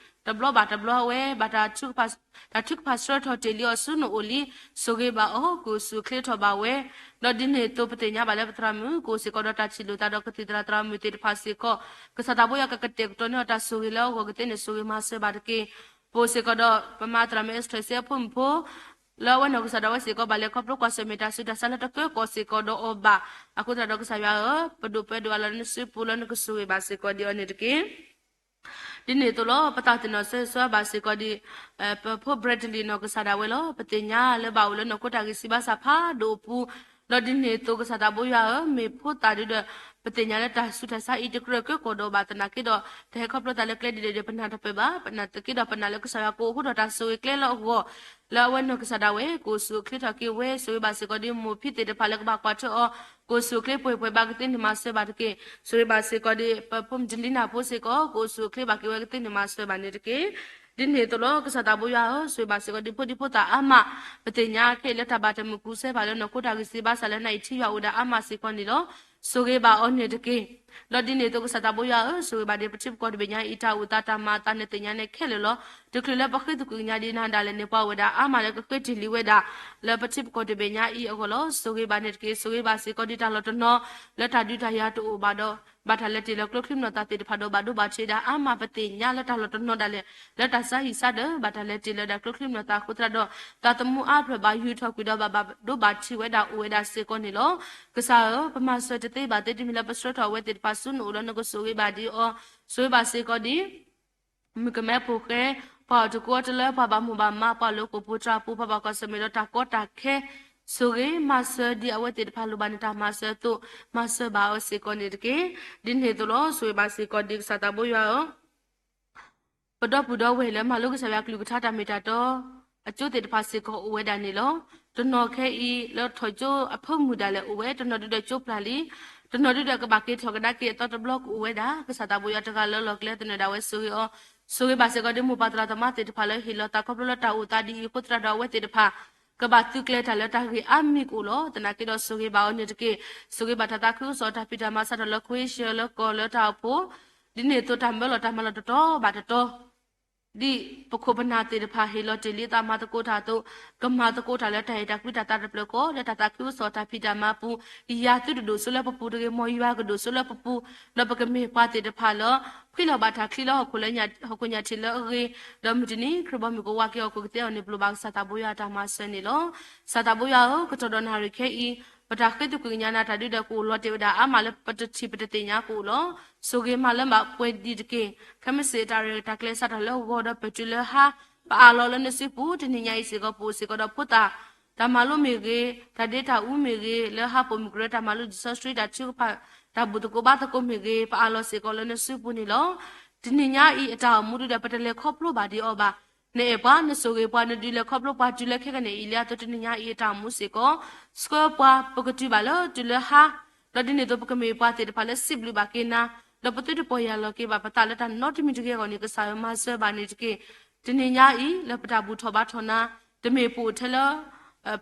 တဘျီဘၣ်တဘျီဝဲ ဘၣ်တၢ်ထုကဖၣ်ဆှၢထီၣ်တ့ၢ်လံအီၤဆူနအိၣ်လံ, ဆိၣ်ဂ့ၤဘၣ်အီၤ ကအိၣ်ဆူၣ်အိၣ်ချ့ထီၣ်ဘၣ်ဝဲ, ဒီးဒ်န့ၣ်အသိးပသ့ၣ်ညါဘၣ်လၢပသရၣ်မုၣ် ကအိၣ်စ့ၢ်ကီးဒီးတၢ်ထံၣ်လိာ်သးဒီးကသံၣ်သရၣ်သရၣ်မုၣ်သ့ၣ်တဖၣ်စ့ၢ်ကီး, ကစၢ်သးဘိယွၤကကတဲာ်ကတီၤန့ၢ်အီၤတၢ်ဆိၣ်ဂ့ၤလၢအဂီၢ်ကသ့န့ၣ် ဆိၣ်ဂ့ၤမၤစၢၤဘၣ်တက့ၢ်. ပအိၣ်စ့ၢ်ကီးဒီးပမါသရၣ်မုၣ်အဲၣ်စထၢၣ်စ့အဖိမုၣ်ဖိ လၢအဝဲနီၢ်ကစၢ်ဒၣ်ဝဲစ့ၢ်ကီး ဘၣ်လဲၤခီဖျိကွၢ်ဆၢၣ်မဲာ်တၢ်ဆူးတၢ်ဆါလၢတကၢကီၢ်စ့ၢ်ကီးဒီးအီၤဘၣ်. အဃိသတးဒီးကစၢ်ယွၤဧၢ, ပဒိၣ်ပှဲၤဒိၣ်အလီၢ်လၢနစုပူၤလၢနကဆိၣ်ဂ့ၤဘၣ်စ့ၢ်ကီးဒ်အီၤန့ၣ်တက့ၢ်. ဒ်န့ၣ်အသိးလီၤ ပသးအိၣ်သ့ၣ်နီၣ်ဆိၣ်ဂ့ၤဆိၣ်ဝါဘၣ်စ့ၢ်ကီးဒ် ပဖိ Bradley နီၢ်ကစၢ်ဒၣ်ဝဲလီၤ. ပသ့ၣ်ညါလၢဘၣ်အိၣ်လၢနီၢ်ခိတၢ်ဂံၢ်စၢ်ဘါစၢ်ဖးဒိၣ်အပူၤ, ဒီးဒ်န့ၣ်အသိးကစၢ်သးဘိယွၤဧၢ, မ့ၢ်ဖိသၣ်ဒုဒီး ပသ့ၣ်ညါလၢတၢ်ဆူးတၢ်ဆါအံၤတကြၢးကၢကီၢ်ဒီးဘၣ်သနာ်က့ဒီး တဟဲခီဖျိသးလၢကျဲဒ်လဲၣ်ဒီးပနၢ်တပၢၢ်ဘၣ်. ပနာ်သက့ဒီးပနာ်လၢကစၢ်ယွၤကအိၣ်ဃုာ်ဒီးတၢ်ဆိၣ်ဂ့ၤကျဲလၢအဂီၢ် လၢအဝဲနီၢ်ကစၢ်ဒၣ်ဝဲ ကအိၣ်ဆူၣ်အိၣ်ချ့ထီၣ်က့ၤဝဲ, ဆိၣ်ဂ့ၤဘၣ်စ့ၢ်ကီးဒ်မိၢ်ဖံသ့ၣ်တဖၣ်လၢကဘၣ်ကွၢ်ထွဲအီၤ ကအိၣ်ဆူၣ်အိၣ်ချ့ပှဲၤပှဲၤဘၣ်ကသ့န့ၣ်မၤစၢၤဘၣ်တက့ၢ်. ဆိၣ်ဂ့ၤဘၣ်စ့ၢ်ကီးဒ် ပဖိမုၣ်တလံနၢ်ဖိစ့ၢ်ကီး ကအိၣ်ဆူၣ်အိၣ်ချ့ဘၣ်က့ၤဝဲကသ့န့ၣ်မၤစၢၤဘၣ်န့ၣ်တက့ၢ်. ဒ်န့ၣ်အသိးလီၤ ကစၢ်သးဘိယွၤဧၢ, ဆိၣ်ဂ့ၤဘၣ်စ့ၢ်ကီးဒ်ဖိဒံဖိသၣ်အါမး, ပသ့ၣ်ညါခဲအံၤလၢတၢ်ဘၣ်တမုာ်ကူစဲဘၣ်လၢနီၢ်ခိတၢ်ဂံၢ်စၢ်ဘါစၢ်လၢ နအံးထံယွၤအိၣ်ဒၣ်အါမးစ့ၢ်ကီးန့ၣ်လီၤ. ဆိၣ်ဂ့ၤဘၣ်အီၤန့ၣ်တက့ၢ်. ဒီးဒ်န့ၣ်အသိးကစၢ်သးဘိယွၤဧၢ, ဆိၣ်ဂ့ၤဘၣ်ဒ်ပထံပကီၢ်တဘ့ၣ်ညါအံၤ တၢ်အိၣ်သးတၢ်မၤအသးနသ့ၣ်ညါန့ၣ်ခဲလၢာ်လီၤ. တချုးလၢပဃ့သကွံာ်ကညးဒ်နၤဒၣ်လဲာ်န့ၣ် ပှၤအိၣ်ဝဲဒၣ်အါမးလၢကဃ့တ့ၢ်လံဝဲဒၣ် လၢပထံပကီၢ်တဘ့ၣ်ညါအံၤအဂီၢ်လီၤ. ဆိၣ်ဂ့ၤဘၣ်န့ၣ်တက့ၢ်. ဆိၣ်ဂ့ၤဘၣ်စ့ၢ်ကီးဒ်တၢ်လီၢ်တနီၤ လၢတၢ်ဒုးတၢ်ယၤတအိၣ်ဘၣ်ဒီး ဘၣ်တၢ်လဲၤတ့ၢ်လီၤကျိချံမျိာ်သၣ်သ့ၣ်တဖၣ်ဒီး ဘၣ်ဒိဘၣ်ထံးဒၣ်အါမး ပသ့ၣ်ညါလၢတၢ်လီၢ်တနီၤဒၣ်လဲာ် လၢတၢ်ဆါဟံၣ်ဆါဒၢး ဘၣ်တၢ်လဲၤတ့ၢ်လီၤဒၣ်ကျိချံမျိာ်သၣ်အဃိသတးဒီး သးသမူအါဖျၢၣ်ဘၣ်ယူၤထီၣ်ကွံာ်ဒီးဘၣ်ဘၣ်ဒိဘၣ်ထံးဝဲဒၣ်အိၣ်ဝဲဒၣ်စ့ၢ်ကီးန့ၣ်လီၤ. ကစၢ်ဧၢ, ပမၤစၢၤတသ့ဘၣ်သ့ တမံၤလၢပဆှၢထီၣ်အဝဲသ့ၣ်တဖၣ်ဆူနအိၣ်လၢနကဆိၣ်ဂ့ၤဘၣ်ဒံးအီၤ, ဆိၣ်ဂ့ၤဘၣ်စ့ၢ်ကီးဒ် မုၣ်ကမဲဖိဃဲ, ပှၤအိၣ်တကူအီတလၢ ပှၤဘၣ်မိၢ်ဘၣ်မး ပှၤလၢကိာ်ပူၤတြၢ်ပူၤ ပှၤဘၣ်ကွၢ်ဆၢၣ်မဲာ်ဒီးတၢ်ကီတၢ်ခဲ, ဆိၣ်ဂ့ၤမၤစၢၤဒ်အဝဲသ့ၣ်တဖၣ်လိၣ်ဘၣ်နတၢ်မၤစၢၤအသိး မၤစၢၤဘၣ်အီၤစ့ၢ်ကီးန့ၣ်တက့ၢ်. ဒ်န့ၣ်အသိးလီၤ. ဆိၣ်ဂ့ၤဘၣ်စ့ၢ်ကီးဒ်ကစၢ်သးဘိယွၤဧၢ ပဒီပုၢ်ဒီဝဲၢ်လၢမၤလိကစၢ်ယွၤကလုၢ်ကထါတၢ်မ့ၢ်တၢ်တီ အကၠိသ့ၣ်တဖၣ်စ့ၢ်ကီးအိၣ်ဝဲဒၣ်န့ၣ်လီၤ. တနီၤခဲအံၤလၢထီၣ်ကၠိအဖၢမုၢ်ဒၣ်လဲာ်အိၣ်ဝဲ, တနီၤဒုဒီးကၠိပျၢ်လံ, တနီၤဒုဒီးကဘၣ်က့ၤထီၣ်ကဒါက့ၤအသီတဘျီကအိၣ်ဝဲဒၣ်. ကစၢ်သးဘိယွၤတဂၤလၢလီၢ်ကျဲသနၢၣ်ဒၣ်ဝဲဆိၣ်ဂ့ၤအီၤ, ဆိၣ်ဂ့ၤဘၣ်စ့ၢ်ကီးဒ်မိၢ်ပၢ်သရၣ်သမါသ့ၣ်တဖၣ်လၢဟ့ၣ်လီၤသးခီဖျိလၢတၢ်အိၣ်သးဒ်အံၤအဃိသတးဒီးအဝဲသ့ၣ်တဖၣ် ကဘၣ်သုးကျဲၤတၢ်လၢတၢ်ဂ့ၢ်အါမံၤကအိၣ်လီၤ. သနာ်က့ဒီးဆိၣ်ဂ့ၤဘၣ်ထီၣ်သးခုကစီၣ်တၢ်ဖံးတၢ်မၤစးထီၣ်လၢ ခွ့ရှၢၣ် လၢကီၢ်လၢတၢ်အိၣ်ဖှိၣ် ဒ်န့ၣ်အသိးတၢ်မၢလီၤတၢ်မၤလီၤတတီၤဘၣ်တတီၤ ဒ်ပခိၣ်ပနၢ်သ့ၣ်တဖၣ်ဟ့ၣ်လီၤတ့ၢ်လံအသးမၤသကိးတၢ်အသိး, ကမၤသကိးတၢ်လၢတၢ်အဲၣ်တၢ်ကွံတၢ်သးတဖျၢၣ်ဃီ လၢတၢ်သးခုကစီၣ်တၢ်ဖံးတၢ်မၤအပူၤ, ယၤသုတဒိၣ်စိလၢပပူၤတဂ့ၤ, မ်ယွၤကဒိၣ်စိလၢပပူၤ, ဒီးပကမ့ၢ်ပှၤသ့ၣ်တဖၣ်လၢ ဖှံလီၤဘၣ်တၢ်ချံလၢဟီၣ်ခိၣ်ညၣ်ထံးလၢအဂ့ၤ, ဒီးမုၢ်တနံၤခရံာ်ဘီမုၢ်ကဝါက့ၤဟီၣ်ခိၣ်ကသ့အီၤန့ၣ် ပလိၣ်ဘၣ်ကစၢ်သးဘိယွၤတၢ်မၤစၢၤန့ၣ်လီၤ. ကစၢ်သးဘိယွၤဧၢ, ကတီၢ်ဒီးနၣ်ရံၣ်ခဲအံၤ ပတၢ်ဃ့သကွံာ်ကညးနၤတၢ်ဒုဒီးကအိၣ်လီၤတ့ၢ်ဝဲဒၣ်အါမးလၢပတထံၣ်ပတသ့ၣ်ညါကအိၣ်လီၤ. ဆိၣ်ဂ့ၤမၤလၢဘၣ်ပှဲၤဒံးတက့ၢ်. ခဲမုၢ်ဆ့ၣ်တၢ်ရဲၣ်တၢ်ကျဲၤစးထီၣ်လၢဂီၤဒီးပတုၤလၢဟါ, ပအးလီၤလၢနစုပူၤ တနံၤညါအံၤစ့ၢ်ကီး ပအိၣ်စ့ၢ်ကီးဒီးဖိသၣ် တၢ်မၤလိမ့ၢ်ဂ့ၤ, တၢ်ဒ့တၢ်အူမ့ၢ်ဂ့ၤ, လၢဟးပိာ်မုၣ်ကရၢတၢ်မၤလိလံာ်စီဆှံတၢ်ထုကဖၣ် တၢ်ဘူၣ်သကိးဘါသကိးမ့ၢ်ဂ့ၤ, ပအးလီၤစ့ၢ်ကီးလၢနစုပူၤန့ၣ်လီၤ. တနံၤညါအံၤအတၢ်အိၣ်မူဒုဒီး ပတလဲၤခီဖျိဘၣ်ဒံးအီၤဘၣ်. နအဲၣ်ပှၤ, နဆိၣ်ဂ့ၤပှၤ, နဒုးလဲၤခီဖျိပှၤတုၤလၢခဲကနံၣ်အံၤလံအသိး တနံၤညါအံၤအတၢ်အိၣ်မူစ့ၢ်ကီး ဆှၢပှၤပကတုၤဘၣ်လၢတုၤလၢဟါ, ဒီးဒ်န့ၣ်အသိးပကမ့ၢ်ပှၤသ့ၣ်တဖၣ်လၢစံးဘျုးဘၣ်က့ၤနၤ, ဒီးပသုတပီၢ်ယၢ်လီၤက့ၤဘၣ်ပသးလၢတၢ်နီတမံၤတဂ့ၤအဂီၢ်န့ၣ် ကစၢ်ဧၢမၤစၢၤဘၣ်န့ၣ်တက့ၢ်. တနံၤညါအံၤ လၢပတၢ်ဘူၣ်ထီၣ်ဘါထီၣ်နၤ, တမ့ၢ်ပအိၣ်ထဲလၢ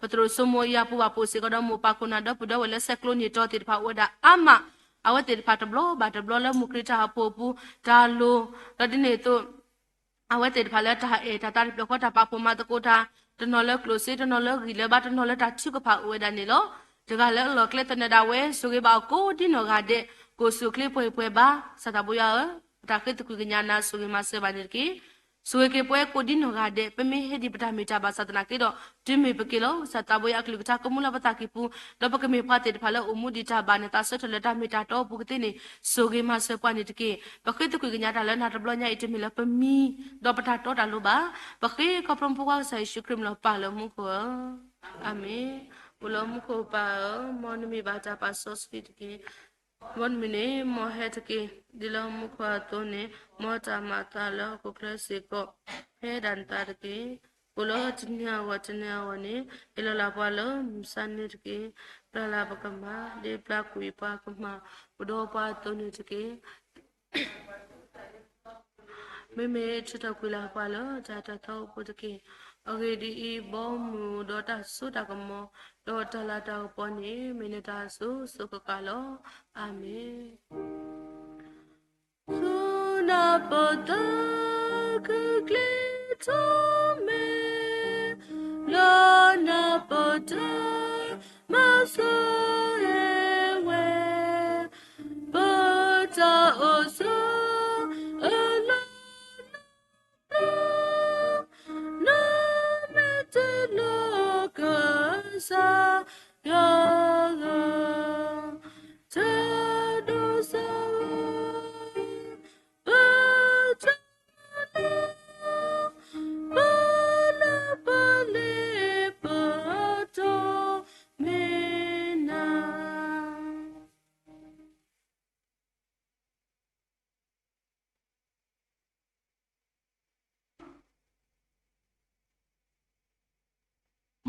ပသရိာ်စိမိၤအံၤအပူၤဘၣ် ပအိၣ်စ့ၢ်ကီးဒီးမိၢ်ပၢ်ခိၣ်နၢ်ဒီပုၢ်ဒီဝဲၢ်လၢ ဆဲးကျိးနံၣ်တီၤသ့ၣ်တဖၣ်အိၣ်ဝဲဒၣ်အါမး, အဝဲသ့ၣ်တဖၣ်တဘျီဘၣ်တဘျီလၢမူခရံာ်တၢ်အိၣ်ဖှိၣ်အပူၤ တၢ်လိၤ, ဒီးဒ်န့ၣ်အသိး အဝဲသ့ၣ်တဖၣ်လၢတၢ်အဲၣ်တၢ်သးတဖျၢၣ်ဃီ တၢ်ပာ်ဖှိၣ်မၤသကိးတၢ် တနီၤလၢကျိၣ်စ့, တနီၤလၢဂံၢ်လၢဘါ, တနီၤလၢတၢ်ထုကဖၣ်အိၣ်ဝဲဒၣ်န့ၣ်လီၤ. တဂၤလၢအလီၢ်ကျဲသနၢၣ်ဒၣ်ဝဲ, ဆိၣ်ဂ့ၤဘၣ်အီၤကိးဒ်နီၢ်ဂၤဒဲး, ကိၣ်ဆူၣ်ချ့ပှဲၤပှဲၤဘၣ်. စၢ်သးဘိယွၤဧၢ, ပတၢ်ဃ့သကွံၢ်ကညးနၤ ဆိၣ်ဂ့ၤမၤစၢၤဘၣ်န့ၣ်တက့ၢ်. ဆိၣ်ဂ့ၤက့ၤပှၤကိးဒ်နီၢ်ဂၤဒဲး, ပမ့ၢ်ဟဲဒံးပတၢ်မ့ၢ်တၢ်ဘၣ်ဆၣ်သနာ်က့ဒီး, တုၤမ့ၢ်ပက့ၤလီၤ. စၢ်သးဘိယွၤအကလုၢ်ကထါကမူလၢပသးကံၢ်ပူၤ, ဒီးပကမ့ၢ်ပှၤသ့ၣ်တဖၣ်လၢအိၣ်မူဒံးတၢ်ဘၣ်န့ၣ် သးဆၢထၢၣ်လၢတၢ်မ့ၢ်တၢ်တီအပူၤကသ့န့ၣ်, ဆိၣ်ဂ့ၤမၤစၢၤပှၤန့ၣ်တက့ၢ်. ပဃ့သကွံၢ်ကညးတၢ်လၢနၤတဘျီညါအံၤ တမ့ၢ်လၢပမံၤ, ဒီးပတၢ်တီတၢ်လိၤဘၣ်. ပဃ့ခီဖျိမုၢ်ဖိခွါကစၢ်ယ့ၣ်ၡူးခရံာ်မံၤလီၤပၢ်လၢမူခိၣ်ဧၢ, အၤမ့ၣ်. အိၣ်လၢမူခိၣ်ပၢ်ဧၢ, မ်နမံၤဘၣ်တၢ်ပာ်စီဆှံတက့ၢ်. မ်နမံၤန့ၣ်မ်ဟဲတက့ၢ်. ဒ်လၢမူခိၣ်အသိးန့ၣ်, မ်တၢ်မၤအသးလၢဟီၣ်ခိၣ်ချၢစ့ၢ်ကီး, ဟဲဒၣ်နသးတက့ၢ်. အိၣ်လၢတနံၤအဂီၢ်တနံၤအဂီၢ်န့ၣ်, ဟ့ၣ်လီၤလၢပှၤလၢမုၢ်ဆါန့ၣ်တက့ၢ်. ပျၢ်လၢပကမၣ်, ဒ်ပျၢ်ကွံာ်ပှၤကမၣ်, ပဒီးပှၤအသိးန့ၣ်တက့ၢ်. မ့မ့ၢ်ထုးထီၣ်ကွံာ်လၢပှၤလၢတၢ်တၢ်သီအပူၤတက့ၢ်. အဂ့ၢ်ဒ်အံၤ, ဘီမုၢ်ဒီးတၢ်စိတၢ်ကမီၤ, ဒီးတၢ်လၤတၢ်ကပီၤန့ၣ်, မ့ၢ်နတၢ်အစိၤစိၤဃၣ်ဃၣ်လီၤ. အၤမ့ၣ်. ဆူနၢ်ပၢၢ်တၢ်ကကျဲထီၣ်မဲာ်, လၢနၢ်ပၢၢ်တၢ်မၤစၢၤဟဲဝဲ, ပတၢ်အိၣ်ဆိးအလီၢ် နမ့ၢ်တလိၣ်ကစၢ်ယွၤဧၢ, တၢ်ဒိးစၢ်ဧၢ, ပတၢ်လၢ ပလၢပလ့ပတီၢ်မ့ၢ်နၤ.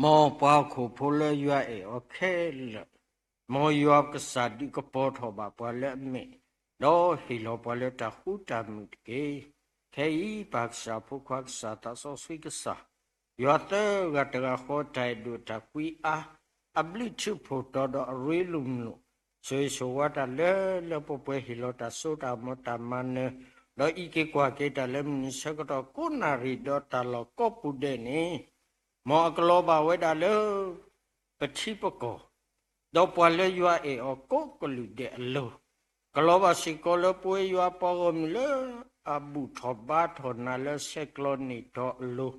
မ်ပှၤဟီၣ်ခိၣ်ဖိလၢယွၤအဲၣ်အီၤခဲလၢာ်, မ်ယွၤကစၢ်ဒုးကပီၤထီၣ်ဘၣ်ပှၤလၢအမဲာ်, ဒီးဟ့ၣ်လီၤပှၤလၢတၢ်ဃူတၢ်မုာ်တက့ၢ်. ခဲအံၤပၢ်ကစၢ် ဖိခွါကစၢ် သးစီဆှံကစၢ်, ယွၤသၢဂၤတဂၤဃီ တၢ်အဲၣ်ဒိးတၢ်ကွံအါ, အဘျုးထူးဖှိၣ်တီၤဒီးအရ့လိာ်မုာ်လိာ်, ဆိၣ်ဂ့ၤဆိၣ်ဝါတၢ်လၢလၢပှဲၤပှဲၤ ဟ့ၣ်လီၤတၢ်စိတၢ်ကမီၤတၢ်မၤနၢၤ, ဒီးအံးက့ၤကွၢ်က့ၤတၢ်လၢမုၢ်နံၤဆၢကတီၢ်ကိးနၣ်ရံၣ်ဒီးတၢ်လီၢ်ကိးပူၤဒဲးန့ၣ်, မ်အကလီၤဘၣ်ဝဲဒၣ်လၢ ပထံပကီၢ်, ဒီးပှၤလၢယွၤအဲၣ်အီၤကိးကလုာ်ဒဲးအလိၤ, ကလီၤဘၣ်စ့ၢ်ကီးလၢပဝဲယွၤပှၤဂီၢ်မုၢ်လၢအဘူၣ်ထီၣ်ဘါထီၣ်နၤလၢဆဲးကျိးန့ၢ်ထီၣ်အလိၤ,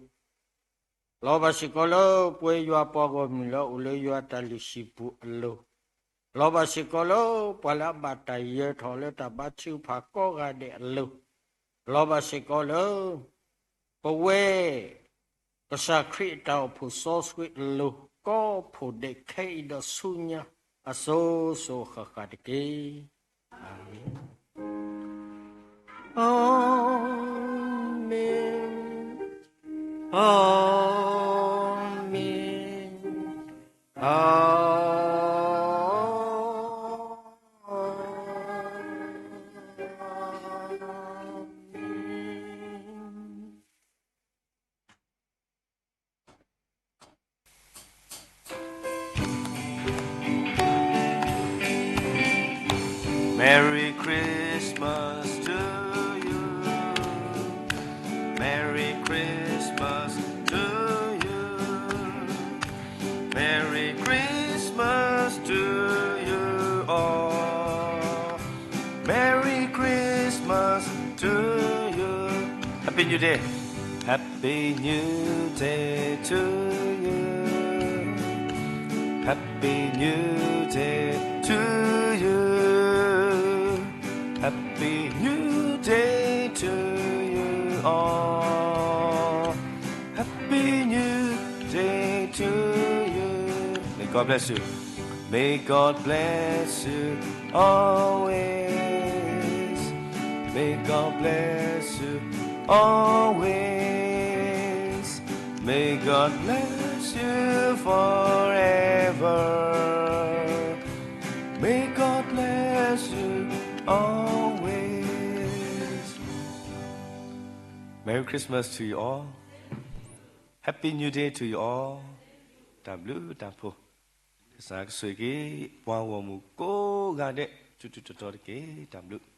လီၤဘၣ်စ့ၢ်ကီးလၢပဝဲယွၤပှၤဂီၢ်မုၢ်လၢအိၣ်လၢယွၤတၢ်လုၢ်ဟံၣ်ပူၤအလိၤ, လီၤဘၣ်စ့ၢ်ကီးလၢပှၤလၢအဘၣ်တၢ်ယၢၤထီၣ်လၢတၢ်ဘါထုကဖၣ်ကိးဂၤဒဲးအလိၤ, လီၤဘၣ်စ့ၢ်ကီးလၢ ပဝဲ ကစၢ်ခရံာ်အတၢ်အိၣ်ဖှိၣ်စီဆှံအလိၤ ကိးဖှိၣ်ဒဲးခဲအံၤဒီးဆူညါ အစိၤစိၤဃၣ်ဃၣ်တက့ၢ်. အၤမ့ၣ်. အၤမ့ၣ်, အၤမ့ၣ်, အၤမ့ၣ်. Merry Christmas to you. Merry Christmas to you. Merry Christmas to you all. Merry Christmas to you. Happy New Day. Happy New Day to you. Happy New Day to you. Happy New Day to you all. Happy New Day to you. May God bless you. May God bless you always. May God bless you always. May God bless you forever. May God bless you always. Merry Christmas to you all. Happy New Day to you all. တၢ်ဘျုးတၢ်ဖှိၣ်. ကစၢ်ကဆိၣ်ဂ့ၤက့ၤ ပှၤဂီၢ်မုၢ်ကိးဂၤဒဲး ထူးထူးတီၤတီၤတက့ၢ်. တၢ်ဘျုး.